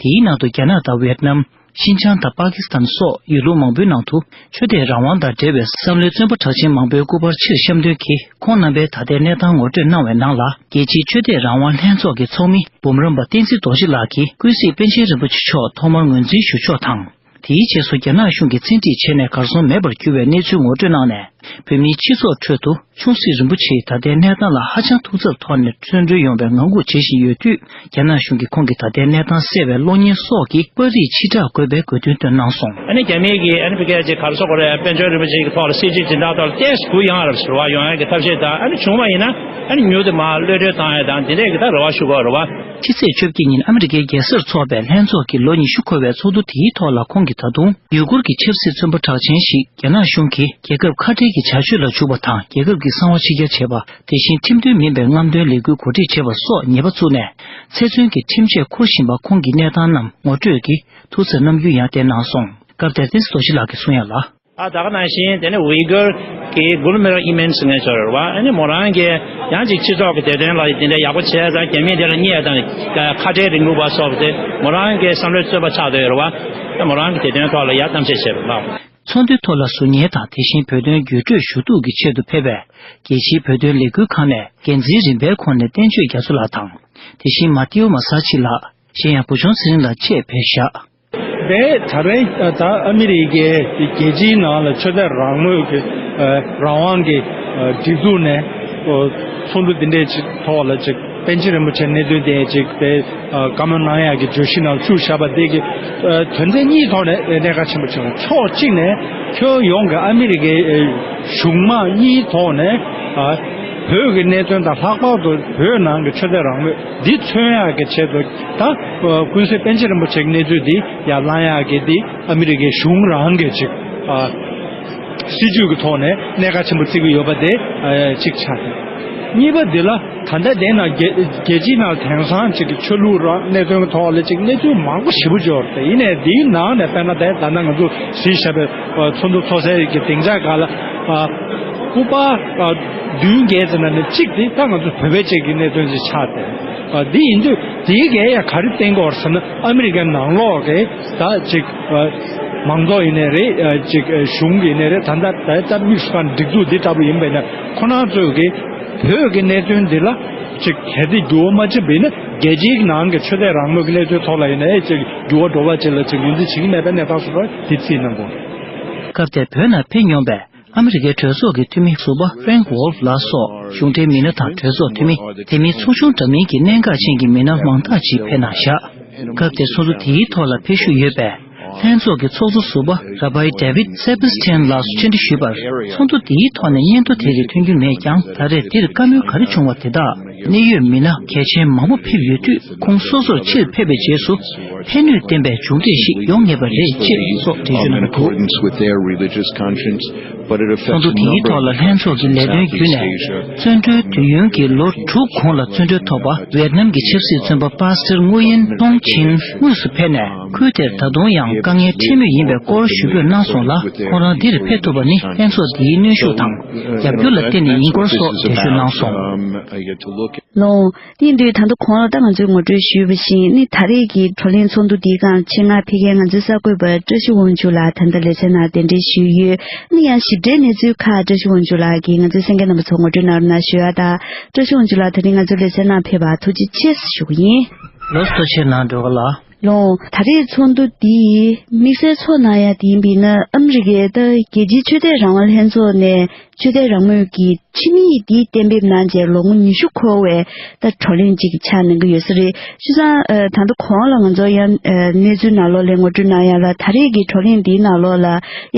དེའི་ནང་དུ་རྒྱ་ནག་དང་ཝེ་ཏི་ནམ། ཤིན་ཅང་དང་པ་ཀི་སི་ཐན་སོགས་ཡུལ་ལུང་མང་པོའི་ནང་དུ་ཆོས་དད་རང་དབང་དང་འབྲེལ་བའི་བསམ་བློའི་བཙོན་པ་གྲགས་ཅན་མང་པོའི་སྐུ་པར་ཕྱིར་བཤམས་དོན་གྱིས་ཁོང་རྣམ་པའི་ད་ལྟའི་གནས་སྟངས་ངོ་སྤྲོད་གནང་བའི་ནང་ལ། རྒྱལ་སྤྱིའི་ཆོས་དད་རང་དབང་ལྷན་ཚོགས་ཀྱི་ཚོགས་མི་འབུམ་རམས་པ་བསྟན་འཛིན་རྡོ་རྗེ་ལགས་ཀྱིས་ཀུན་གཟིགས་པཎ་ཆེན་རིན་པོ་ཆེ་མཆོག་ཐོག་མར་ངོས་འཛིན་ཞུ་ཕྱོགས་དང་། དེའི་རྗེས་སུ་རྒྱ་ནག་གཞུང་གིས་བཙན་ཁྲིད་བྱས་ནས་གར་སོང་མེད་པར་གྱུར་བའི་གནས་ཚུལ་ངོ་སྤྲོད་གནང་ནས། བོད་མིའི་སྤྱི་ཚོགས་ཁྲོད་དུ་ཆུང་སྲིད་རིན་པོ་ཆེའི་ད་ལྟའི་གནས་སྟངས་ལ་ཧ་ཅང་ཐུགས་འཚབ་ཐོག་ནས་བཙོན་གྲོལ་ཡོང་བའི་ངང་སྒུག་བྱེད་བཞིན་ཡོད་དུས། རྒྱ་ནག་གཞུང་གིས་ཁོང་གི་ད་ལྟའི་གནས་སྟངས་གསལ་བའི་གློག་བརྙན་སོགས་ཀྱི་པར་རིས་ཕྱིར་བསྒྲགས་དགོས་པའི་དགོས་འདུན་བཏོན་གནང་སོང་། ཨ་ནི་རྒྱ་མིའི་གི་ཨ་ནི་ཕ་གིའི་ག་རེ་ཟེར་དགོས་རེད། དཔལ་འབྱོར་རིན་པོ་ཆེ་གི་ཐོག་ལ་སྲིད་ཇུས་སྦྱིན་བདག་ཐོག་ལ་ཏོག་ཙམ་གུ་ཡངས་རབས་ཟེར་བ་ཡོང་ཡག་གི་ཐབས་ཤེས་དང་། ཨ་ནི་བྱུང་བ་ཡིན་ན་ཨ་ནི་མྱུར་དུ་མར་གློད་གྲོལ་བཏང་ཡག་དང་དེ་འདྲས་ཀྱི་ད་རེ་བ་ཞུ་དགོས་རེད་བ། ཕྱི་ཚེས་བཅོ་བརྒྱད་ཉིན་ཨ་མི་རི་ཀའི་རྒྱལ་སར་འཚོགས་པའི་ལྷན་ཚོགས་ཀྱི་ལོ་ཉི་ཤུ་འཁོར་བའི་ཚོགས་འདུ་དེའི་ཐོག་ལ་ཁོང་གིས་ད་དུང་ཡུ་གུར་གྱི་ཆབ་སྲིད་བཙོན་པ་གྲགས་ཅན་ཞིག་རྒྱ་ནག་གཞུང་གིས་རྒྱལ་ཁབ་ཁ་བྲལ་གྱི་བྱ་སྤྱོད་ལ་འཇུག་པ་དང་། རྒྱལ་ཁབ་ཀྱི་གསང་བ་ཕྱི་གྱར་བྱེད་པ། དེ་བཞིན་ཁྲིམས་མཐུན་མིན་པའི་རྔམ་སྟོན་ལས་འགུལ་གོ་སྒྲིག་བྱེད་པ་སོགས་ཉེས་པ་བཙུགས་ནས། ཚེ་བཙོན་གྱི་ཁྲིམས་ཆད་འཁུར་བཞིན་པ་ཁོང་གི་གནས་སྟངས་རྣམས་ངོ་སྤྲོད་ཀྱིས་ཐུགས་འཚབ་རྣམ་འགྱུར་ཡང་བསྟན་གནང་སོང་། སྐབས་དེར་བསྟན་འཛིན་རྡོ་རྗེ་ལགས་ཀྱིས་གསུངས་ཡག་ལ། ཨ་ད་ག་ནང་བཞིན་དེ་ནས་ཝི་གུར་གྱི་གུལ་མེ་ར་ཨི་མན་ཟེར་མཁན་ཅིག་ཡོད་རེད་བ། ཨ་ནི་མོ་རང་གིས་ཡང་ཅིག་སྤྱི་ཚོགས་ཀྱི་དེ་དོན་ལ་དེ་འདྲ་ཡག་པོ་བྱས་ཙང་རྒྱ་མིས་དེ་ལ་བརྙས་དང་ཁ་བྲལ་རིང་ལུགས་པ་སོགས་དེ་མོ་རང་གི་བསམ་བློའི་རྩོད་པ་ཆགས་བསྡད་ཡོད་རེད་བ། ཨ་མོ་རང་གིས་དེ་དོན་ཐོག་ལ་ཡ་གཏམ་བཤད་བྱས་པ་ལགས། ཚོགས་འདུའི་ཐོག་ལ་ཟུར་ཉན་དང་དེ་བཞིན་བོད་དོན་བརྒྱུད་སྤྲོད་ཞུ་གཏུག་གི་ཆེད་དུ་ཕེབས་པའི་རྒྱལ་སྤྱིའི་བོད་དོན་ལས་འགུལ་ཁང་ནས་འགན་འཛིན་རིམ་པའི་ཁོངས་ནས་བསྟན་ཆོས་རྒྱ་མཚོ་ལགས་དང་། དེ་བཞིན་མ་ཏིའུ་མ་ས་ཆི་ལགས། གཞན་ཡང་བུ་ཆུང་ཚེ་རིང་ལགས་བཅས་ཕེབས་བཞག། དེ་ད་རེས་ད་ཨ་མི་རི་ཀའི་རྒྱལ་སྤྱིའི་ནང་ལ་ཆོས་དད་རང་མོས་ཀྱི་རང་དབང་གི་སྒྲིག་འཛུགས་ནས་ ཚོགས་འདུ་འདི་འདྲའི་ཅིག་ཐོག་ལ་ཅིག་པཎ་ཆེན་རིན་པོ་ཆེ་གནད་དོན་དེ་ཅིག་དེ་བཀའ་མོལ་གནང་ཡག་གི་བརྗོད་གཞི་ནང་བཅུག་བཞག་པ་དེ་གི་དོན་ཚན་གཉིས་ཐོག་ནས་གནད་འགག་ཆེན་པོ་ཆགས། ཕྱོགས་གཅིག་ནས་ཁྱོན་ཡོངས་ཀྱི་ཨ་མི་རི་ཀའི་གཞུང་མང་གཉིས་ཐོག་ནས་བོད་ཀྱི་གནད་དོན་དང་ལྷག་པར་དུ་བོད་ནང་གི་ཆོས་དད་རང་མོས་འདི་མཚོན་ཡག་གི་ཆེད་དུ་ད་ཀུན་གཟིགས་པཎ་ཆེན་རིན་པོ་ཆེ་གི་གནས་ཚུལ་འདི་ཡར་བསླང་ཡག་གི་འདི་ཨ་མི་རི་ཀའི་གཞུང་རང་གི་ཅིག་སྲིད་ཇུས་ཀྱི་ཐོག་ནས་གནད་འགག་ཆེན་པོ་བརྩི་གི་ཡོད་པ་དེ་གཅིག་ཆགས་ཡོད། གཉིས་པ་འདི་ལ་ད་ལྟ་དེ་ན་རྒྱལ་རྒྱལ་སྤྱིའི་ནང་དེང་སང་ཅིག་གི་ཆོས་ལུགས་རང་གནད་དོན་གྱི་ཐོག་ལ་ཅིག་གནས་ཚུལ་མང་པོ་ཞེ་པོ་འབྱོར་ཏེ། ཡིན་ནའི་འདིའི་ནང་ནས་དཔེར་ན་དེ་ད་ལྟ་ང་ཚོ་གཟིགས་བཞག་པའི་ཚོགས་འདུ་ཚོགས་སའི་གི་སྡིངས་ཆ་སྒང་ལ་སྐུ་པར་བདུན་བརྒྱད་ཙམ་ནང་ནས་གཅིག་དེ་ད་ང་ཚོ་བོད་པའི་ཅིག་གི་གནད་དོན་ཅིག་ཆགས་ཏེ། འདི་ཡིན་དུས་དེའི་གས་ཡ་ག་རེ་བསྟན་གྱི་ཡོད་ཟེར་ན། ཨ་མི་རི་ཀའི་ནང་ལོགས་ཀྱི་ད་ཅིག་མང་ཚོགས་ཡིན་ནའི་རེད། ཅིག་གཞུང་གི་ཡིན་ནའི་རེད། ད་ལྟ་ད་ལྟ་དམིགས་སུ་བཀར་སྒྲིག་འཛུགས་འདི་ལྟ་བུ་ཡིན་པས་ན་ཁོ་རང་ཚོས་ཀྱི་བོད་ཀྱི་གནད་དོན་འདི་ལ་ཅིག་གལ་ཏེ་འགྱུར་བ་མ་ཕྱིན་པ་ཡིན་ན་རྒྱལ་སྤྱིའི་ནང་གི་ཆོས་དད་རང་མོས་ཀྱི་གནས་ཚུལ་ཐོག་ལ་ཡིན་ནའི་ཅིག་འགྱུར་བ་འགྲོ་བ་ཅིག་ལ་ཅིག་ངོས་འཛིན་བྱེད་ཀྱི་མེད་པའི་གནས་སྟངས་སུ་འགྲོ་བ་འདི་རྩིས་གནང་དགོས། སྐབས་དེར་བོད་ནང་ཕེབས་མྱོང་པའི་ཨ་མི་རི་ཀའི་གྲོས་ཚོགས་ཀྱི་འཐུས་མི་ཟུར་པ་Frank Wolf ལགས་སོགས་གཞུང་འབྲེལ་མི་སྣ་དང་གྲོས་ཚོགས་འཐུས་མི། དེ་མིན་ཚོགས་ཆུང་འདྲ་མིན་གྱི་གནད་འགག་ཅན་གྱི་མི་སྣ་མང་དག་ཅིག་ཕེབས་གནང་བཞག་སྐབས་དེར་ཚོགས་འདུ་དེའི་ཐོག་ལ་ཕེབས་བཞུགས་ཡོད་པའི་ལྷན་ཚོགས་ཀྱི་ཚོགས་གཙོ་ཟུར་པ་Rabbi David Saperstein ལགས་སུ་བཅར་འདྲི་ཞུས་པར། ཚོགས་འདུ་དེའི་ཐོག་ནས་སྙན་ཐོ་དེ་རིགས་ཐོན་རྒྱུ་མེད་ཀྱང་། ད་རེས་འདིར་བཀའ་མོལ་ག་རེ་བྱུང་བ་དེ་དག་གནད་ཡོད་མི་སྣ་གལ་ཆེན་མང་པོ་ཕེབས་ཡོད་དུས། ཁོང་སོ་སོར་ཕྱིར་ཕེབས་པའི་རྗེས་སུ་ཕན་ནུས་ལྡན་པའི་མཇུག་འབྲས་ཤིག་ཡོང་ངེས་པ་རེད་ཅེས་སོགས་འགྲེལ་བརྗོད་གནང་འདུག་ཚོགས་འདུ་དེའི་ཐོག་ལ་ལྷན་ཚོགས་ཀྱི་ལས་དོན་བརྒྱུད་ནས། བཙོན་གྲོལ་དུས་ཡུན་གྱི་ལོ་དྲུག་གོང་ལ་བཙོན་གྲོལ་ཐོབ་པ་ཝེ་ཏི་ནམ་གྱི་ཆབ་སྲིད་བཙོན་པ་Pastor Nguyen Thong Chin དངོས་སུ་ཕེབས་ནས། ཁུལ་དེར་ད་དུང་ཡང་དཀའ་ངལ་འཕྲད་མུས་ཡིན་པའི་སྐོར་ཞུ་འབོད་གནང་སོང་ལ། ཁོང་རང་འདིར་ཕེབས་ཐུབ་པ་ནི་ལྷན་ཚོགས་འདིའི་གནོན་ཤུགས་དང་རྒྱབ་སྐྱོར་ལ་བརྟེན་ནས་ཡིན་སྐོར་སོགས་འགྲེལ་བརྗོད་གནང་སོང་། ལོང་། དེ་ཡིན་དུས་ད་ལྟ་གོང་ལ་ད་ང་ཚོས་ངོ་སྤྲོད་ཞུས་པ་བཞིན་ནི། ད་རེས་ཀྱི་བགྲོ་གླེང་ཚོགས་འདུ་འདིའི་སྒང་ཆེད་མངགས་ཕེབས་མཁན་ང་ཚོའི་གསར་འགོད་པ་བཀྲ་ཤིས་དབང་ཕྱུག་ལགས་ད་ལྟ་ལེ་ཚན་ནང་གདན་འདྲེན་ཞུས་ཡོད། ནི་ཡང་ཞིབ་ཕྲའི་གནས་ཚུལ་ཁག་བཀྲ་ཤིས་དབང་ཕྱུག་ལགས་ཀྱིས་ང་ཚོའི་གསན་མཁན་རྣམ་པ་ཚོར་ངོ་སྤྲོད་གནང་རོགས་གནང་ཞུ་ཡ་དང་། བཀྲ་ཤིས་དབང་ཕྱུག་ལགས་ད་རིང་ང་ཚོའི་ལེ་ཚན་ནང་ཕེབས་པར་ཐུགས་རྗེ་ཆེ་ཞུ་གི་ཡིན། ལགས་སོ། ཐུགས་རྗེ་ཆེ་གནང་སྒྲོལ་དཀར་ལགས། ལོང་། ད་རེས་ཚོགས་འདུ་འདི་དམིགས་བསལ་ཚོགས་གནང་ཡ་དེ་ཡིན་པས་ན། ཨ་མི་རི་ཀའི་ད་རྒྱལ་སྤྱིའི་ཆོས་དད་རང་དབང་ལྷན་ཚོགས་ནས་ཆོས་དད་རང་མོས་ཀྱི་ཁྲིམས་ཡིག་འདི་གཏན་འབེབས་གནང་རྗེས་ལོ་ངོ་ཉི་ཤུ་འཁོར་བའི་ད་བགྲོ་གླེང་ཅིག་ཆགས་གནང་གི་ཡོད་ས་རེད། བྱས་ཙང་ད་ལྟ་གོང་ལ་ང་ཚོ་ཡང་གནས་ཚུལ་ནང་ལོགས་ལ་ངོ་སྤྲོད་གནང་ཡ་ལ། ད་རེས་ཀྱི་བགྲོ་གླེང་འདིའི་ནང་ལོགས་ལ་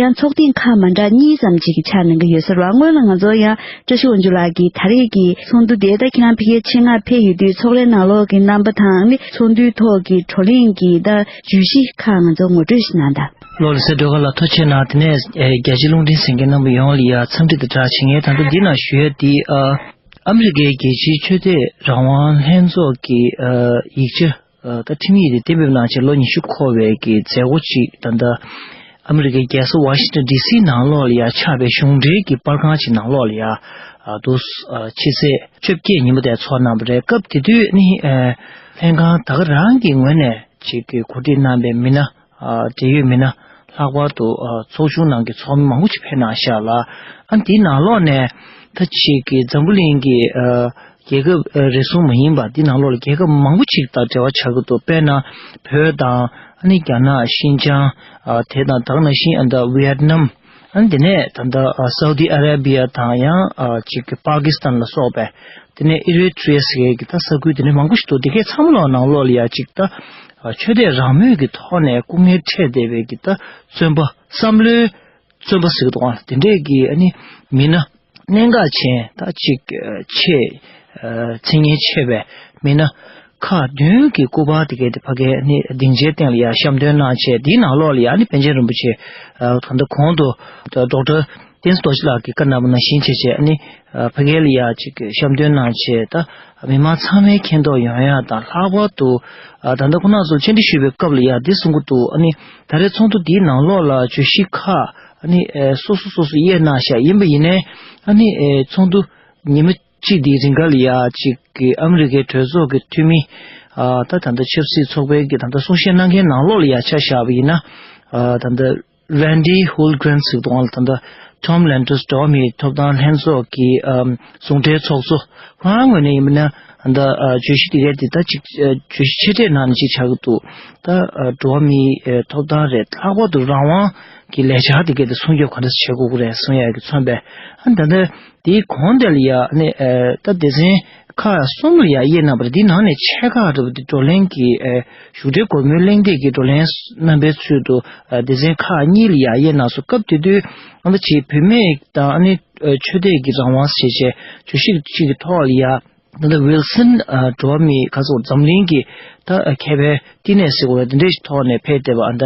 ཡང་ཚོགས་ཐེངས་ཁག་མ་འདྲ་གཉིས་ཙམ་ཅིག་ཆགས་གནང་གི་ཡོད་ས་རེད་བ། སྔོན་ལ་ང་ཚོ་ཡང་བཀྲ་ཤིས་དབང་ཕྱུག་ལགས་ཀྱིས་ད་རེས་ཀྱི་ཚོགས་འདུ་དེ་ད་ཁྱེད་རང་ཕ་གིར་ཆེད་མངགས་ཕེབས་ཡོད་དུས་ཚོགས་རའི་ནང་ལོགས་ཀྱི་རྣམ་པ་དང་ནི། ཚོགས་འདུའི་ཐོག་གི་བགྲོ་གླེང་གི་ད་བརྗོད་གཞི་ཁག་ང་ཚོ་ངོ་སྤྲོད་ཞིག་གནང་དང་། ལགས་སོ། སྒྲོལ་དཀར་ལགས་ཐུགས་རྗེ་ཆེ་གནང་། དེ་ནས་ཨེ་རྒྱ་ཆེའི་རླུང་འཕྲིན་གསན་མཁན་རྣམ་པ་ཡོངས་ལ་ཡ་འཚམས་འདྲི་དང་སྦྲགས་བྱེད་མཁན་ད་ལྟ་འདི་ན་ཞུ་ཡ་འདི། ཨ་ཨ་མི་རི་ཀའི་རྒྱལ་སྤྱིའི་ཆོས་དད་རང་དབང་ལྷན་ཚོགས་ཀྱི་ཨ་ཡིག་ཆ། ཨ་ད་ཁྲིམས་ཡིག་དེ་གཏན་འབེབས་གནང་བྱས་ལོ་ཉི་ཤུ་འཁོར་བའི་གི་མཛད་སྒོ་ཅིག་ད་ལྟ་ཨ་མི་རི་ཀའི་རྒྱལ་ས་ཝ་ཤིང་ཊོན་ཌི་སི་ནང་ལོགས་ལ་ཡ་ཆགས་པའི་གཞུང་འབྲེལ་གྱི་པར་ཁང་ཅིག་ནང་ལོགས་ལ་ཡ་ཨ་དུ་ཨ་ཕྱི་ཚེས་བཅོ་བརྒྱད་ཉིན་མོ་དེ་ཚོགས་གནང་བ་རེད། སྐབས་དེ་དུས་ནི་ཨ་ལྷན་ཁང་ད་ག་རང་གི་ངོས་ནས་ཅིག་གི་གོ་སྒྲིག་གནང་བའི་མི་སྣ། ཨ་འབྲེལ་ཡོད་མི་སྣ། ལྷག་པར་དུ་ཨ་ཚོགས་ཆུང་ནང་གི་ཚོགས་མི་མང་པོ་ཅིག་ཕེབས་གནང་ཤག་ལ། ཨ་འདིའི་ནང་ལོགས་ནས་ད་ཅིག་གི་འཛམ་བུ་གླིང་གི་ཨ་རྒྱལ་ཁབ་ཨ་རེ་ཟུང་མ་ཡིན་པ་འདི་ནང་ལོགས་ལ་རྒྱལ་ཁབ་མང་པོ་ཅིག་དང་འབྲེལ་བ་ཆགས་ཀྱི་འདུག་དཔེར་ན་བོད་དང་ཨ་ནི་རྒྱ་ནག་ཤིན་ཅང་ཨ་དེ་དང་ད་ག་ནང་བཞིན་ཨ་ད་ཝི་ཡེད་ནམ། ཨ་ནི་དེ་ནས་ད་ལྟ་ཨ་སའུ་དི་ཨ་ར་བི་ཡ་དང་ཡང་ཨ་ཅིག་གི་པ་ཀི་སི་ཐན་ལ་སོགས་པའི། དེ་ནས་ཨི་རི་ཊི་རི་ཡ་ཟེར་གྱི་ད་ས་ཁུལ་དེ་ནས་མང་པོ་ཞིག་འདུག་དེ་གའི་ཚང་མ་ལོག་ནང་ལོགས་ལ་ཡ་ཅིག་ད་ཆོས་དད་རང་མོས་ཀྱི་ཐོག་ནས་སྐུ་ངལ་འཕྲད་བསྡད་པའི་གི་ད་བཙོན་པ་བསམ་བློའི་བཙོན་པ་ཟེར་གི་འདུག་ག་དེ་འདྲས་ཀྱི་ཨ་ནི་མི་སྣ་གནད་འགག་ཅན་ད་ཅིག་ཆེས་མཚན་སྙན་ཆེ་བའི་མི་སྣ་ཁག་བདུན་གྱི་སྐུ་པར་དེ་གའི་དེ་ཕ་གའི་ཨ་ནི་སྡིངས་ཆའི་སྟེང་ལ་ཡ་བཤམས་སྟོན་གནང་བྱས། དེའི་ནང་ལོགས་ལ་ཡ་ཨ་ནི་པཎ་ཆེན་རིན་པོ་ཆེ་ད་ལྟ་གོང་དུ་ཌོག་ཊར་བསྟན་འཛིན་རྡོ་རྗེ་ལགས་ཀྱིས་བཀའ་གནང་བ་ནང་བཞིན་བྱས་བྱས་ཨ་ནི་ཕ་གི་ལ་ཡ་ཅིག་བཤམས་སྟོན་གནང་བྱས། ད་མི་མང་ཚང་མའི་མཁྱེན་རྟོགས་ཡོང་ཡ་དང་། ལྷག་པར་དུ་ད་ལྟ་ཁོ་རང་ཚོ་བཅར་འདྲི་ཞུས་པའི་སྐབས་ལ་ཡ་འདི་གསུང་གི་འདུག་ཨ་ནི་ད་རེས་ཚོགས་འདུ་འདིའི་ནང་ལོགས་ལ་བརྗོད་གཞི་ཁག་ཨ་ནི་སོ་སོ་སོ་སོ་དབྱེ་གནང་བཞག་ཡིན་པ་ཡིན་ནའི། ཨ་ནི་ཚོགས་འདུ་ཉི་མ་གཅིག་འདིའི་རིང་ག་ལ་ཡ་ཅིག་གི་ཨ་མི་རི་ཀའི་གྲོས་ཚོགས་ཀྱི་འཐུས་མི་ད་ད་ལྟ་ཆབ་སྲིད་ཚོགས་པའི་གི་ད་ལྟ་གསུང་བཤད་གནང་མཁན་ནང་ལོགས་ལ་ཡ་ཆ་བཞག་པ་ཡིན་ན། ད་ལྟ་Randi Hohlgren ཟེར་གི་འདུག་ཨ་ལ་ད་ལྟ་Tom Lantos་འགྲོ་བ་མིའི་ཐོབ་ཐང་ལྷན་ཚོགས་ཀྱི་ཨམ་ཟུང་འབྲེལ་ཚོགས་གཙོ། ཁོ་རང་ངོས་ནས་ཡིན་ན་ད་ལྟ་ཨ་བརྗོད་གཞི་དེ་གའི་དེ་ད་ཅིག་ཨ་བརྗོད་གཞི་ཆེ་གྲས་ནང་ནས་ཅིག་ཆགས་ཀྱི་འདུག་ད་ཨ་འགྲོ་བ་མིའི་ཨ་ཐོབ་ཐང་རེད། ལྷག་པར་དུ་རང་དབང་ གི་ལས་འཆར་དེ་གས་དེ་སྲུང་སྐྱོབ་ག་འདྲ་བྱེད་དགོས་ཀྱི་རེད་གསུང་ཡག་གི་མཚོན་པས། ཨ་ད་ལྟ་དེའི་གོང་དེ་ལ་ཡ་ཨ་ནི་ཨ་ད་སྡེ་ཚན་ཁག་གསུམ་ལ་ཡ་དབྱེ་གནང་བ་རེད། དེའི་ནང་ནས་ཆེ་ཁག་འདྲ་པོ་དེ་བགྲོ་གླེང་གི་ཨ་བཞུགས་གྲལ་སྒོར་མོའི་གླེང་སྟེགས་ཀྱི་བགྲོ་གླེང་རྣམ་པའི་ཚུལ་དུ་ཨ་སྡེ་ཚན་ཁག་གཉིས་ལ་ཡ་དབྱེ་གནང་སོང་། སྐབས་དེ་དུས་ཨ་ད་ཅིག་བུད་མེད་དང་ཨ་ནི་ཨ་ཆོས་དད་ཀྱི་རང་དབང་ཞེས་བྱས་བརྗོད་གཞི་གཅིག་གི་ཐོག་ལ་ཡ། ད་ལྟ་ཝིལ་སན་ཨ་འགྲོ་བ་མིའི་ག་ཚོད་འཛམ་གླིང་གི་ད་ཨ་མཁས་པའི་བསྟི་གནས་ཟེར་དགོས་རེད། དེ་འདྲའི་ཐོག་ནས་ཕེབས་བསྡད་པ་ཨ་ད་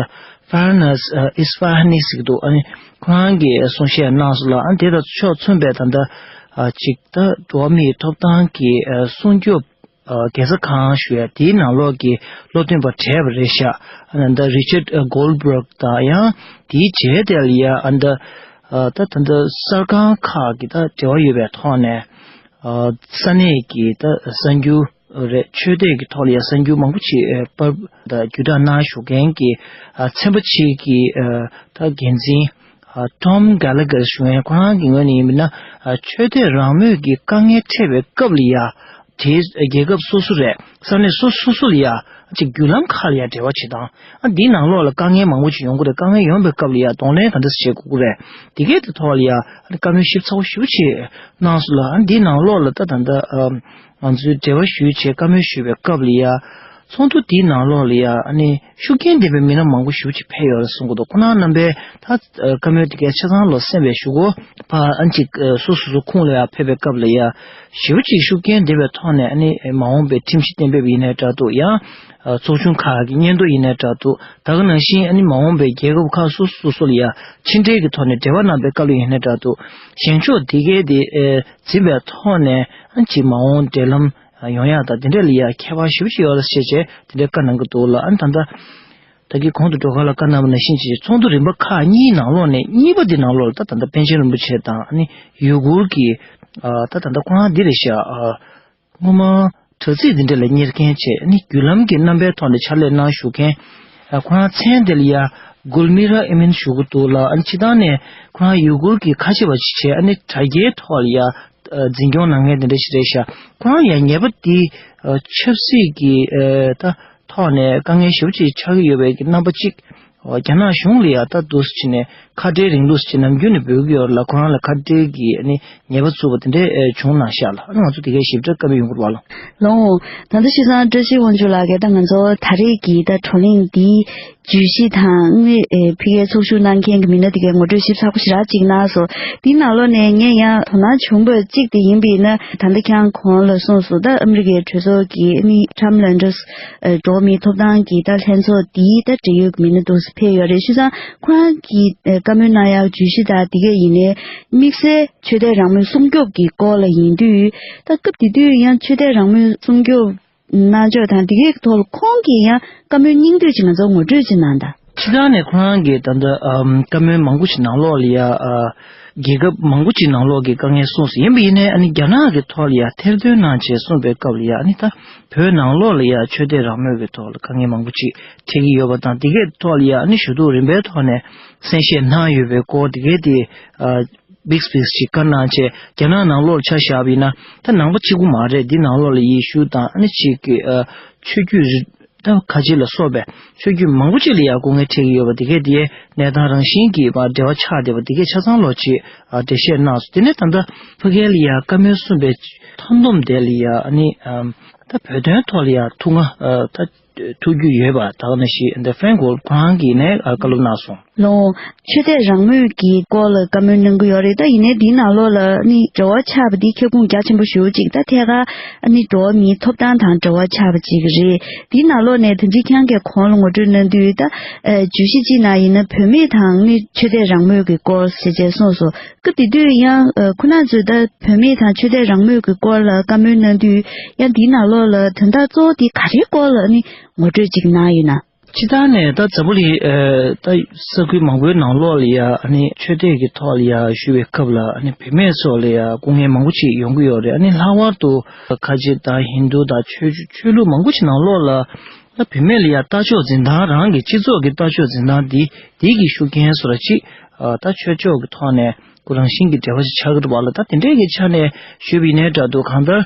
ཧྥ་ཧ་ནས་ཨ་ཨིས་ཧྥ་ཧ་ནི་ཟེར་གྱི་འདུག་ཨ་ནི་ཁོ་རང་གིས་གསུང་བཤད་གནང་སོང་ལ། ཨ་དེ་དང་ཕྱོགས་མཚུངས་པའི་ད་ལྟ་ཨ་ཅིག་ད་འགྲོ་བ་མིའི་ཐོབ་ཐང་གི་ཨ་སྲུང་སྐྱོབ་ཨ་རྒྱལ་ས་ཁང་ཞུ་ཡ་དེའི་ནང་ལོགས་ཀྱི་བློ་འདོན་པ་གྲས་པ་རེད་ཤག་ཨ་ད་རི་ཅར་ཨ་གོལ་སྦུག་དང་ཡང་དེའི་རྗེས་དེ་ལ་ཡ་ཨ་ད་ཨ་ད་ད་ལྟ་གསར་ཁང་ཁག་གི་ད་འབྲེལ་བ་ཡོད་པའི་ཐོག་ནས། ཨ་ས་གནས་ཀྱི་ད་གསར་འགྱུར་རེད། ཆོས་དད་ཀྱི་ཐོག་ལ་ཡང་གསར་འགྱུར་མང་པོ་ཅིག་ཨ་པར་ད་བརྒྱུད་བསྒྲགས་གནང་བཞུགས་མཁན་གྱི་ཨ་ཚན་པ་ཅིག་གི་ཨ་ད་འགན་འཛིན་ཨ་ཊོམ་གྷ་ལ་གྷར་ཞུ་མཁན་ཁོ་རང་གི་ངོས་ནས་ཡིན་ན། ཨ་ཆོས་དད་རང་མོས་ཀྱི་དཀའ་ངལ་འཕྲད་པའི་སྐབས་ལ་ཡ་དེའི་རྒྱལ་ཁབ་སོ་སོ་རེད། ས་གནས་སོ་སོ་སོ་ལ་ཡ་ཅིག་བརྒྱུད་ལམ་ཁག་ལ་ཡ་འབྲེལ་བ་བྱེད་སྟངས། ཨ་འདིའི་ནང་ལོགས་ལ་དཀའ་ངལ་མང་པོ་ཅིག་ཡོང་གི་རེད། དཀའ་ངལ་ཡོང་པའི་སྐབས་ལ་ཡ་གདོང་ལེན་ག་འདྲ་བྱེད་དགོས་ཀྱི་རེད། དེ་གའི་དེ་ཐོག་ལ་ཡ་ཨ་ནི་བཀའ་མོལ་ཞིབ་ཚགས་པོ་ཞེ་པོ་ཅིག་གནང་སོང་ལ། ཨ་འདིའི་ནང་ལོགས་ལ་ད་ད་ལྟ་ཨ་ང་ཚོས་འབྲེལ་བ་ཞུས་བྱས་བཀའ་མོལ་ཞུས་པའི་སྐབས་ལ་ཡ་ཚོགས་འདུ་དེའི་ནང་ལོགས་ལ་ཡ་ཨ་ནི་ཤུགས་རྐྱེན་ལྡན་པའི་མི་སྣ་མང་པོ་ཞེ་པོ་ཅིག་ཕེབས་ཡོད་རེད་གསུང་གི་འདུག་ཁོང་རྣམ་པས་ད་བཀའ་མོལ་དེ་གའི་ཆ་ཚང་ལོ་གསན་པའི་གཞུག་གུ་ཕ་ཨ་ཅིག་སོ་སོ་སོ་ཁོངས་ལ་ཡ་ཕེབས་པའི་སྐབས་ལ་ཡ་ཞེ་པོ་ཅིག་ཤུགས་རྐྱེན་ལྡན་པའི་ཐོག་ནས་ཨ་ནི་མ་འོངས་པའི་ཁྲིམས་གཞི་གཏན་འབེབས་ཡིན་ནའི་འདྲ་འདུག་ཡང་། ཚོགས་ཆུང་ཁག་གི་སྙན་ཐོ་ཡིན་ནའི་འདྲ་འདུག་ད་ག་ནང་བཞིན་ཨ་ནི་མ་འོངས་པའི་རྒྱལ་ཁབ་ཁག་སོ་སོ་སོ་ལ་ཡ་ཕྱི་འབྲེལ་གྱི་ཐོག་ནས་འབྲེལ་བ་གནང་པའི་སྐབས་ལ་ཡིན་ནའི་འདྲ་འདུག་བཞེངས་ཕྱོགས་དེ་གའི་དེ་འཛིན་པའི་ཐོག་ནས་ཨ་ཅིག་མ་འོངས་འབྲེལ་ལམ་ཡོང་ཡག་དང་དེ་འདྲ་ལ་ཡ་ཁྱད་པར་ཞེ་པོ་ཅིག་ཡོད་ལ་ཞེས་བྱས་དེ་འདྲའི་བཀའ་གནང་གི་འདུག་ལ། ཨ་ནི་ད་ལྟ་ད་གིན་གོང་དུ་འགྲོ་ཁ་ལ་བཀའ་གནང་བ་ནང་བཞིན་བྱས་ཚོགས་འདུ་རིམ་པ་ཁག་གཉིས་ནང་ལོགས་ནས་གཉིས་པ་འདི་ནང་ལོགས་ལ་ད་ད་ལྟ་པཎ་ཆེན་རིན་པོ་ཆེ་དང་ཨ་ནི་ཡུ་གུར་གྱི་ད་ད་ལྟ་ཁོ་རང་འདི་རེད་ཤག་སྔོན་མ་དྲ་ཚིགས་འདི་འདྲ་ལ་གཉེར་མཁན་བྱས་ནི་བརྒྱུད་ལམ་གྱི་རྣམ་པའི་ཐོག་ནས་ཕྱག་ལས་གནང་བཞུགས་མཁན། ཁོ་རང་མཚན་དེ་ལ་ཡ་གུལ་མི་ར་ཨི་མིན་ཞུ་གི་འདུག་ལ། ཨ་ནི་སྤྱིར་བཏང་ནས་ཁོ་རང་ཡུ་གུར་གྱི་ཁ་ཆེ་བ་ཞིག་བྱས། ཨ་ནི་དྲ་རྒྱའི་ཐོག་ལ་ཡ་འཛིན་སྐྱོང་གནང་མཁན་དེ་འདྲ་ཞིག་རེད་ཤག་ཁོ་རང་ཡ་ཉེས་པ་འདི་ཆབ་སྲིད་ཀྱི་ད་ཐོག་ནས་དཀའ་ངལ་ཞེ་པོ་ཅིག་ཆགས་ཀྱི་ཡོད་པའི་གི་རྣམ་པ་གཅིག་རྒྱ་ནག་གཞུང་ལ་ཡ་ད་འདུག་སེ་བྱས་ནས་ཁ་བྲལ་རིང་ལུགས་སུ་ནམ་རྒྱུན་ནས་འབོད་ཀྱི་ཡོད་ལ། ཁོ་རང་ལ་ཁ་བྲལ་གྱི་ཨ་ནི་ཉེས་པ་བཙུགས་པ་དེ་འདྲ་བྱུང་གནང་ཤག་ལ། ཨ་ནི་ང་ཚོ་དེ་གའི་ཞིབ་ཕྲ་བཀའ་མོལ་ཡོང་གི་རེད་པ་ལགས། ལགས་འོང་། ད་ལྟ་བྱས་ཙང་བཀྲ་ཤིས་དབང་ཕྱུག་ལགས་ཀྱིས་ད་ང་ཚོ་ད་རེས་ཀྱི་ད་བགྲོ་གླེང་འདིའི་བརྗོད་གཞི་དང་དངོས་ཨེ་ཕ་གིའི་ཚོགས་ཞུགས་གནང་མཁན་གྱི་མི་སྣ་དེ་གའི་ངོ་སྤྲོད་ཞིབ་ཚགས་པོ་ཞེ་དྲག་ཅིག་གནང་སོང་། དེའི་ནང་ལོགས་ནས་ངས་ཡང་དོ་སྣང་བྱུང་བ་གཅིག་དེ་ཡིན་པས་ན། ད་ལྟ་ཁྱེད་རང་གོང་ལ་གསུངས་སོང་། ད་ཨ་མི་རི་ཀའི་གྲོས་ཚོགས་ཀྱི་ཨ་ནི་ཊམ་ལན་ཌར་སི་འགྲོ་བ་མིའི་ཐོབ་ཐང་གི་ད་ལྷན་ཚོགས་འདིའི་ད་འབྲེལ་ཡོད་ཀྱི་མི་སྣ་འདུག་སེ་ཕེབས་ཡོད་རེད། བྱས་ཙང་ཁོ་རང་གིས་ཨ་བཀའ་མོལ་གནང་ཡག་བརྗོད་གཞི་དང་དེ་གས་ཡིན་ནའི་དམིགས་བསལ་ཆོས་དད་རང་མོས་སྲུང་སྐྱོབ་ཀྱི་སྐོར་ལ་ཡིན་དུས། ད་སྐབས་དེ་དུས་ཡང་ཆོས་དད་རང་མོས་སྲུང་སྐྱོབ་གནང་ཕྱོགས་དང་དེ་གས་ཀྱི་ཐོག་ལ་ཁོང་གིས་ཡང་བཀའ་མོལ་སྙིང་བསྡུས་ཅིག་ང་ཚོར་ངོ་སྤྲོད་ཅིག་གནང་དང་། སྤྱིར་བཏང་ནས་ཁོ་རང་གིས་ད་ལྟ་ཨམ་བཀའ་མོལ་མང་པོ་ཞིག་ནང་ལོགས་ལ་ཡ་ཨ་རྒྱལ་ཁབ་མང་པོ་ཅིག་ནང་ལོགས་ཀྱི་དཀའ་ངལ་གསུངས་སོང་། ཡིན་པ་ཡིན་ནའི་ཨ་ནི་རྒྱ་ནག་གི་ཐོག་ལ་ཡ་ཐེར་འདོན་གནང་བྱས་གསུངས་པའི་སྐབས་ལ་ཡ་ཨ་ནི་ད་བོད་ནང་ལོགས་ལ་ཡ་ཆོས་དད་རང་མོས་ཀྱི་ཐོག་ལ་དཀའ་ངལ་མང་པོ་ཅིག་འཕྲད་ཀྱི་ཡོད་པ་དང་། དེ་གའི་ཐོག་ལ་ཡ་ཨ་ནི་ཞུ་གཏུག་རིམ་པའི་ཐོག་ནས་གསན་བཞེས་གནང་ཡོད་པའི་སྐོར་དེ་གའི་དེ་ཨ། སྦིག་སྦིག་ཅིག་བཀའ་གནང་བྱས་རྒྱ་ནག་ནང་ལོགས་ལ་ཆ་བཞག་པ་ཡིན་ན་ད་ནང་པ་གཅིག་པུ་མ་རེད། འདི་ནང་ལོགས་ལ་ཡེ་ཤུ་དང་ཨ་ནི་གཅིག་གི་ཨ་ཆོས་བརྒྱུད་རིས་ད་ཁ་ཆེ་ལ་སོགས་པའི་ཆོས་བརྒྱུད་མང་པོ་ཅིག་ལ་ཡང་སྐུ་ངལ་འཕྲད་ཀྱི་ཡོད་པ་དེ་གས་དེའི་གནས་སྟངས་རང་བཞིན་གྱིས་མ་འབྲེལ་བ་ཆགས་བསྡད་པ་དེ་གས་ཆ་ཚང་ལོག་ཅིག་ཨ་འགྲེལ་བཤད་གནང་སོང་། དེ་ནས་ད་ལྟ་ཕ་གི་ལ་ཡང་བཀའ་མོལ་གསུངས་པའི་མཐའ་སྡོམ་དེ་ལ་ཡང་ཨ་ནི་ཨམ་ད་བོད་དོན་ཐོག་ལ་ཡང་ཐུགས་མངའ་ཨ་ད། ཐུགས་རྒྱུས་ཡོད་པ་དག་ནང་བཞིན་ཨ་ནི་ཕ་རན་ཀོ་ཁོ་རང་གིས་ནས་ཨ་བཀའ་སློབ་གནང་སོང་། ལོ། ཆོས་དད་རང་མོས་ཀྱི་སྐོར་ལ་བཀའ་མོལ་གནང་གི་ཡོད་རེད། ད་ཡིན་ནའི་འདིའི་ནང་ལོགས་ལ་ཨ་ནི་འབྲེལ་བ་ཆགས་པ་འདི་ཁྱབ་ཁོངས་རྒྱ་ཆེན་པོ་ཞེ་པོ་ཅིག་ད་ཐད་ཀར་ཨ་ནི་འགྲོ་བ་མིའི་ཐོབ་ཐང་དང་འབྲེལ་བ་ཆགས་པ་ཅིག་རེད། འདིའི་ནང་ལོགས་ནས་ད་ཅི་ཁྱེད་རང་གིས་གོང་ལ་ངོ་སྤྲོད་གནང་དུས་ད་ཨ་བརྗོད་གཞི་གཅིག་ནང་ཡིན་ན་བུད་མེད་དང་ཨ་ནི་ཆོས་དད་རང་མོས་ཀྱི་སྐོར་ཟེར་བྱས་གསུངས་སོང་། སྐབས་དེ་དུས་ཡང་ཨ་ཁོ་རང་ཚོས་ད་བུད་མེད་དང་ཆོས་དད་རང་མོས་ཀྱི་སྐོར་ལ་བཀའ་མོལ་གནང་དུས་ཡང་འདིའི་ནང་ལོགས་ལ་དོན་དག་གཙོ་བོ་དེ་ག་རེའི་སྐོར་ལ་ཨ་ནི་ངོ་སྤྲོད་ཅིག་གནང་ཡོད་ན། སྤྱིར་བཏང་ནས་ད་འཛམ་བུ་གླིང་ཨ་ད་ས་ཁུལ་མང་པོའི་ནང་ལོགས་ལ་ཡ་ཨ་ནི་ཆོས་དད་ཀྱི་ཐོག་ལ་ཡ་ཞུ་བའི་སྐབས་ལ་ཨ་ནི་བུད་མེད་ཚོ་ལ་ཡ་སྐུ་ངལ་མང་པོ་ཅིག་ཡོང་གི་ཡོད་རེད། ཨ་ནི་ལྷག་པར་དུ་ཁ་ཆེ་དང་ཧིན་དུ་དང་ཆོས་ཆོས་ལུགས་མང་པོ་ཅིག་ནང་ལོགས་ལ་ད་བུད་མེད་ལ་ཡ་ལྟ་ཕྱོགས་འཛིན་སྟངས་རང་གི་སྤྱི་ཚོགས་ཀྱི་ལྟ་ཕྱོགས་འཛིན་སྟངས་འདི་འདི་གི་ཤུགས་རྐྱེན་བཟོ་འདྲ་ཅིག་ཨ་ད་ཆོས་ཕྱོགས་ཀྱི་ཐོག་ནས་ཁོ་རང་བཞིན་གྱི་འབྲེལ་བ་ཞིག་ཆགས་ཀྱི་འདུག་པ་ལ། ད་དེ་འདྲའི་གི་ཆ་ནས་ཞུས་པ་ཡིན་ནའི་འདྲ་འདུག་གང་ལྟར་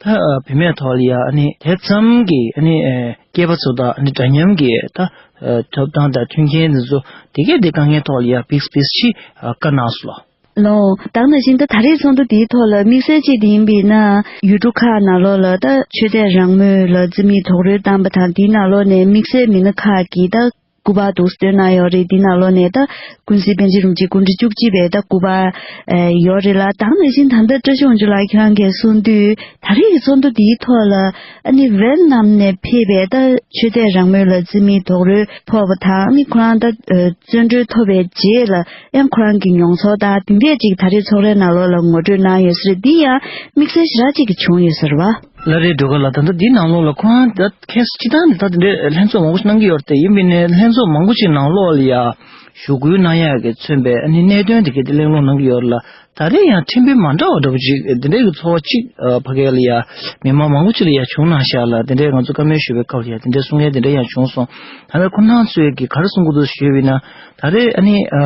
ད་ཨ་བུད་མེད་ཐོག་ལ་ཡ་ཨ་ནི་དེ་ཙམ་གྱི་ཨ་ནི་ཨ་སྐྱེས་པ་ཚོ་དང་ཨ་ནི་འདྲ་མཉམ་གྱི་ད་ཨ་ཐོབ་ཐང་དང་མཐུན་རྐྱེན་འདི་ཚོ་དེ་གས་དེ་དཀའ་ངལ་ཐོག་ལ་ཡ་བིག་སྤེས་ཅི་ཨ་བཀའ་གནང་སོང་ལོ། ལོ། ད་ག་ནང་བཞིན་ད་ད་རེས་ཚོགས་འདུ་འདིའི་ཐོག་ལ་དམིགས་བསལ་ཅིག་དེ་ཡིན་པས་ན་ཡུལ་གྲུ་ཁག་ནང་ལོགས་ལ་ད་ཆོས་དད་རང་མོས་ལ་རྩིས་མེད་རྡོག་རོལ་བཏང་པ་དང་དེའི་ནང་ལོགས་ནས་དམིགས་བསལ་མི་སྣ་ཁག་གིས་ད་སྐུ་པར་འདུག་སྟོན་གནང་ཡོད་རེད། དེའི་ནང་ལོགས་ནས་ད་ཀུན་གཟིགས་པཎ་ཆེན་རིན་པོ་ཆེ་སྐུ་ཕྲེང་བཅུ་གཅིག་པའི་ད་སྐུ་པར་ཨེ་ཡོད་རེད་ལ། ད་ག་ནང་བཞིན་ད་ལྟ་བཀྲ་ཤིས་དབང་ཕྱུག་ལགས་ཁྱེད་རང་གིས་གསུངས་དུས་ད་རེས་ཀྱི་ཚོགས་འདུ་འདིའི་ཐོག་ལ་ཨ་ནི་ཝེ་ནམ་ནས་ཕེབས་པའི་ད་ཆོས་དད་རང་མོས་ལ་རྩིས་མེད་རྡོག་རོལ་ཕོག་པ་དང་ཨ་ནི་ཁོ་རང་ད་ཨེ་བཙོན་གྲོལ་ཐོབ་པའི་རྗེས་ལ་ཡང་ཁོ་རང་གི་མྱོང་ཚོར་དང་དེ་འདྲས་ཅིག་ད་རེས་ཚོགས་རའི་ནང་ལོགས་ལ་ངོ་སྤྲོད་གནང་ཡོད་ས་རེད། འདི་ཡང་དམིགས་བསལ་ཞེ་དྲག་ཅིག་གི་བྱུང་ཡོད་ས་རེད་བ། ལ་རེད་འགྲོ་ག་ལ། ད་ལྟ་འདི་ནང་ལོགས་ལ་ཁོ་རང་ད་ཁེ་སི་སྤྱི་བཏང་ནས་ད་དེ་འདྲའི་ལྷན་ཚོགས་མང་པོ་ཞིག་གནང་གི་ཡོད་རེད། ཡིན་པས་ནས་ལྷན་ཚོགས་མང་པོ་ཞིག་ནང་ལོགས་ལ་ཡ་ཞུ་སྐུལ་གནང་ཡག་གི་མཚོན་པའི་ཨ་ནི་གནད་དོན་དེ་གའི་དེ་གླེང་སློང་གནང་གི་ཡོད་རེད་ལ། ད་རེས་ཡང་ཕྲན་བུ་མ་འདྲ་བ་འདྲ་པོ་ཅིག་དེ་འདྲའི་གི་ཚོར་བ་ཅིག་ཨ་ཕ་གི་ལ་ཡ་མི་མང་མང་པོ་ཅིག་ལ་ཡ་བྱུང་གནང་ཤག་ལ། དེ་འདྲའི་ང་ཚོ་བཀའ་མོལ་ཞུ་བའི་སྐབས་ལ་ཡ་དེ་འདྲའི་གསུང་མཁན་དེ་འདྲ་ཡང་བྱུང་སོང་། ད་ནི་ཁོ་རང་ཚོས་གི་ག་རེ་གསུང་གི་འདུག་ཞུས་པ་ཡིན་ན། ད་རེས་ཨ་ནི་ཨ་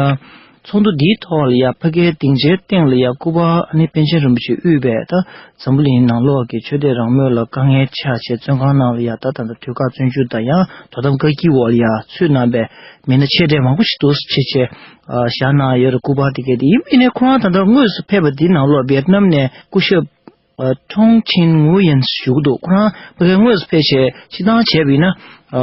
ཚོགས་འདུ་འདིའི་ཐོག་ལ་ཡ་ཕ་གིའི་སྡིངས་ཆའི་སྟེང་ལ་ཡ་སྐུ་པར་ཨ་ནི་པཎ་ཆེན་རིན་པོ་ཆེ་དབུས་པའི་ད་འཛམ་བུ་གླིང་ནང་ལོགས་ཀྱི་ཆོས་དད་རང་མོས་ལ་དཀའ་ངལ་ཆགས་བྱས་བཙོན་ཁང་ནང་ལ་ཡ་ད་ད་ལྟ་དུས་བཀག་བཙོན་འཇུག་དང་ཡང་དོ་དམ་བཀག་སྐྱིལ་འོག་ལ་ཡ་ཚུད་གནང་པའི་མི་སྣ་ཆེ་གྲས་མང་པོ་ཞིག་འདུག་ཟེར་བྱས་བཞག་གནང་ཡོད་རེད། སྐུ་པར་དེ་གས་དེ་ཡིན་པས་ནས་ཁོ་རང་ད་ལྟ་དངོས་སུ་ཕེབས་པ་འདི་ནང་ལོགས་ཝེ་ཏི་ནམ་ནས་སྐུ་ཞབས་ཁྲོང་ཆིན་ངུ་ཡིན་ཞུ་གི་འདུག་ཁོ་རང་ཕ་གིར་དངོས་སུ་ཕེབས་བྱས་སྤྱི་བཏང་བྱས་པ་ཡིན་ན་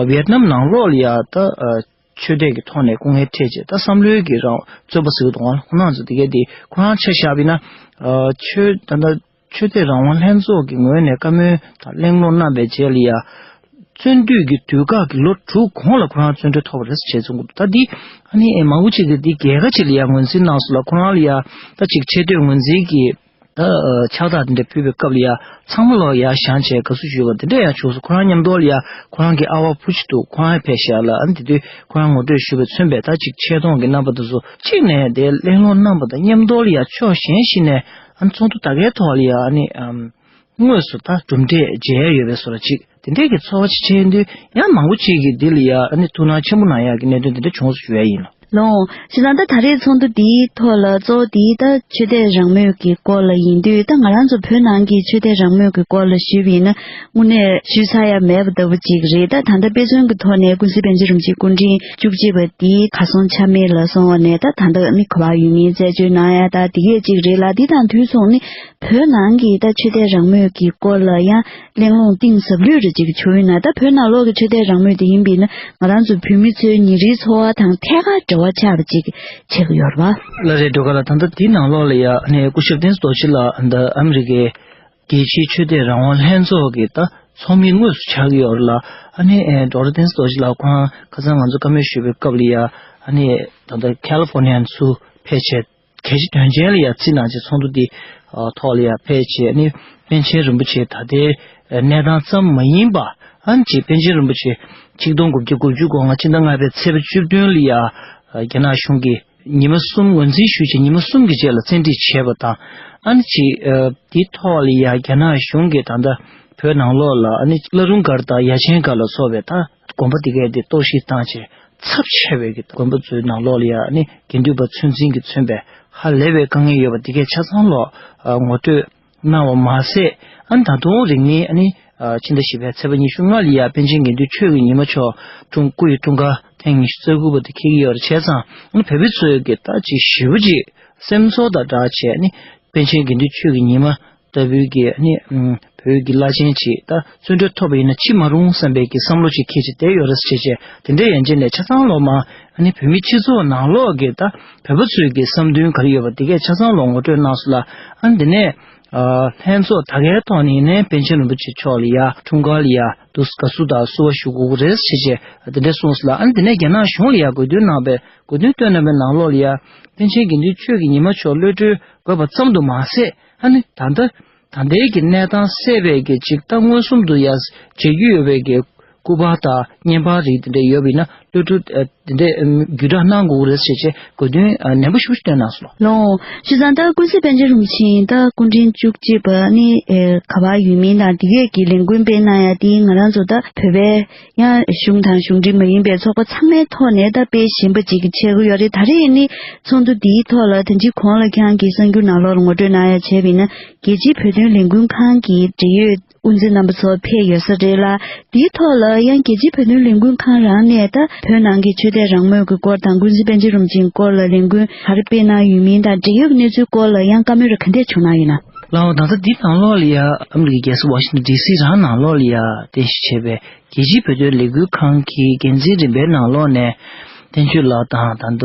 ཝེ་ཏི་ནམ་ནང་ལོགས་ལ་ཡ་ད། ཆོས་དད་ཀྱི་ཐོག་ནས་སྐུ་ངལ་འཕྲད་རྗེས་ད་བསམ་བློའི་གི་རང་བཙོན་པ་ཟེར་གི་འདུག་ཁོང་རྣམ་ཚོ་དེ་གས་དེ་ཁོ་རང་ཆ་བཞག་པ་ཡིན་ན་ཨ་ཆོས་ད་ལྟ་ཆོས་དད་རང་དབང་ལྷན་ཚོགས་ཀྱི་ངོས་ནས་བཀའ་མོལ་དང་གླེང་སློང་གནང་པའི་རྗེས་ལ་ཡ་བཙོན་དུས་ཀྱི་དུས་བཀག་གི་ལོ་དྲུག་གོང་ལ་ཁོ་རང་བཙོན་གྲོལ་ཐོབ་པ་རེད་ཟེར་བྱས་གསུང་གི་འདུག་ད་འདི་ཨ་ནི་མང་པོ་ཅིག་གིས་འདི་རྒྱལ་ཁ་ཅིག་ལ་ཡ་ངོས་འཛིན་གནང་སོང་ལ། ཁོ་རང་ལ་ཡ་ད་ཅིག་ཆེ་བསྟོད་ངོས་འཛིན་གྱི་ད་ཕྱག་རྟགས་དེ་འདྲ་ཕུལ་བའི་སྐབས་ལ་ཡ་ཚང་མ་ལོག་ཡར་བཞེངས་བྱས་དགའ་བསུ་ཞུས་པ་དེ་འདྲ་ཡང་བྱུང་སོང་། ཁོ་རང་མཉམ་དུ་ལ་ཡ་ཁོ་རང་གི་ཨ་ཕ་བུ་གཅིག་འདུག་ཁོ་རང་ཡང་ཕེབས་ཤག་ལ། ཨ་ནི་དེ་དུས་ཁོ་རང་ངོ་སྤྲོད་ཞུས་པ་མཚོན་པའི་ད་ཅིག་ཆེ་མཐོང་གི་རྣམ་པ་དེ་ཚོ་གཅིག་ནས་དེ་གླེང་སློང་གནང་པ་དང་མཉམ་དུ་ལ་ཡ་ཕྱོགས་གཞན་ཞིག་ནས་ཨ་ནི་ཚོགས་འདུ་ད་གའི་ཐོག་ལ་ཡ་ཨ་ནི་ཨམ་དངོས་སུ་ད་གྲུབ་འབྲས་མཇལ་ཡ་ཡོད་པའི་བཟོ་འདྲ་ཅིག་དེ་འདྲས་ཀྱི་ཚོར་བ་ཅིག་བྱས་དུས་ཡང་མང་པོ་ཅིག་གིས་འདི་ལ་ཡ་ཨ་ནི་ཐུགས་སྣང་ཆེན་པོ་གནང་ཡག་གི་གནད་དོན་དེ་འདྲ་བྱུང་སོང་ཞུ་ཡ་ཡིན། ལོང་། བྱས་ཙང་ད་ད་རེས་ཚོགས་འདུ་འདིའི་ཐོག་ལ་གཙོ་བོ་འདི་ད་ཆོས་དད་རང་མོས་ཀྱི་སྐོར་ལ་ཡིན་དུས་ད་ང་རང་ཚོ་བོད་ནང་གི་ཆོས་དད་རང་མོས་ཀྱི་སྐོར་ལ་ཞུས་པ་ཡིན་ན་དངོས་གནས་ཞུས་ཚར་ཡ་མེད་པ་ལྟ་བུ་ཅིག་རེད། ད་ད་ལྟ་དཔེ་མཚོན་གྱི་ཐོག་ནས་ཀུན་གཟིགས་པཎ་ཆེན་རིན་པོ་ཆེ་སྐུ་ཕྲེང་བཅུ་གཅིག་པ་འདི་གར་སོང་ཆ་མེད་ལ་སོང་བ་ནས་ད་ད་ལྟ་ནི་ག་པར་ཡོད་མིན་རྩད་གཅོད་གནང་ཡ་ད་འདི་གས་ཅིག་རེད་ལ། འདི་དང་དུས་མཚུངས་ནི་བོད་ནང་གི་ད་ཆོས་དད་རང་མོས་ཀྱི་སྐོར་ལ་ཡང་གླེང་སློང་གཏིང་ཟབ་ལྷོད་རེ་ཅིག་བྱུང་ཡོད་ན། ད་བོད་ནང་ལོགས་ཀྱི་ཆོས་དད་རང་མོས་དེ་ཡིན་པས་ན་ང་རང་ཚོ་བོད་མི་ཚོའི་ཉིན་རེའི་འཚོ་བ་དང་ཐད་ཀར་འབྲེལ་བ་ཆགས་པ་ཅིག་བྱེད་ཀྱི་ཡོད་རེད་བ། ལགས་རེད་འགྲོ་ག་ལ། ད་ལྟ་དེའི་ནང་ལོགས་ལ་ཡ་ཨ་ནི་སྐུ་ཞབས་བསྟན་འཛིན་རྡོ་རྗེ་ལགས་འདི་ཨ་མི་རི་ཀའི་རྒྱལ་སྤྱིའི་ཆོས་དད་རང་དབང་ལྷན་ཚོགས་ཀྱི་ད་ཚོགས་མི་དངོས་སུ་ཆགས་ཀྱི་ཡོད་རེད་ལ། ཨ་ནི་ཨེ་ཌོག་ཊར་བསྟན་འཛིན་རྡོ་རྗེ་ལགས་ཁོང་ཁ་སང་ང་ཚོ་བཀའ་མོལ་ཞུས་པའི་སྐབས་ལ་ཡ་ཨ་ནི་ད་ལྟ་ཁ་ལི་ཧྥོར་ནི་ཡ་ཚུར་ཕེབས་བྱས། གལ་ཆེ་དོན་ཆེན་ལ་ཡ་རྩིས་གནང་བྱས་ཚོགས་འདུ་འདི་ཨ་ཐོག་ལ་ཡ་ཕེབས་བྱས་ནི་པཎ་ཆེན་རིན་པོ་ཆེ་ད་ལྟའི་གནས་སྟངས་ཙམ་མ་ཡིན་པ་ཨ་ནི་ཅིག་པཎ་ཆེན་རིན་པོ་ཆེ་ཆིག་སྟོང་དགུ་བརྒྱ་དགུ་བཅུ་གོ་ལྔ་ཕྱི་ཟླ་ལྔ་པའི་ཚེས་པ་བཅུ་བདུན་ལ་ཡ་རྒྱ་ནག་གཞུང་གིས་ཉི་མ་གསུམ་ངོས་འཛིན་ཞུས་བྱས་ཉི་མ་གསུམ་གྱི་རྗེས་ལ་བཙན་ཁྲིད་བྱས་པ་དང་ཨ་ནི་ཅིག་འདིའི་ཐོག་ལ་ཡ་རྒྱ་ནག་གཞུང་གིས་ད་ལྟ་བོད་ནང་ལོགས་ལ་ཨ་ནི་བླ་རུང་སྒར་དང་ཡ་ཆེན་སྒར་ལ་སོགས་པའི་ད་དགོན་པ་འདི་གས་དེ་གཏོར་བཤིག་བཏང་བྱས། ཚབས་ཆེ་བའི་གི་དགོན་པ་ཚོའི་ནང་ལོགས་ལ་ཡ་ཨ་ནི་དགེ་འདུན་པ་ཚོད་འཛིན་གྱིས་མཚོན་པའི་ཧ་ལས་པའི་དཀའ་ངལ་ཡོད་པ་འདི་གས་ཆ་ཚང་ལོག་ཨ་ངོ་སྤྲོད་གནང་བ་མ་ཟད། ཨ་ནི་ད་དུང་རིང་མིན་ཨ་ནི་ཨ་ཕྱི་ཟླ་བཞི་པའི་ཚེས་པ་ཉི་ཤུ་ལྔ་ལ་ཡ་པཎ་ཆེན་དགེ་འདུན་ཆོས་ཀྱི་ཉི་མ་མཆོག་འཁྲུངས་སྐུ་ཡི་འཁྲུངས་སྐར་ཐེངས་ཉི་ཤུ་རྩ་དགུ་པ་དེ་འཁེལ་གྱི་ཡོད་རེད། བྱས་ཙང་ཨ་ནི་བོད་པ་ཚོའི་གི་ད་ཅིག་ཞེ་པོ་ཅིག་སེམས་ཚོར་དང་སྦྲགས་བྱས་ཨ་ནི་པཎ་ཆེན་དགེ་འདུན་ཆོས་ཀྱི་ཉི་མ་ལྟ་བུའི་གི་ཨ་ནི་ཨུམ་བོད་ཀྱི་བླ་ཆེན་ཅིག་ད་བཙོན་གྲོལ་ཐོབ་པ་ཡིན་ན་ཅི་མ་རུང་བསམ་པའི་གི་བསམ་བློ་ཅིག་འཁྱེར་བྱས་བསྡད་ཡོད་རེད་ཟེར་བྱས་དེ་འདྲའི་ཡན་ཆད་ནས་ཆ་ཚང་ལོག་མ་ཨ་ནི་བོད་མི་སྤྱི་ཚོགས་ནང་ལོགས་ཀྱི་ད་བོད་པ་ཚོའི་གི་བསམ་འདུན་ག་རེ་ཡོད་པ་དེ་གས་ཆ་ཚང་ལོག་ངོ་སྤྲོད་གནང་སོང་ལ། ཨ་ནི་དེ་ནས་ཨ་ལྷན་ཚོགས་ད་གའི་ཐོག་ནས་ཡིན་ནའི་པཎ་ཆེན་རིན་པོ་ཆེ་མཆོག་ལ་ཡ་འཁྲུངས་སྐར་ལ་ཡ་དུས་དགའ་བསུ་དང་བསུ་བ་ཞུ་དགོས་ཀྱི་རེད་ཟེར་བྱས་དེ་འདྲ་གསུངས་སོང་ལ། ཨ་ནི་དེ་ནས་རྒྱ་ནག་གཞུང་ལ་ཡ་དགོས་འདུན་གནང་པའི་དགོས་འདུན་བཏོན་གནང་པའི་ནང་ལོགས་ལ་ཡ་པཎ་ཆེན་དགེ་འདུན་ཆོས་ཀྱི་ཉི་མ་མཆོག་གློད་གྲོལ་འབབ་པ་ཙམ་དུ་མ་ཟད། ཨ་ནི་ད་ལྟ་ད་ལྟའི་གི་གནས་སྟངས་སད་པའི་གི་ཅིག་ད་མངོན་སུམ་དུ་ཡ་མཇལ་རྒྱུ་ཡོད་པའི་གི་ སྐུ་པར་དང་བརྙན་པར་རིགས་དེ་འདྲ་ཡོད་པ་ཡིན་ན་གློད་གྲོལ་དེ་འདྲ་བརྒྱུད་བསྒྲགས་གནང་དགོས་ཀྱི་རེད་ཟེར་བྱས་དགོས་འདུན་ནན་པོ་ཞེ་པོ་ཅིག་བཏོན་གནང་སོང་། ལགས་སོ། བྱས་ཙང་ད་ཀུན་གཟིགས་པཎ་ཆེན་རིན་པོ་ཆེ་ད་སྐུ་ཕྲེང་བཅུ་གཅིག་པ་ནི་ག་པར་ཡོད་མིན་དང་དེ་གས་ཀྱི་ལས་འགུལ་སྤེལ་གནང་ཡ་དེ་ང་རང་ཚོ་ད་བོད་པའི་ཡང་གཞུང་དང་གཞུང་འབྲེལ་མ་ཡིན་པའི་ཚོགས་པ་ཚང་མའི་ཐོག་ནས་ད་སྤེལ་བཞིན་པ་ཅིག་ཆགས་ཀྱི་ཡོད་རེད། ད་རེས་ནི་ཚོགས་འདུ་འདིའི་ཐོག་ལ་དེ་འདྲའི་གོང་ལ་ཁྱེད་རང་གིས་གསར་འགྱུར་ནང་ལོགས་ལ་ངོ་སྤྲོད་གནང་ཡ་བྱས་པ་ཡིན་ན་རྒྱལ་སྤྱིའི་བོད་དོན་ལས་འགུལ་ཁང་གི་འབྲེལ་ཡོད་དབུ་འཛིན་རྣམ་པ་ཚོ་ཕེབས་ཡོད་ས་རེད་ལ། དེའི་ཐོག་ལ་ཡང་རྒྱལ་སྤྱིའི་བོད་དོན་ལས་འགུལ་ཁང་རང་ནས་ད་བོད་ནང་གི་ཆོས་དད་རང་མོས་ཀྱི་སྐོར་དང་ཀུན་གཟིགས་པཎ་ཆེན་རིན་པོ་ཆེའི་སྐོར་ལ་ལས་འགུལ་ག་རེ་སྤེལ་གནང་ཡོད་མིན་དང་འབྲེལ་ཡོད་ཀྱི་གནས་ཚུལ་སྐོར་ལ་ཡང་བཀའ་མོལ་རེ་ག་འདྲས་བྱུང་གནང་ཡོད་ན། ལགས་འོ། ད་ལྟ་འདི་ནང་ལོགས་ལ་ཡ་ཨ་མི་རི་ཀའི་རྒྱལ་ས་ཝ་ཤིང་ཏོན་ཌི་སི་རང་ནང་ལོགས་ལ་ཡ་རྟེན་གཞི་བྱས་པའི་རྒྱལ་སྤྱིའི་བོད་དོན་ལས་འགུལ་ཁང་གི་འགན་འཛིན་རིམ་པའི་ནང་ལོགས་ནས་བསྟན་ཆོས་ལགས་དང་ད་ལྟ་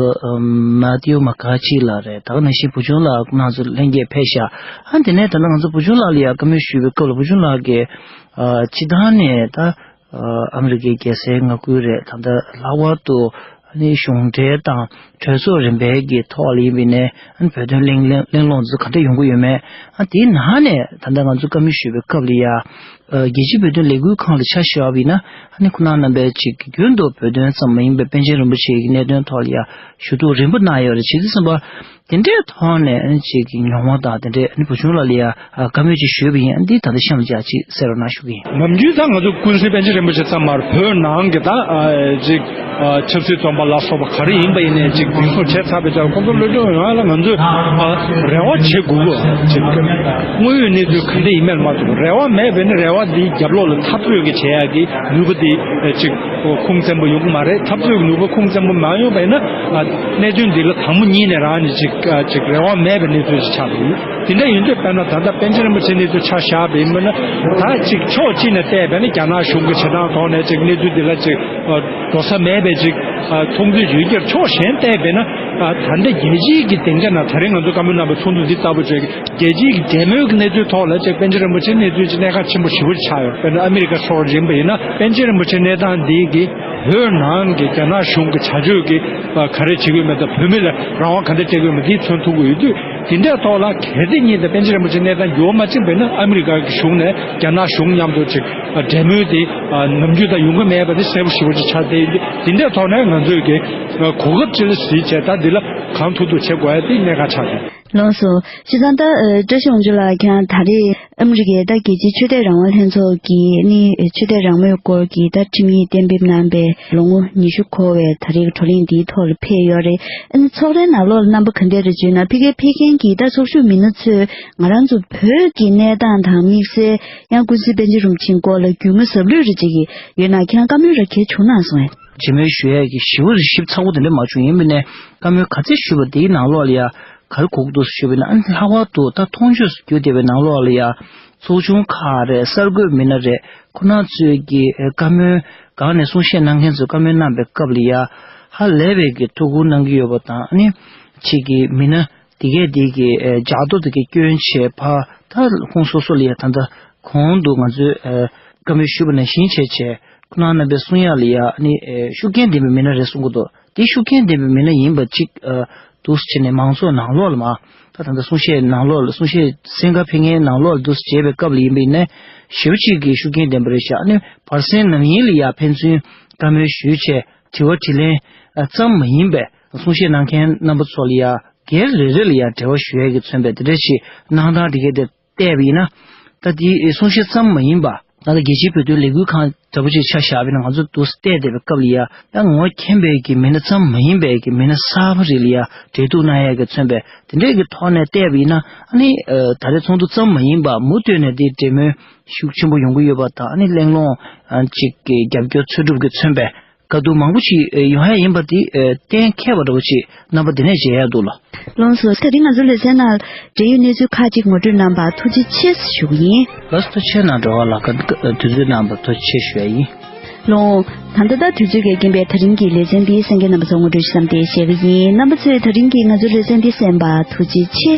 མ་ཏིའུ་མ་ཀ་ཆི་ལགས་རེད། ད་ག་ནང་བཞིན་བུ་ཆུང་ལགས་ཁོང་རྣམ་ཚོ་ལྷན་རྒྱས་ཕེབས་ཤག་ཨ་དེ་ནས་ད་ལྟ་ང་ཚོ་བུ་ཆུང་ལགས་ལ་ཡ་བཀའ་མོལ་ཞུས་པའི་སྐབས་ལ་བུ་ཆུང་ལགས་ཀྱིས་ཨ་སྤྱིར་བཏང་ནས་ད་ཨ་ཨ་མི་རི་ཀའི་རྒྱལ་སའི་མངའ་ཁུལ་རེད། ད་ལྟ་ལྷག་པར་དུ་ཨ་ནི་གཞུང་འབྲེལ་དང་གྲོས་ཚོགས་རིམ་པའི་གི་ཐོག་ལ་ཡིན་པ་ཡིན་ནའི་ཨ་ནི་བོད་དོན་གླེང་གླེང་གླེང་སློང་ཚོ་ག་འདྲ་ཡོང་གི་ཡོད་མེད། ཨ་དེའི་ནང་ནས་ད་ལྟ་ང་ཚོ་བཀའ་མོལ་ཞུས་པའི་སྐབས་ལ་ཡ་ཨ་རྒྱལ་སྤྱིའི་བོད་དོན་ལས་འགུལ་ཁང་ལ་ཆ་བཞག་པ་ཡིན་ན་ཨ་ནི་ཁོང་རྣམ་པས་ཅིག་རྒྱུན་དུ་བོད་དོན་ཙམ་མ་ཡིན་པའི་པཎ་ཆེན་རིན་པོ་ཆེ་གི་གནད་དོན་ཐོག་ལ་ཡ་ཞུ་གཏུག་རིམ་པ་གནང་ཡོད་རེད། བྱས་དུས་ཙམ་པ། དེ་འདྲའི་ཐོག་ནས་ཨ་ནི་ཅིག་གི་མྱོང་བ་དང་དེ་འདྲའི་ཨ་ནི་བུ་ཆུང་ལགས་ལ་ཡ་ཨ་བཀའ་མོལ་ཅིག་ཞུས་པ་ཡིན། ཨ་འདི་ད་ལྟ་གཤམ་ལ་ཅིག་གསན་རོགས་གནང་ཞུ་གི་ཡིན། ནམ་རྒྱུན་ད་ང་ཚོ་ཀུན་གཟིགས་པཎ་ཆེན་རིན་པོ་ཆེ་ཙམ་མར་བོད་ནང་གི་ད་ཨ་ཅིག་ཨ་ཆབ་སྲིད་བཙོན་པ་ལ་སོགས་པ་ག་རེ་ཡིན་པ་ཡིན་ནའི་ཅིག་འཛིན་བཟུང་བྱས་ཚར་བའི་ཆར་ཁོང་ཚོ་གློད་གྲོལ་ཡོང་ཡ་ལ་ང་ཚོས་ཨ་རེ་བ་བྱེད་དགོས་གོ། ཅིག་དངོས་ཡོད་གནས་ཚུལ་ག་འདྲ་ཡིན་མིན་ལ་མ་ལྟོས་པར་རེ་བ་མེད་པས་ནི་རེ་བ་འདིའི་རྒྱབ་ལོགས་ལ་འཐབ་རྩོད་ཀྱི་བྱེད་ཡ་གི་ནུས་པ་འདི་ཅིག་ཁུངས་བཙན་པོ་ཡོང་གི་མ་རེད། འཐབ་རྩོད་ཀྱི་ནུས་པ་ཁུངས་བཙན་པོ་མ་ཡོང་བ་ཡིན་ན་ཨ་གནད་དོན་འདི་ལ་དང་པོ་ཉིད་ནས་རང་ནས་ཅིག་ཨ་ཅིག་རེ་བ་མེད་པའི་གནས་ཚུལ་ཞིག་ཆགས་འདུག་དེ་འདྲ་ཡིན་དུས་དཔེར་ན་ད་ལྟ་པཎ་ཆེན་རིན་པོ་ཆེ་གནས་ཚུལ་ཆ་བཞག་པ་ཡིན་ན་ད་ཅིག་ཕྱོགས་གཅིག་ནས་བལྟས་པས་ན་རྒྱ་ནག་གཞུང་གི་བྱེད་སྟངས་ཐོག་ནས་ཅིག་གནས་ཚུལ་འདི་ལ་ཅིག་ཨ་འགྲོ་ས་མེད་པའི་ཅིག་ཨ་མཐོང་ཚུལ་ཡོད་ཀྱང་ཕྱོགས་གཞན་བལྟས་པས་ན་ཨ་ད་ལྟ་རྒྱལ་སྤྱིའི་གི་སྡིངས་ཆ་ནང་ད་རིང་ང་ཚོ་བཀའ་མོལ་གནང་བའི་ཚོགས་འདུ་འདི་ལྟ་བུ་ཅིག་རྒྱལ་སྤྱིའི་གི་འབྲེལ་མོལ་གྱི་གནས་ཚུལ་ཐོག་ལ་ཅིག་པཎ་ཆེན་རིན་པོ་ཆེ་གནས་ཚུལ་ཅིག་གནད་འགག་ཆེན་པོ་ཞེ་པོ་ཅིག་ཆགས་ཡོད། དཔེར་ན་ཨ་མི་རི་ཀ་ཕྱོགས་ཡིན་པ་ཡིན་ན་པཎ་ཆེན་རིན་པོ་ཆེ་གནས་སྟངས་འདི་གི་བོད་ནང་གི་རྒྱ་ནག་གཞུང་གི་བྱ་སྤྱོད་ཀྱི་ག་རེ་བྱེད་ཀྱི་ཡོད་མེད་དང་བོད་མི་ལ་རང་དབང་ག་འདྲ་སྤྲད་ཀྱི་ཡོད་མེད་འདི་མཚོན་ཐུབ་ཀྱི་ཡོད་དུས་དེ་འདྲའི་ཐོག་ལ་གལ་སྲིད་ཉིད་དུ་པཎ་ཆེན་རིན་པོ་ཆེ་གནས་སྟངས་འགྱུར་བ་མ་ཕྱིན་པ་ཡིན་ན་ཨ་མི་རི་ཀ་གི་གཞུང་ནས་རྒྱ་ནག་གཞུང་མཉམ་དུ་ཅིག་འབྲེལ་མོལ་དེ་ནམ་རྒྱུན་དང་ཡོང་གི་མེད་པ་དེ་གསལ་པོ་ཞེ་པོ་ཅིག་ཆགས་བསྡད་ཡོད་དུས་དེ་འདྲའི་ཐོག་ནས་ང་ཚོས་ཀྱི་གོ་སྐབས་ཅིག་ལ་གཟིགས་བྱས་ད་འདི་ལ་གང་ཐུབ་ཐུབ་བྱེད་དགོས་ཡ་དེ་གནད་འགག་ཆགས་འདུག་ལགས་སོ། བྱས་ཙང་ད་ཨ་བཀྲ་ཤིས་དབང་ཕྱུག་ལགས་ཁྱེད་རང་ད་རེས་ཨ་མི་རི་ཀའི་ད་རྒྱལ་སྤྱིའི་ཆོས་དད་རང་དབང་ལྷན་ཚོགས་ཀྱི་ནི་ཆོས་དད་རང་མོས་སྐོར་གྱི་ད་ཁྲིམས་ཡིག་གཏན་འབེབས་གནང་པའི་ལོ་ངོ་ཉི་ཤུ་འཁོར་བའི་ད་རེས་ཀྱི་བགྲོ་གླེང་འདིའི་ཐོག་ལ་ཕེབས་ཡོད་རེད། ཨ་ནི་ཚོགས་རའི་ནང་ལོགས་ལ་རྣམ་པ་ག་འདྲ་རེད་བརྗོད་ན་ཕ་གིར་ཕེབས་མཁན་གྱི་ད་ཚོགས་ཞུགས་མི་སྣ་ཚོས་ང་རང་ཚོ་བོད་ཀྱི་གནས་སྟངས་དང་དམིགས་བསལ་ཡང་ཀུན་གཟིགས་པཎ་ཆེན་རིན་པོ་ཆེའི་སྐོར་ལ་རྒྱུས་མངའ་ཟབ་ལྷོད་རེ་བྱེད་ཀྱི་ཡོད་ན་ཁྱེད་རང་བཀའ་མོལ་རེ་གལ་བྱུང་ན་གསུངས་ཡ། བརྗེ་མོལ་ཞུ་ཡས་ཀྱི་ཞིབ་པོ་རེ་ཞིབ་ཚགས་པོ་དེ་འདྲ་མ་བྱུང་། ཡིན་པ་ནས་བཀའ་མོལ་ག་ཚད་ཞུས་པ་དེའི་ནང་ལོགས་ལ་ཡ་ག་རེ་གོ་གི་འདུག་ཞུས་པ་ཡིན་ན་ཨ་ནི་ལྷག་པར་དུ་ད་མཐོང་ཆོས་སུ་གྱུར་བསྡད་པའི་ནང་ལོགས་ལ་ཡ་ཚོགས་ཆུང་ཁག་རེད། གསར་འགོད་མི་སྣ་རེད། ཁོ་རང་ཚོས་ཀྱི་བཀའ་མོལ་སྒང་ནས་གསུང་བཤད་གནང་མཁན་ཚོས་བཀའ་མོལ་གནང་པའི་སྐབས་ལ་ཡ་ཧ་ལས་པའི་གི་ཐུགས་ཁུར་གནང་གི་ཡོད་པ་དང་ཨ་ནི་ཕྱིས་ཀྱི་མི་སྣ་དེ་གས་དེ་གི་ལྗགས་རྡོ་དེ་གས་སྐྱོན་བྱས་ཕར་ད་ཁོང་སོ་སོ་ལ་ཡ་ད་ལྟ་གོང་དུ་ང་ཚོས་བཀའ་མོལ་ཞུས་པ་ནང་བཞིན་བྱས་བྱས་ཁོ་རང་རྣམ་པའི་གསུང་ཡག་ལ་ཡ་ཨ་ནི་ཤུགས་རྐྱེན་ལྡན་པའི་མི་སྣ་རེད་གསུང་གི་འདུག་དེ་ཤུགས་རྐྱེན་ལྡན་པའི་མི་སྣ་ཡིན་པ་གཅིག་ཨ་འདུག་སེ་བྱས་ནས་མང་ཚོགས་ནང་ལོགས་ལ་མ་ད་ད་ལྟ་གསུང་བཤད་ནང་ལོགས་ལ་གསུང་བཤད་གསན་གར་ཕེབས་མཁན་ནང་ལོགས་ལ་འདུག་སེ་བྱས་པའི་སྐབས་ལ་ཡིན་པ་ཡིན་ན་ཞེ་པོ་ཅིག་གི་ཤུགས་རྐྱེན་ལྡན་པ་རེད་ཤག་ཨ་ནི་བར་གསེང་ནམ་ཡིན་ལ་ཡ་ཕན་ཚུན་བཀའ་མོལ་ཞུས་བྱས་དྲི་བ་དྲིས་ལན་ཨ་ཙམ་མ་ཡིན་པའི་གསུང་བཤད་གནང་མཁན་རྣམ་པ་ཚོ་ལ་ཡ་སྒེར་རེ་རེ་ལ་ཡ་འབྲེལ་བ་ཞུ་ཡས་ཀྱི་མཚོན་པའི་དེ་འདྲ་ཞིག་གནང་སྟངས་དེ་གས་དེ་བལྟས་པ་ཡིན་ན། ད་དེའི་གསུང་བཤད་ཙམ་མ་ཡིན་པ་ད་ལྟ་རྒྱལ་སྤྱིའི་བོད་དོན་ལས་འགུལ་ཁང་འདྲ་པོ་ཅིག་ཆ་བཞག་པ་ཡིན་ན་ང་ཚོ་འདུག་སེ་བལྟས་བསྡད་པའི་སྐབས་ལ་ཡ་ཡང་ངོ་མཁྱེན་པའི་གི་མི་སྣ་ཙམ་མ་ཡིན་པའི་གི་མི་སྣ་གསར་པ་རེ་ལ་ཡ་འབྲེལ་གཏུག་གནང་ཡས་ཀྱི་མཚོན་པའི་དེ་འདྲའི་གི་ཐོག་ནས་བལྟས་པ་ཡིན་ན་ཨ་ནི་ད་རེས་ཚོགས་འདུ་ཙམ་མ་ཡིན་པ་མུ་མཐུད་ནས་དེའི་འབྲེལ་མོལ་ཤུགས་ཆེན་པོ་ཡོང་གི་ཡོད་པ་དང་ཨ་ནི་གླེང་སློང་ཅིག་གི་རྒྱབ་སྐྱོར་འཚོལ་སྒྲུབ་ཀྱི་མཚོན་པའི་དཀའ་སྡུག་མང་པོ་ཞིག་ཡོང་ཡ་ཡིན་པ་དེ་གཏན་འཁེལ་བ་འདྲ་པོ་ཅིག་རྣམ་པ་འདི་ནས་མཇལ་ཡ་འདུག་ལ། ལགས་སོ། ད་རིང་ང་ཚོའི་ལེ་ཚན་ནང་འབྲེལ་ཡོད་གནས་ཚུལ་ཁག་ཅིག་ངོ་སྤྲོད་གནང་བར་ཐུགས་རྗེ་ཆེ་ཞུ་གི་ཡིན། ལགས་སོ། ཐུགས་རྗེ་གནང་། འགྲོ་བ་ལ་དུས་ཚོད་གནང་བར་ཐུགས་རྗེ་ཆེ་ཞུ་ཡ་ཡིན། ལགས། ད་ལྟ་ད་དུས་ཚོད་ཀྱི་རྐྱེན་པས་ད་རིང་གི་ལེ་ཚན་འདི་གསན་མཁན་རྣམ་པ་ཚོ་ངོ་སྤྲོད་ཞུ་མཚམས་དེ་བཞག་གི་ཡིན། རྣམ་པ་ཚོས་ད་རིང་གི་ང་ཚོའི་ལེ་ཚན་འདི་གསན་པར་ཐུགས་རྗེ་ཆེ།